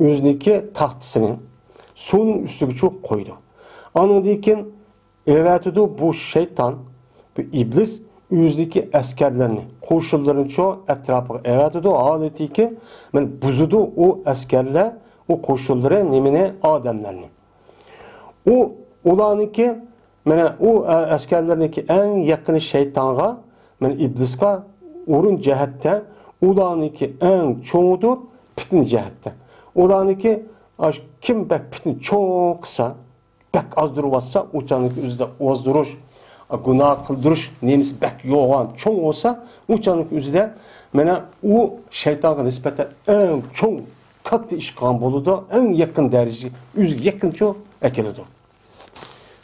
ئۆزىنىڭكى تەختىسىنى سۇنىڭ ئۈستىگە چوق قويدى. ئاندىن كېيىن ئەۋەتىدۇ بۇ شەيتان، بۇ ئىبلىس ئۆزىنىڭكى ئەسكەرلىرىنى، قوشۇنلىرىنى چوق ئەتراپىغا ئەۋەتىدۇ. ھالىتىكى، مانا بۇزىدۇ ئۇ ئەسكەرلەر، ئۇ قوشۇنلىرى نېمىنى؟ ئادەملەرنى. ئۇ، ئۇلارنىڭكى، مانا ئۇ، ئە، ئەسكەرلەرنىڭكى ئەڭ يېقىنى شەيتانغا، مانا ئىبلىسقا ئورۇن جەھەتتە ئۇلارنىڭكى ئەڭ چوڭىدۇر، پىتنە جەھەتتە. ئۇلارنىڭكى، ئاش-، كىم بەك پىتنە چوڭ قىلسا، بەك ئازدۇرۇۋاتسا، ئۇ چاغنىڭكى ئۆزىدە ئازدۇرۇش، گۇناھ قىلدۇرۇش نېمىسى بەك يوغان، چوڭ بولسا، ئۇ چاغنىڭكى ئۆزىدە مانا ئۇ شەيتانغا نىسبەتەن ئەڭ چوڭ، كاتتا ئىش قىلغان بولىدۇ، ئەڭ يېقىن دەرىجىگە، ئۆزىگە يېقىنچۇ ئەكېلىدۇ.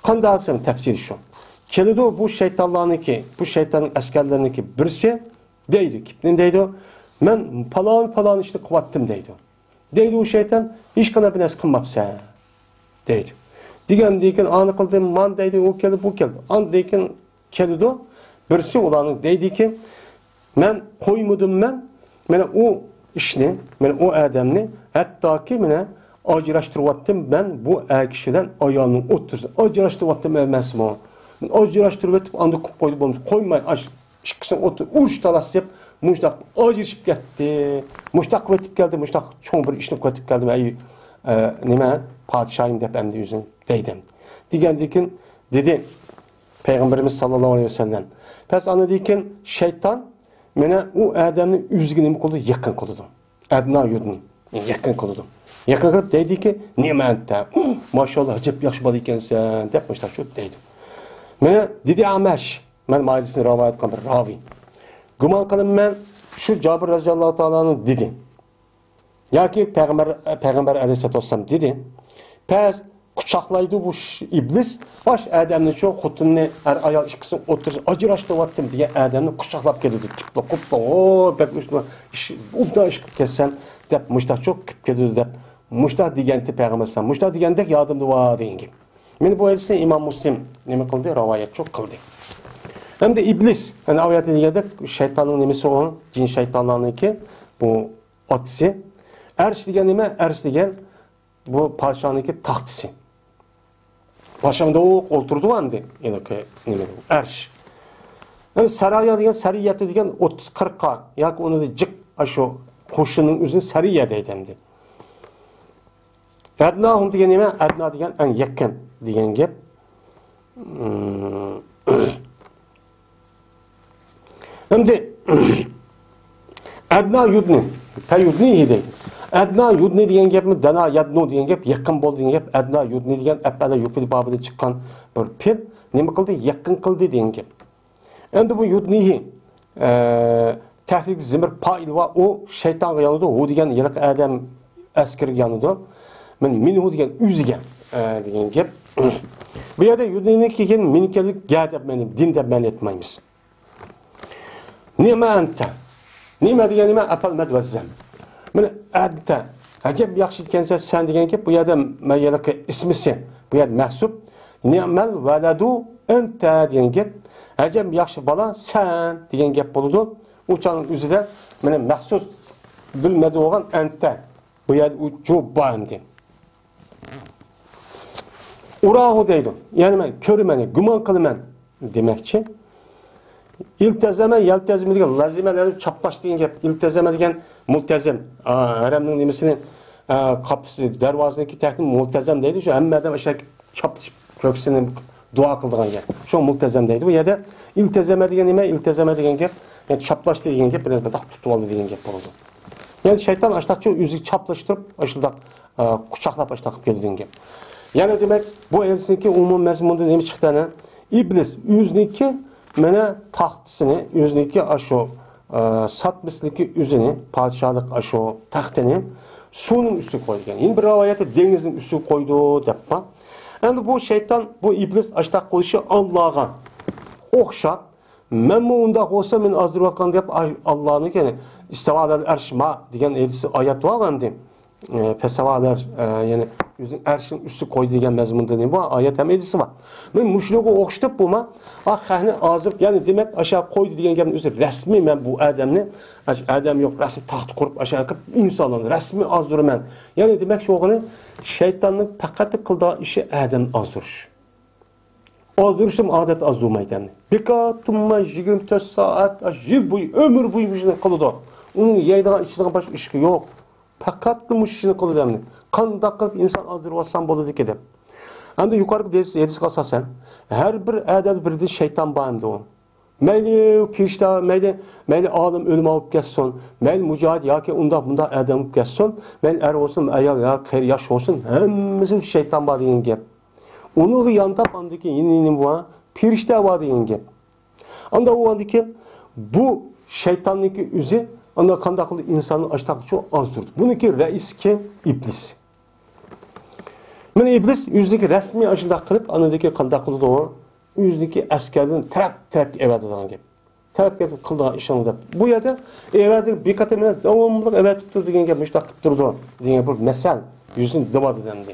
قانداق دېسەم، تەپسىرى شۇ. كېلىدۇ بۇ شەيتانلارنىڭكى، بۇ شەيتاننىڭ ئەسكەرلىرىنىڭكى بىرسى دەيدۇ، كىپنى دەيدۇ، مەن پالان، پالان ئىشنى قىلىۋاتتىم دەيدۇ. دەيدۇ ئۇ شەيتان، ھېچقانداق بىر نەرسە قىلماپسەن دەيدۇ. دېگەندىن كېيىن ئانى قىلدىم، مان دەيدۇ، ئۇ كەلدى، بۇ كەلدى. ئاندىن كېيىن كېلىدۇ، بىرسى ئۇلارنىڭ دەيدىكى، مەن قويمىدىم مەن، مانا ئۇ ئىشنى، مانا ئۇ ئادەمنى، ھەتتاكى مانا ئاجراشتۇرۇۋەتتىم مەن بۇ ئەر كىشى بىلەن ئايالنىڭ ئوتتۇرىسىنى ئاجراشتۇرۇۋەتتىم ئەمەسمۇ؟ ئاجراشتۇرۇۋېتىپ ئاندىن قويۇپ قويدى بولمىسا، قويماي ئاش-، ئىككىسىنى ئوتتۇرا ئۇرۇش تالاش دەپ مۇشۇنداق ئاجرىشىپ كەتتى. مۇشۇنداق قىلىۋېتىپ كەلدى، مۇشۇنداق چوڭ بىر ئىشنى قىلىۋېتىپ كەلدىم، ئەي، ئە، نېمە، پادىشاھىم دەپ ئەمدى ئۆزىنى دەيدۇ. دېگەندىن كېيىن دېدى پەيغەمبىرىمىز ساللاللاھۇ ئەلەيھى ۋەسەللەم. پەس ئاندىن كېيىن شەيتان مانا ئۇ ئادەمنى ئۆزىگە نېمە قىلىدۇ؟ يېقىن قىلىدۇ. ئەدنا يۇدنى يېقىن قىلىدۇ. يېقىن قىلىپ دەيدىكى، نېمە ئەنتە؟ ماشائاللاھ، ئەجەب ياخشى بالا ئىكەنسەن، دەپ مۇشۇنداق دەيدۇ. مانا دېدى ئەمەش، مەن مايىدىسىنى رىۋايەت قىلغان بىر راۋى. گۇمان قىلىمەن، شۇ جابىر رەزىياللاھۇ تائالا ئەنھۇ دېدى. ياكى پەيغەمبەر، پەيغەمبەر ئەلەيھىسسالاتۇ ۋەسسالام دېدى. پەس قۇچاقلايدۇ بۇ ش-، ئىبلىس، ئاش ئادەمنى شۇ خوتۇننى، ئەر ئايال ئىككىسىنى ئوتتۇرىسىنى ئاجراشتۇرۇۋەتتىم دېگەن ئادەمنى قۇچاقلاپ كېلىدۇ. كىپلا قۇپلا، ئو، بەك ئۇشتۇ، ئىش، ئوبدان ئىش قىلىپ كەتسەم، دەپ مۇشتاق چوق كىپ كېلىدۇ دەپ، مۇشتاق دېگەنتى پەيغەمبەر ئەلەيھىسسالام. مۇشتاق دېگەندەك يادىمدا بار دېگەن گەپ. مانا بۇ ھەدىسنى ئىمام مۇسلىم نېمە قىلدى؟ رىۋايەت چوق قىلدى. ئەمدى ئىبلىس، يەنى ئايەتتە دېگەندەك شەيتاننىڭ نېمىسى ئۇ؟ جىن شەيتانلارنىڭكى بۇ ئاتىسى. ئەرش دېگەن نېمە؟ ئەرش دېگەن بۇ پادىشاھنىڭكى تاختىسى. پادىشاھ ئۇنداق ئولتۇرىدۇ ئەمدى. يەنى نېمە؟ ئەرش. يەنى سارايا دېگەن، سەرىيەتۇ دېگەن ئوتتۇز قىرىققا ياكى ئۇنىڭدىن جىق ئاشۇ قوشۇننىڭ ئۆزىنى سەرىيە دەيدۇ ئەمدى. ئەدناھۇم دېگەن نېمە؟ ئەدنا دېگەن ئەڭ يېقىن دېگەن گەپ. ئەمدى ئەدنا يۇدنى، پە يۇدنىھى دەيدۇ. ئەدنا يۇدنى دېگەن گەپمۇ، دەنا يەدنۇ دېگەن گەپ، يېقىن بول دېگەن گەپ. ئەدنا يۇدنى دېگەن ئەپئەلە يۇپىدۇ بابىدىن چىققان بىر پېئىل. نېمە قىلدى؟ يېقىن قىلدى دېگەن گەپ. ئەمدى بۇ يۇدنىھى، ئە، تەھدىتلىك زېمىر پائىل ۋە ئۇ شەيتانغا يانىدۇ، ھۇ دېگەن ھېلىقى ئادەم ئەسكىرىگە يانىدۇ. مەن مىنھۇ دېگەن ئۆزىگە، ئە، دېگەن گەپ. بۇ يەردە يۇدنىھىنى كېيىن مىنكەللىك گە دەپ مەنە، دىن دەپ مەنە ئېيتمايمىز. نېمە ئەنتە؟ نېمە دېگەن نېمە؟ ئەپەل مەد ۋەززەم. مانا ئەنتە. ئەجەب ياخشى ئىكەنسەن سەن دېگەن گەپ. بۇ يەردە مەن ھېلىقى ئىسمىسى. بۇ يەردە مەھسۇب. نېمەل ۋەلەدۇ ئەنتە دېگەن گەپ. ئەجەب ياخشى بالا سەن دېگەن گەپ بولىدۇ. ئۇ چاغنىڭ ئۆزىدە مانا مەخسۇس بىلمەدى بولغان ئەنتە. بۇ يەردە ئۇ جۇ بار ئەمدى. ئۇراھۇ دەيدۇ. يەنى مەن كۆرىمەن، گۇمان قىلىمەن دېمەكچى. ئىلتەزەمە، يەلتەزىمە دېگەن لازىمە، لازىم چاپلاش دېگەن گەپ. ئىلتەزەمە دېگەن مۇلتەزىم. ئا، ھەرەمنىڭ نېمىسىنى، ئا، قاپىسى، دەرۋازىنىڭكى تەختىنى مۇلتەزەم دەيدۇ. شۇ ھەممە ئادەم ئاشۇ چاپلىشىپ كۆكسىنى دۇئا قىلىدىغان گەپ. شۇ مۇلتەزەم دەيدۇ. بۇ يەردە ئىلتەزەمە دېگەن نېمە؟ ئىلتەزەمە دېگەن گەپ، يەنى چاپلاشتى دېگەن گەپ، بىر مۇنداق تۇتۇۋالدى دېگەن گەپ بولىدۇ. يەنى شەيتان ئاشتاقچۇ ئۆزىگە چاپلاشتۇرۇپ، ئاشۇنداق، ئا، قۇچاقلاپ ئاشتاق قىلىپ كېلىدۇ دېگەن گەپ. يەنى دېمەك، بۇ ھەدىسنىڭكى ئومۇمىي مەزمۇنىدا نېمە چىقتى ئەنە؟ ئىبلىس ئۆزىنىڭكى مانا تاختىسىنى، ئۆزىنىڭكى ئاشۇ، ئا، ساتمىسىنىڭكى ئۆزىنى، پادىشاھلىق ئاشۇ تەختىنى سۇنىڭ ئۈستىگە قويىدىكەن. يەنە بىر رىۋايەتتە دېڭىزنىڭ ئۈستىگە قويىدۇ دەپ بار. ئەمدى بۇ شەيتان، بۇ ئىبلىس ئاشتاق قىلىشى ئاللاغا ئوخشاپ، مەنمۇ ئۇنداق بولسا مېنى ئازدۇرۇۋاتقان دەپ ئاي-، ئاللانىڭكى، يەنى ئىستاۋا ئەلەل ئەرش ما دېگەن ھەدىس ئايەت بار ئەمدى. ئە، پەسەۋا ئەلەل ئەرش، ئە، يەنى ئۆزىنىڭ ئەرشىنىڭ ئۈستىگە قويدى دېگەن مەزمۇندا نېمە بار؟ ئايەت ھەم ھەدىسى بار. مانا مۇشۇنىڭغا ئوخشىتىپ بۇما، ئا، خەقنى ئازدۇرۇپ، يەنى دېمەك، ئاشا قويدى دېگەن گەپنىڭ ئۆزى رەسمىي مەن بۇ ئادەمنى، ئاش-، ئادەم يوق، رەسمىي تاختا قۇرۇپ، ئاشا قىلىپ ئىنسانلارنى رەسمىي ئازدۇرىمەن. يەنى دېمەك، شۇ قىلغىنى شەيتاننىڭ پەقەت قىلىدىغان ئىشى ئادەمنى ئازدۇرۇش. ئازدۇرۇشتىن ئادەتتە ئازدۇرمايدۇ ئەمدى. بىكار تۇرماي يىگىرمە تۆت سائەت، يىل بويى، ئۆمۈر بويى مۇشۇنى قىلىدۇ. ئۇنىڭ يەيدىغان، ئىچىدىغان باشقا ئىشى يوق. پەقەتلا مۇشۇ ئىشنى قىلىدۇ ئەمدى. قانداق قىلىپ ئىنسان ئازدۇرۇۋالسام بولىدىكى دەپ. ئەمدى يۇقىرىقى ھەدىس-، ھەدىسكە ئاساسەن، ھەر بىر ئادەمدە بىردىن شەيتان بار ئەمدى ئۇ. مەيلى پىرىشتە، مەيلى، مەيلى ئالىم ئۆلىما بولۇپ كەتسۇن، مەيلى مۇجاھىد ياكى ئۇنداق مۇنداق ئادەم بولۇپ كەتسۇن، مەيلى ئەر بولسۇن، ئايال يا قېرى ياش بولسۇن، ھەممىسىدە شەيتان بار دېگەن گەپ. ئۇنىڭغا يانداپ ئاندىكىن يەنە نېمە بار؟ پىرىشتە بار دېگەن گەپ. ئاندا بولغاندىكىن بۇ شەيتاننىڭكى ئۆزى ئاندا قانداق قىلىپ ئىنساننى ئاشتاق شۇ ئازدۇرىدۇ. بۇنىڭكى رەئىسى كىم؟ ئىبلىس. مانا ئىبلىس ئۆزىنىڭكى رەسمىي ئاشۇنداق قىلىپ، ئاندىكى قانداق قىلىدۇ؟ ئۆزىنىڭكى ئەسكەرلىرىنى تەرەپ-تەرەپكە ئەۋەتىدىغان گەپ. تەرەپ كېلىپ قىلىدىغان ئىشىڭ دەپ. بۇ يەردە ئەۋەتىپ بىر قېتىم ئەمەس، داۋاملىق ئەۋەتىپ تۇر دېگەن گەپ، مۇشۇنداق قىلىپ تۇرىدۇ دېگەن بىر مەسەل يۈزىدىن دېۋالدى ئەمدى.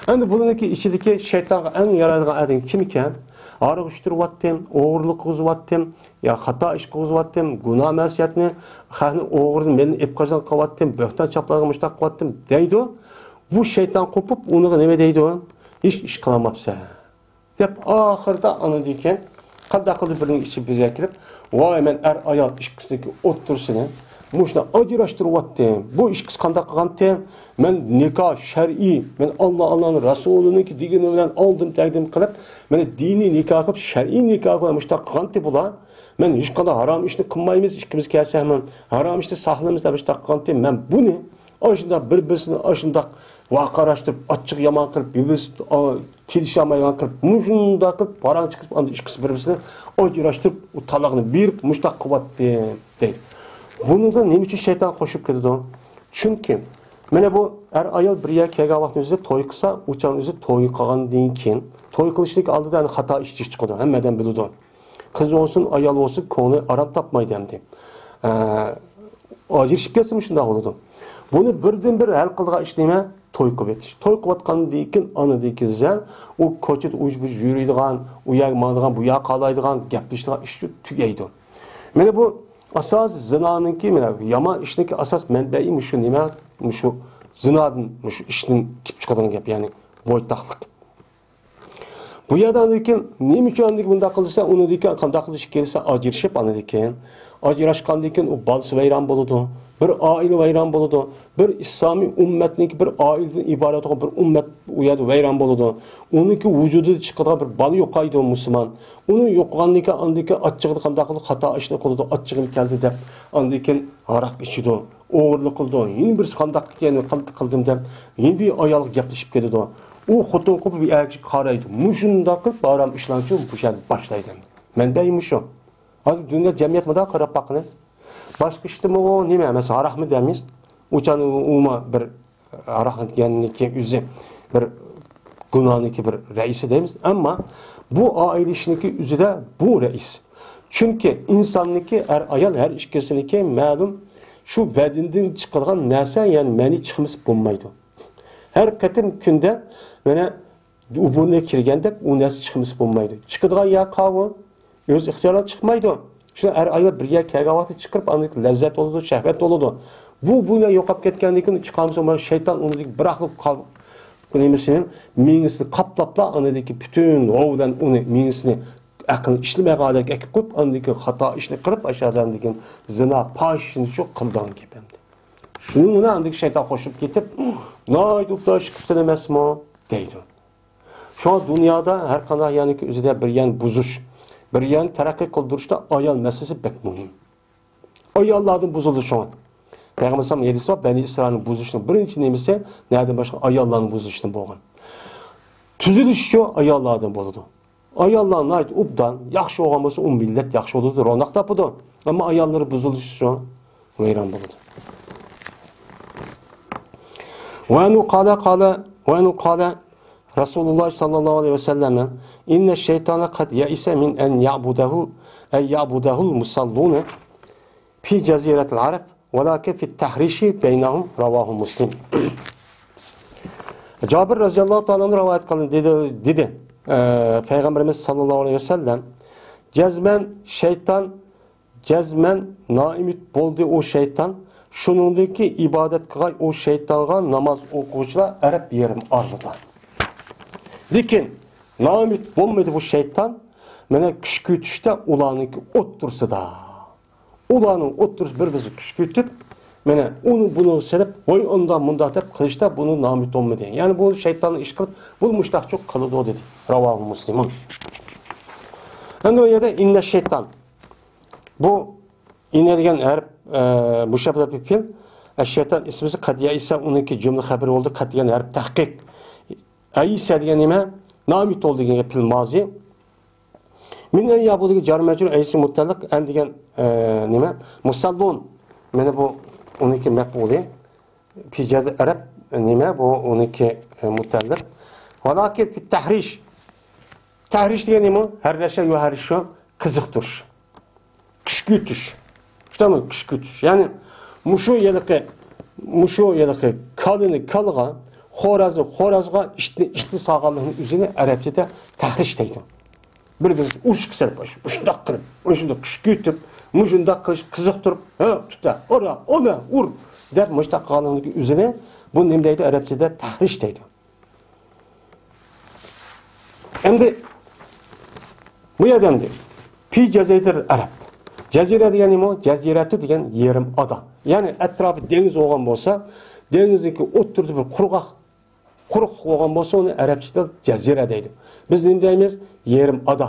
ئەمدى بۇنىڭكى ئىچىدىكى شەيتانغا ئەڭ يارايدىغان ئادەم كىم ئىكەن؟ ھارغا ئۇچتۇرۇۋاتتىم، ئوغرىلىق قىلغۇزۇۋاتتىم، يا خاتا ئىش قىلغۇزۇۋاتتىم، گۇناھ مەسىيەتنى، خەقنى ئوغرىدىن مېلىنى ئېلىپ قاچىدىغان قىلىۋاتتىم، بۆھتان چاپلايدىغان مۇشۇنداق قىلىۋاتتىم دەيدۇ. بۇ شەيتان قوپۇپ ئۇنىڭغا نېمە دەيدۇ؟ ھېچ ئىش قىلالماپسەن. دەپ ئاخىرىدا ئاندىن كېيىن قانداق قىلدى بىرنىڭ ئىچى بىزگە كېلىپ، ۋاي، مەن ئەر ئايال ئىككىسىنىڭكى ئوتتۇرىسىنى مۇشۇنداق ئاجراشتۇرۇۋاتتىم. بۇ ئىككىسى قانداق قىلغانتى؟ مەن نىكاھ شەرئىي، مەن ئاللا، ئاللانىڭ رەسۇلىنىڭكى دېگىنى بىلەن ئالدىم تەقدىم قىلىپ، مەن دىنىي نىكاھ قىلىپ، شەرئىي نىكاھ قىلىپ مۇشۇنداق قىلغانتى بۇلار. مەن ھېچقانداق ھارام ئىشنى قىلمايمىز، ئىككىمىز كەلسەكمۇ ھارام ئىشنى ساقلىمىز دەپ مۇشۇنداق قىلغانتى. مەن بۇنى ئاشۇنداق بىر-بىرسىنى ئاشۇنداق ۋارقىراشتۇرۇپ، ئاچچىقى يامان قىلىپ، بىر-بىرسى، ئا، كېلىشەلمەيدىغان قىلىپ، مۇشۇنداق قىلىپ پاراڭ چىقىرىپ، ئاندىن ئىككىسى بىر-بىرسىنى ئاجراشتۇرۇپ، ئۇ تالاقنى بېرىپ مۇشۇنداق قىلىۋەتتىم دەيدۇ. بۇنىڭدا نېمە ئۈچۈن شەيتان قوشۇپ كېتىدۇ؟ چۈنكى مانا بۇ ئەر-ئايال بىر يەرگە كەلگەن ۋاقىتنىڭ ئۆزىدە توي قىلسا، ئۇ چاغنىڭ ئۆزىدە توي قىلغاندىن كېيىن، توي قىلىشتىكى ئالدىدا يەنە خاتا ئىش چىقىدۇ، ھەممە ئادەم بىلىدۇ. قىز بولسۇن، ئايال بولسۇن، كۆڭلى ئارام تاپمايدۇ ئەمدى. ئە، ئاجرىشىپ كەتسىمۇ شۇنداق بولىدۇ. بۇنى بىردىنبىر ھەل قىلىدىغان ئىش نېمە؟ توي قىلىۋېتىش. توي قىلىۋاتقاندىن كېيىن، ئانىدىن كېيىن سەن ئۇ كوچىدا ئۇ بۇ يۈرىدىغان، ئۇ يەرگە ماڭىدىغان، بۇ يەرگە قارايدىغان، گەپلىشىدىغان ئىش شۇ تۈگەيدۇ. مانا بۇ ئاساس زىنانىڭكى، مانا يامان ئىشنىڭكى ئاساس مەنبەيى مۇشۇ نېمە؟ مۇشۇ زىنادىن، مۇشۇ ئىشتىن كېلىپ چىقىدىغان گەپ، يەنى بويتاقلىق. بۇ يەردە ئاندىن كېيىن نېمە ئۈچۈن ئاندىن كېيىن بۇنداق قىلسا، ئۇنىڭدىن كېيىن قانداق قىلىش كېلسە، ئاجرىشىپ ئاندىن كېيىن. ئاجراشقاندىن كېيىن ئۇ بالىسى ۋەيران بولىدۇ. بىر ئائىلە ۋەيران بولىدۇ. بىر ئىسلامىي ئۈممەتنىڭكى بىر ئائىلىدىن ئىبارەت بولغان بىر ئۈممەت ئۇ يەردە ۋەيران بولىدۇ. ئۇنىڭكى ۋۇجۇدىدا چىقىدىغان بىر بالا يوقايدۇ مۇسۇلمان. ئۇنى يوقىغاندىن كېيىن ئاندىن كېيىن ئاچچىقىدا قانداق قىلىدۇ، خاتا ئىشنى قىلىدۇ، ئاچچىقىم كەلدى دەپ ئاندىن كېيىن ھاراق ئىچىدۇ. ئوغرىلىق قىلىدۇ، يەنە بىرسى قانداق ئىكەن، قىل-، قىلدىم دەپ، يەنە بىر ئايالغا گەپلىشىپ كېتىدۇ. ئۇ خوتۇن قىلىپ بىر ئەركەككە قارايدۇ. مۇشۇنداق قىلىپ ھارام ئىشلارنى بۇ يەردە باشلايدۇ. مەنبەي مۇشۇ. ھازىر دۇنيا جەمئىيەت مۇنداق قاراپ باققىنى. باشقا ئىشتىمۇ نېمە ئەمەس، ھاراقمۇ دەيمىز. ئۇچان ئۇما بىر ھاراق دېگەننىكى ئۆزى بىر گۇناھنىكى بىر رەئىسى دەيمىز. ئەمما بۇ ئائىلە ئىشىنىكى ئۆزىدە بۇ رەئىس. چۈنكى ئىنساننىكى ئەر-ئايال ھەر ئىككىسىنىكى مەلۇم شۇ بەدىنىدىن چىقىدىغان نەرسە، يەنى مەنى چىقمىسا بولمايدۇ. ھەر قېتىم كۈندە مانا ئۇ بۇرنىغا كىرگەندەك ئۇ نەرسە چىقمىسا بولمايدۇ. چىقىدىغان يا قاۋۇ، ئۆز ئىختىيارىدا چىقمايدۇ. شۇ ئەر-ئايال بىر يەرگە كەلگەن ۋاقىتتا چىقىرىپ، ئاندىن لەززەت بولىدۇ، شەھۋەت بولىدۇ. بۇ، بۇ يوقاپ كەتكەندىن كېيىن چىقارمىسا، شەيتان ئۇنى بىراقلا قاپ-، نېمىسىنى، مېڭىسىنى قاپلاپلا، ئاندىن پۈتۈن ھوۋ بىلەن ئۇنى، مېڭىسىنى، ئەقلىنى ئىشلىمەيدىغان ھالەتكە ئەكىپ قويۇپ، ئاندىن كېيىن خاتا ئىشنى قىلىپ، ئاشۇ يەردىن كېيىن زىنا، پاھىشىنى شۇ قىلىدىغان گەپ ئەمدى. شۇنىڭ بىلەن ئاندىن كېيىن شەيتان قوشۇلۇپ كېتىپ، ناھايىتى ئوبدان ئىش قىپسەن ئەمەسمۇ؟ دەيدۇ. شۇڭا دۇنيادا ھەر قانداق يەرنىڭكى ئۆزىدە بىر يەرنى بۇزۇش، بىر يەرنى تەرەققىي قىلدۇرۇشتا ئايال مەسىلىسى بەك مۇھىم. ئاياللاردىن بۇزۇلىدۇ شۇڭا. پەيغەمبەر ئەلەيھىسسالام ھەدىسى بار، بەنى ئىسرائىلنىڭ بۇزۇشىنىڭ بىرىنچى نېمىسى، نەدىن باشقا ئاياللارنىڭ بۇزۇلۇشىدىن بولغان. تۈزۈلۈشىچۇ ئاياللاردىن بولىدۇ. ئاياللار ناھايىتى ئوبدان، ياخشى بولغان بولسا، ئۇ مىللەت ياخشى بولىدۇ، روناق تاپىدۇ. ئەمما ئاياللىرى بۇزۇلۇشىچۇ ۋەيران بولىدۇ. وأنه قال، قال، وأنه قال رسول الله صلى الله عليه وسلم، إن الشيطان قد يئس من أن يعبده، أن يعبده المصلون في جزيرة العرب، ولكن في التحريش بينهم، رواه مسلم. جابىر رەزىياللاھۇ تائالا ئەنھۇ رىۋايەت قىلدى، دېدى، دېدى، ئە، پەيغەمبىرىمىز ساللاللاھۇ ئەلەيھى ۋەسەللەم، جەزمەن شەيتان، جەزمەن نائۈمىد بولدى ئۇ شەيتان، شۇنىڭدىن كېيىن ئىبادەت قىلغاي ئۇ شەيتانغا ناماز ئوقۇغۇچىلار ئەرەب يېرىم ئارىلىدا. لېكىن نائۈمىد بولمىدى بۇ شەيتان، مانا كۈشكۈرتۈشتە ئۇلارنىڭكى ئوتتۇرىسىدا. ئۇلارنىڭ ئوتتۇرىسى بىر-بىرسىگە كۈشكۈرتۈپ، مانا ئۇنى بۇنىڭغا سېلىپ، ۋاي ئۇنداق مۇنداق دەپ قىلىشتا بۇنى نامى تولمىدى. يەنى بۇ شەيتاننىڭ ئىش قىلىپ، بۇ مۇشتاقچۇ قىلىدۇ دېدى. راۋاھۇ مۇسلىمۇن. ئەمدى ئۇ يەردە ئىننە شەيتان. بۇ ئىننە دېگەن ھەرپ، ئە، مۇشەببەھ بىل پېئىل. ئەششەيتان ئىسمىسى قەد يەئىسە، ئۇنىڭكى جۈملە خەبىرى بولدى. قەد دېگەن ھەرپ تەھقىق. ئەيسە دېگەن نېمە؟ نامى تولدى دېگەن گەپ پېئىل مازى. مىن ئەن يەئبۇدىگە جار مەجرۇر، ئەيسى مۇتەللىق، ئەن دېگەن، ئە، نېمە؟ مۇسەللۇن. مانا بۇ ئۇنىڭكى مەپئۇلى. پىجەدە ئەرەب نېمە بۇ ئۇنىڭكى، ئە، مۇتەللىق. ۋالاكىن پىت تەھرىش. تەھرىش دېگەن نېمە؟ ھەررەشە يۇھەررىشۇ، قىزىقتۇرۇش. كۈشكۈرتۈش. شۇنداقمۇ؟ كۈشكۈرتۈش. يەنى مۇشۇ ھېلىقى، مۇشۇ ھېلىقى كالىنى كالىغا، خورازنى خورازغا، ئىتنى ئىتكە سالغانلىقنىڭ ئۆزىنى ئەرەبچىدە تەھرىش دەيدۇ. بىر-بىرىسى ئۇرۇشقا سەل، شۇنداق قىلىپ، شۇنداق كۈشكۈرتۈپ، مۇشۇنداق قىلىش قىزىقتۇرۇپ، ھە، تۇتا، ئۇرا، ئۇلا، ئۇر دەپ مۇشۇنداق قىلغانلىقنىڭ ئۆزىنى، بۇ نېمە دەيدۇ؟ ئەرەبچىدە تەھرىش دەيدۇ. ئەمدى بۇ يەردە ئەمدى پى جەزىرەتىل ئەرەب. جەزىرە دېگەن نېمە؟ جەزىرەتۇ دېگەن يېرىم ئادا. يەنى ئەتراپى دېڭىز بولغان بولسا، دېڭىزنىڭكى ئوتتۇرىدا بىر قۇرغاق، قۇرۇقلۇق بولغان بولسا، ئۇنى ئەرەبچىدە جەزىرە دەيدۇ. بىز نېمە دەيمىز؟ يېرىم ئادا.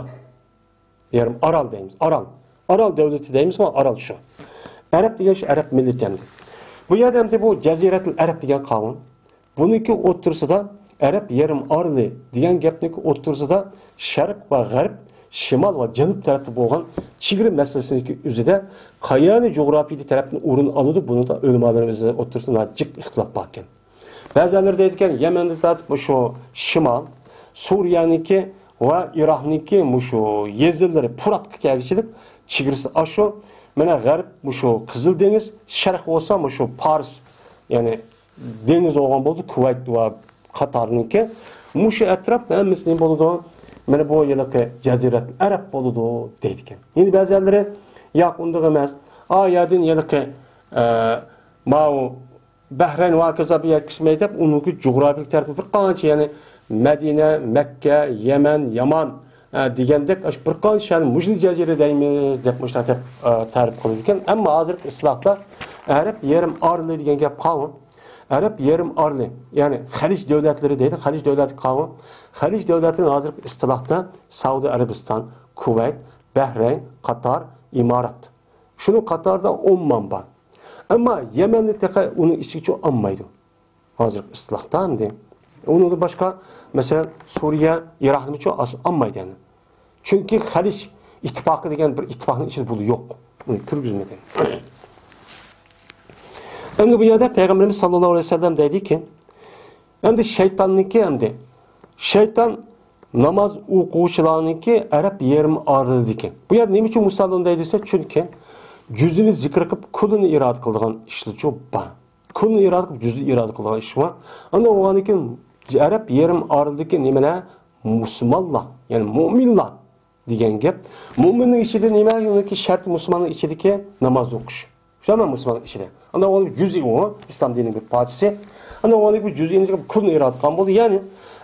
يېرىم ئارال دەيمىز. ئارال. ئارال دۆلىتى دەيمىزغۇ، ئارال شۇ. ئەرەب دېگەن شۇ ئەرەب مىللىتى ئەمدى. بۇ يەردە ئەمدى بۇ جەزىرەتۇل ئەرەب دېگەن قاۋۇن. بۇنىڭكى ئوتتۇرىسىدا، ئەرەب يېرىم ئارىلى دېگەن گەپنىڭكى ئوتتۇرىسىدا شەرق ۋە غەرب، شىمال ۋە جەنۇب تەرەپتە بولغان چېگرا مەسىلىسىنىڭكى ئۆزىدە قايانى جۇغراپىيە تەرەپتىن ئورۇن ئالىدۇ، بۇنىڭدا ئۆلىمالىرىمىز ئوتتۇرىسىدا جىق ئىختىلاپ بار ئىكەن. بەزىلەر دەيدىكەن، يەمەندىن تارتىپ مۇشۇ شىمال، سۈرىيەنىڭكى ۋە ئىراقنىڭكى مۇشۇ يېزىلىرى پۇراتقا كەلگۈچىلىك چېگرىسى ئاشۇ. مانا غەرب مۇشۇ قىزىل دېڭىز، شەرق بولسا مۇشۇ پارس، يەنى دېڭىز بولغان بولىدۇ، كۇۋەيت ۋە قاتارنىڭكى. مۇشۇ ئەتراپ ھەممىسى نېمە بولىدۇ؟ مانا بۇ ھېلىقى جەزىرەتۇل ئەرەب بولىدۇ دەيدىكەن. يەنە بەزىلەرلىرى، ياق، ئۇنداق ئەمەس. ئا يەردىن ھېلىقى، ئە، ماۋۇ بەھرەين ۋە ھاكازا بۇ يەرگە كىرمەي دەپ، ئۇنىڭكى جۇغراپىيىلىك تەرىپى بىر قانچە، يەنى مەدىنە، مەككە، يەمەن، يامان، ئە، دېگەندەك، ئاشۇ بىر قانچە شەھەرنى مۇشۇ جەزىرە دەيمىز دەپ مۇشۇنداق دەپ، ئە، تەرىپ قىلىدىكەن. ئەمما ھازىرقى ئىستىلاھتا ئەرەب يېرىم ئارىلى دېگەن گەپ قالمىدى. ئەرەب يېرىم ئارىلى، يەنى خەلىج دۆلەتلىرى دەيدۇ، خەلىج دۆلەتلىرى قالمىدى. خەلىج دۆلەتلىرى ھازىرقى ئىستىلاھتا سەئۇدى ئەرەبىستان، كۇۋەيت، بەھرەين، قاتار، ئىمارات. شۇنىڭ قاتارىدا ئوممان بار. ئەمما يەمەننى تېخى ئۇنىڭ ئىچىگىچۇ ئالمايدۇ. ھازىرقى ئىستىلاھتا ئەمدى. ئۇنىڭدىن باشقا، مەسىلەن، سۈرىيە، ئىراقنىمۇچۇ ئاس-، ئالمايدۇ يەنى. چۈنكى خەلىج ئىتتىپاقى دېگەن بىر ئىتتىپاقنىڭ ئىچىدە بۇ يوق. ئۇنى كىرگۈزمىدى. ئەمدى بۇ يەردە پەيغەمبىرىمىز ساللاللاھۇ ئەلەيھى ۋەسەللەم دەيدىكى، ئەمدى شەيتاننىڭكى ئەمدى. شەيتان ناماز ئوقۇغۇچىلارنىڭكى ئەرەب يېرىم ئارىلىدىكى. بۇ يەردە نېمە ئۈچۈن مۇسەللىم دەيدۇ دېسە، چۈنكى جۈزىنى زىكىر قىلىپ، كۈلىنى ئىرادە قىلىدىغان ئىشلىرىچۇ بار. كۈلىنى ئىرادە قىلىپ، جۈزىنى ئىرادە قىلىدىغان ئىش بار. ئاندىن بولغاندىن كېيىن ئەرەب يېرىم ئارىلىدىكى نېمىلەر؟ مۇسۇلمانلار، يەنى مۇئمىنلار دېگەن گەپ. مۇئمىننىڭ ئىچىدە نېمە؟ يەنىكى شەرتى مۇسۇلماننىڭ ئىچىدىكى ناماز ئوقۇش. شۇ مۇسۇلماننىڭ ئىچىدە. ئاندىن ئۇنىڭ جۈزئى ئۇ، ئىسلام دىنىنىڭ بىر پارچىسى. ئاندىن ئۇنىڭ بۇ جۈزئىنى كۈلنى ئىرادە قىلغان بولدى. يەنى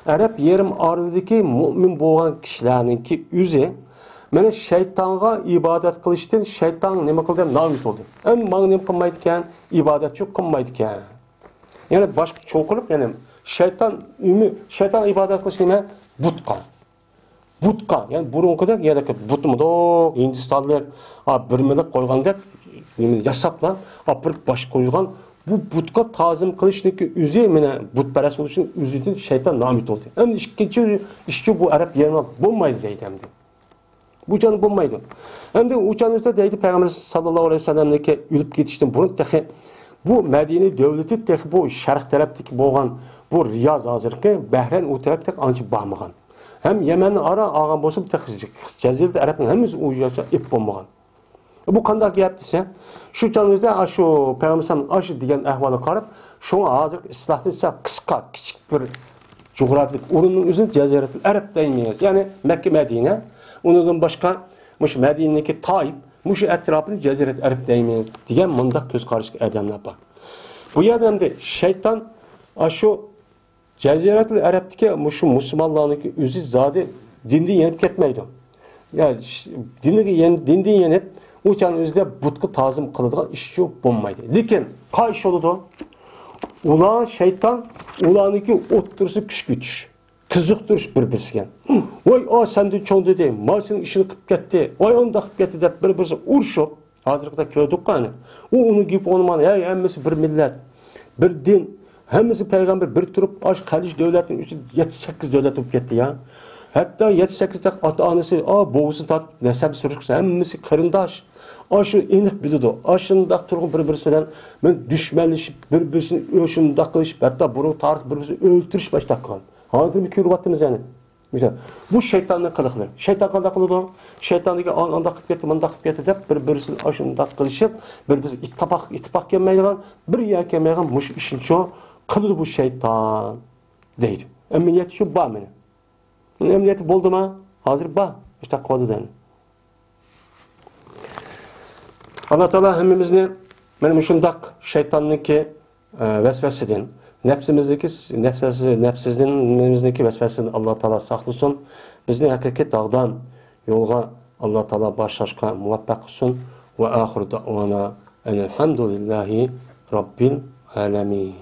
ئەرەب يېرىم ئارىلىدىكى مۇئمىن بولغان كىشىلەرنىڭكى ئۆزى مانا شەيتانغا ئىبادەت قىلىشتىن شەيتان نېمە قىلدى دەپ نائۈمىد بولدى. ئەمما ماڭا نېمە قىلمايدىكەن؟ ئىبادەتچۇ قىلمايدىكەن. يەنى باشقا چوڭقۇرۇپ، يەنى شەيتان ئۈمى-، شەيتان ئىبادەت قىلىش نېمە؟ بۇتقا. بۇتقا، يەنى بۇرۇنقىدەك، يەنى بۇتمۇدۇق، ھىندىستانلىق، ئا، بىرمىلىك قويغاندەك، نېمىنى ياساپلا، ئاپىرىپ باش قويغان. بۇ بۇتقا تازىم قىلىشنىڭكى ئۆزى، مانا، بۇتپەرەس بولۇشنىڭ ئۆزىدىن شەيتان نائۈمىد بولدى. ئەمدى ئىككىنچى ئىشچۇ بۇ ئەرەب يېرىمى بولمايدۇ دەيدۇ ئەمدى. بۇ چاغدا بولمايدۇ. ئەمدى ئۇ چاغنىڭ ئۈستىدە دەيدۇ، پەيغەمبەر ساللاللاھۇ ئەلەيھى ۋەسەللەمنىڭكى ئۆلۈپ كېتىشتىن بۇرۇن تېخى بۇ مەدىنە دۆلىتى تېخى بۇ شەرق تەرەپتىكى بولغان بۇ رىياز، ھازىرقى بەھرەين، ئۇ تەرەپتە ئانچە بارمىغان. ھەم يەمەننى ئارا ئالغان بولسىمۇ، تېخى جەزىرەتۇل ئەرەبنىڭ ھەممىسى ئۇ يەرگە ئېلىپ بولمىغان. بۇ قانداق گەپ دېسە، شۇ چاغىمىزدا ئاشۇ پەيغەمبەر ئاشۇ دېگەن ئەھۋالغا قاراپ، شۇڭا ھازىرقى ئىستىلاھتىن سەل قىسقا، كىچىك بىر جۇغراپىيىلىك ئورۇننىڭ ئۆزىنى جەزىرەتۇل ئەرەب دەيمىز. يەنى مەككە، مەدىنە، ئۇنىڭدىن باشقا مۇشۇ مەدىنىدىكى تائىپ، مۇشۇ ئەتراپىنى جەزىرەتۇل ئەرەب دەيمىز دېگەن مۇنداق كۆز قاراشتىكى ئادەملەر بار. بۇ يەردە ئەمدى شەيتان ئاشۇ جەزىرەتۇل ئەرەبتىكى مۇشۇ مۇسۇلمانلارنىڭكى ئۆزى زادى دىندىن يېنىپ كەتمەيدۇ. يا، ش-، دىنىگە يەن-، دىندىن يېنىپ، ئۇ چاغنىڭ ئۆزىدە بۇتقا تازىم قىلىدىغان ئىشچۇ بولمايدۇ. لېكىن قايسى بولىدۇ؟ ئۇلار شەيتان، ئۇلارنىڭكى ئوتتۇرىسى كۈچ كۆتۈش، قىزىقتۇرۇش بىر-بىرسىگە. ۋاي، ئا، سەندىن چوڭ دېدى، ما سېنىڭ ئىشىڭنى قىلىپ كەتتى، ۋاي، ئانداق قىلىپ كەتتى دەپ بىر-بىرسىگە ئۇرۇشۇپ، ھازىرقىدەك كۆردۇققۇ ئەنە. ئۇ ئۇنىڭ گېپى ئوڭمىغان، ھەي، ھەممىسى بىر مىللەت، بىر دىن، ھەممىسى پەيغەمبەر بىر تۇرۇپ، ئاشۇ خەلىج دۆلەتنىڭ ئىچىدە يەتتە، سەككىز دۆلەت بولۇپ كەتتى يا. ھەتتا يەتتە، سەككىز ئاتا-ئانىسى، ئا، بوۋىسىنى تارتىپ نەسەبنى سۈرۈشكىسە ھەممىسى قېرىنداش. ئاشۇ ئېنىق بىلىدۇ. ئاشۇنداق تۇرغان بىر-بىرسى بىلەن مەن دۈشمەنلىشىپ، بىر-بىرسىنى ئۆ-، شۇنداق قىلىشىپ، ھەتتا بۇرۇن تارىخ بىر-بىرسىنى ئۆلتۈرۈش باشلاپ قىلغان. ھازىرمۇ كۆرۈۋاتىمىز يەنە. مىسال، بۇ شەيتاننىڭ قىلىقلىرى. شەيتان قانداق قىلىدۇ؟ شەيتاندىكى ئان-، ئانداق قىلىپ كەتتى، مانداق قىلىپ كەتتى دەپ، بىر-بىرسىنى ئاشۇنداق قىلىشىپ، بىر-بىرسى ئىتتىپاق، ئىتتىپاق كەلمەيدىغان، بىر يەر كەلمەيدىغان مۇشۇ ئىشنىچۇ قىلىدۇ بۇ شەيتان، دەيدۇ. ئەمەلىيەتتە شۇ بار مانا. ئەمەلىيەتتە بولدىما؟ ھازىر بار. شۇنداق قىلىدۇ دەيدۇ. ئاللا تائالا ھەممىمىزنى مانا مۇشۇنداق شەيتاننىڭكى ئە، ۋەسۋەسىدىن، نەپسىمىزدىكى، نەپسىز-، نەپسىزدىن، نېمىمىزدىكى ۋەسۋەسىدىن ئاللا تائالا ساقلىسۇن. بىزنى ھەقىقىي داغدام يولغا ئاللا تائالا باشلاشقا مۇۋەپپەق قىلسۇن. ۋە ئاخىرۇ دەئۋانا ئەنىل ھەمدۇلىللاھى رەببىل ئالەمىن.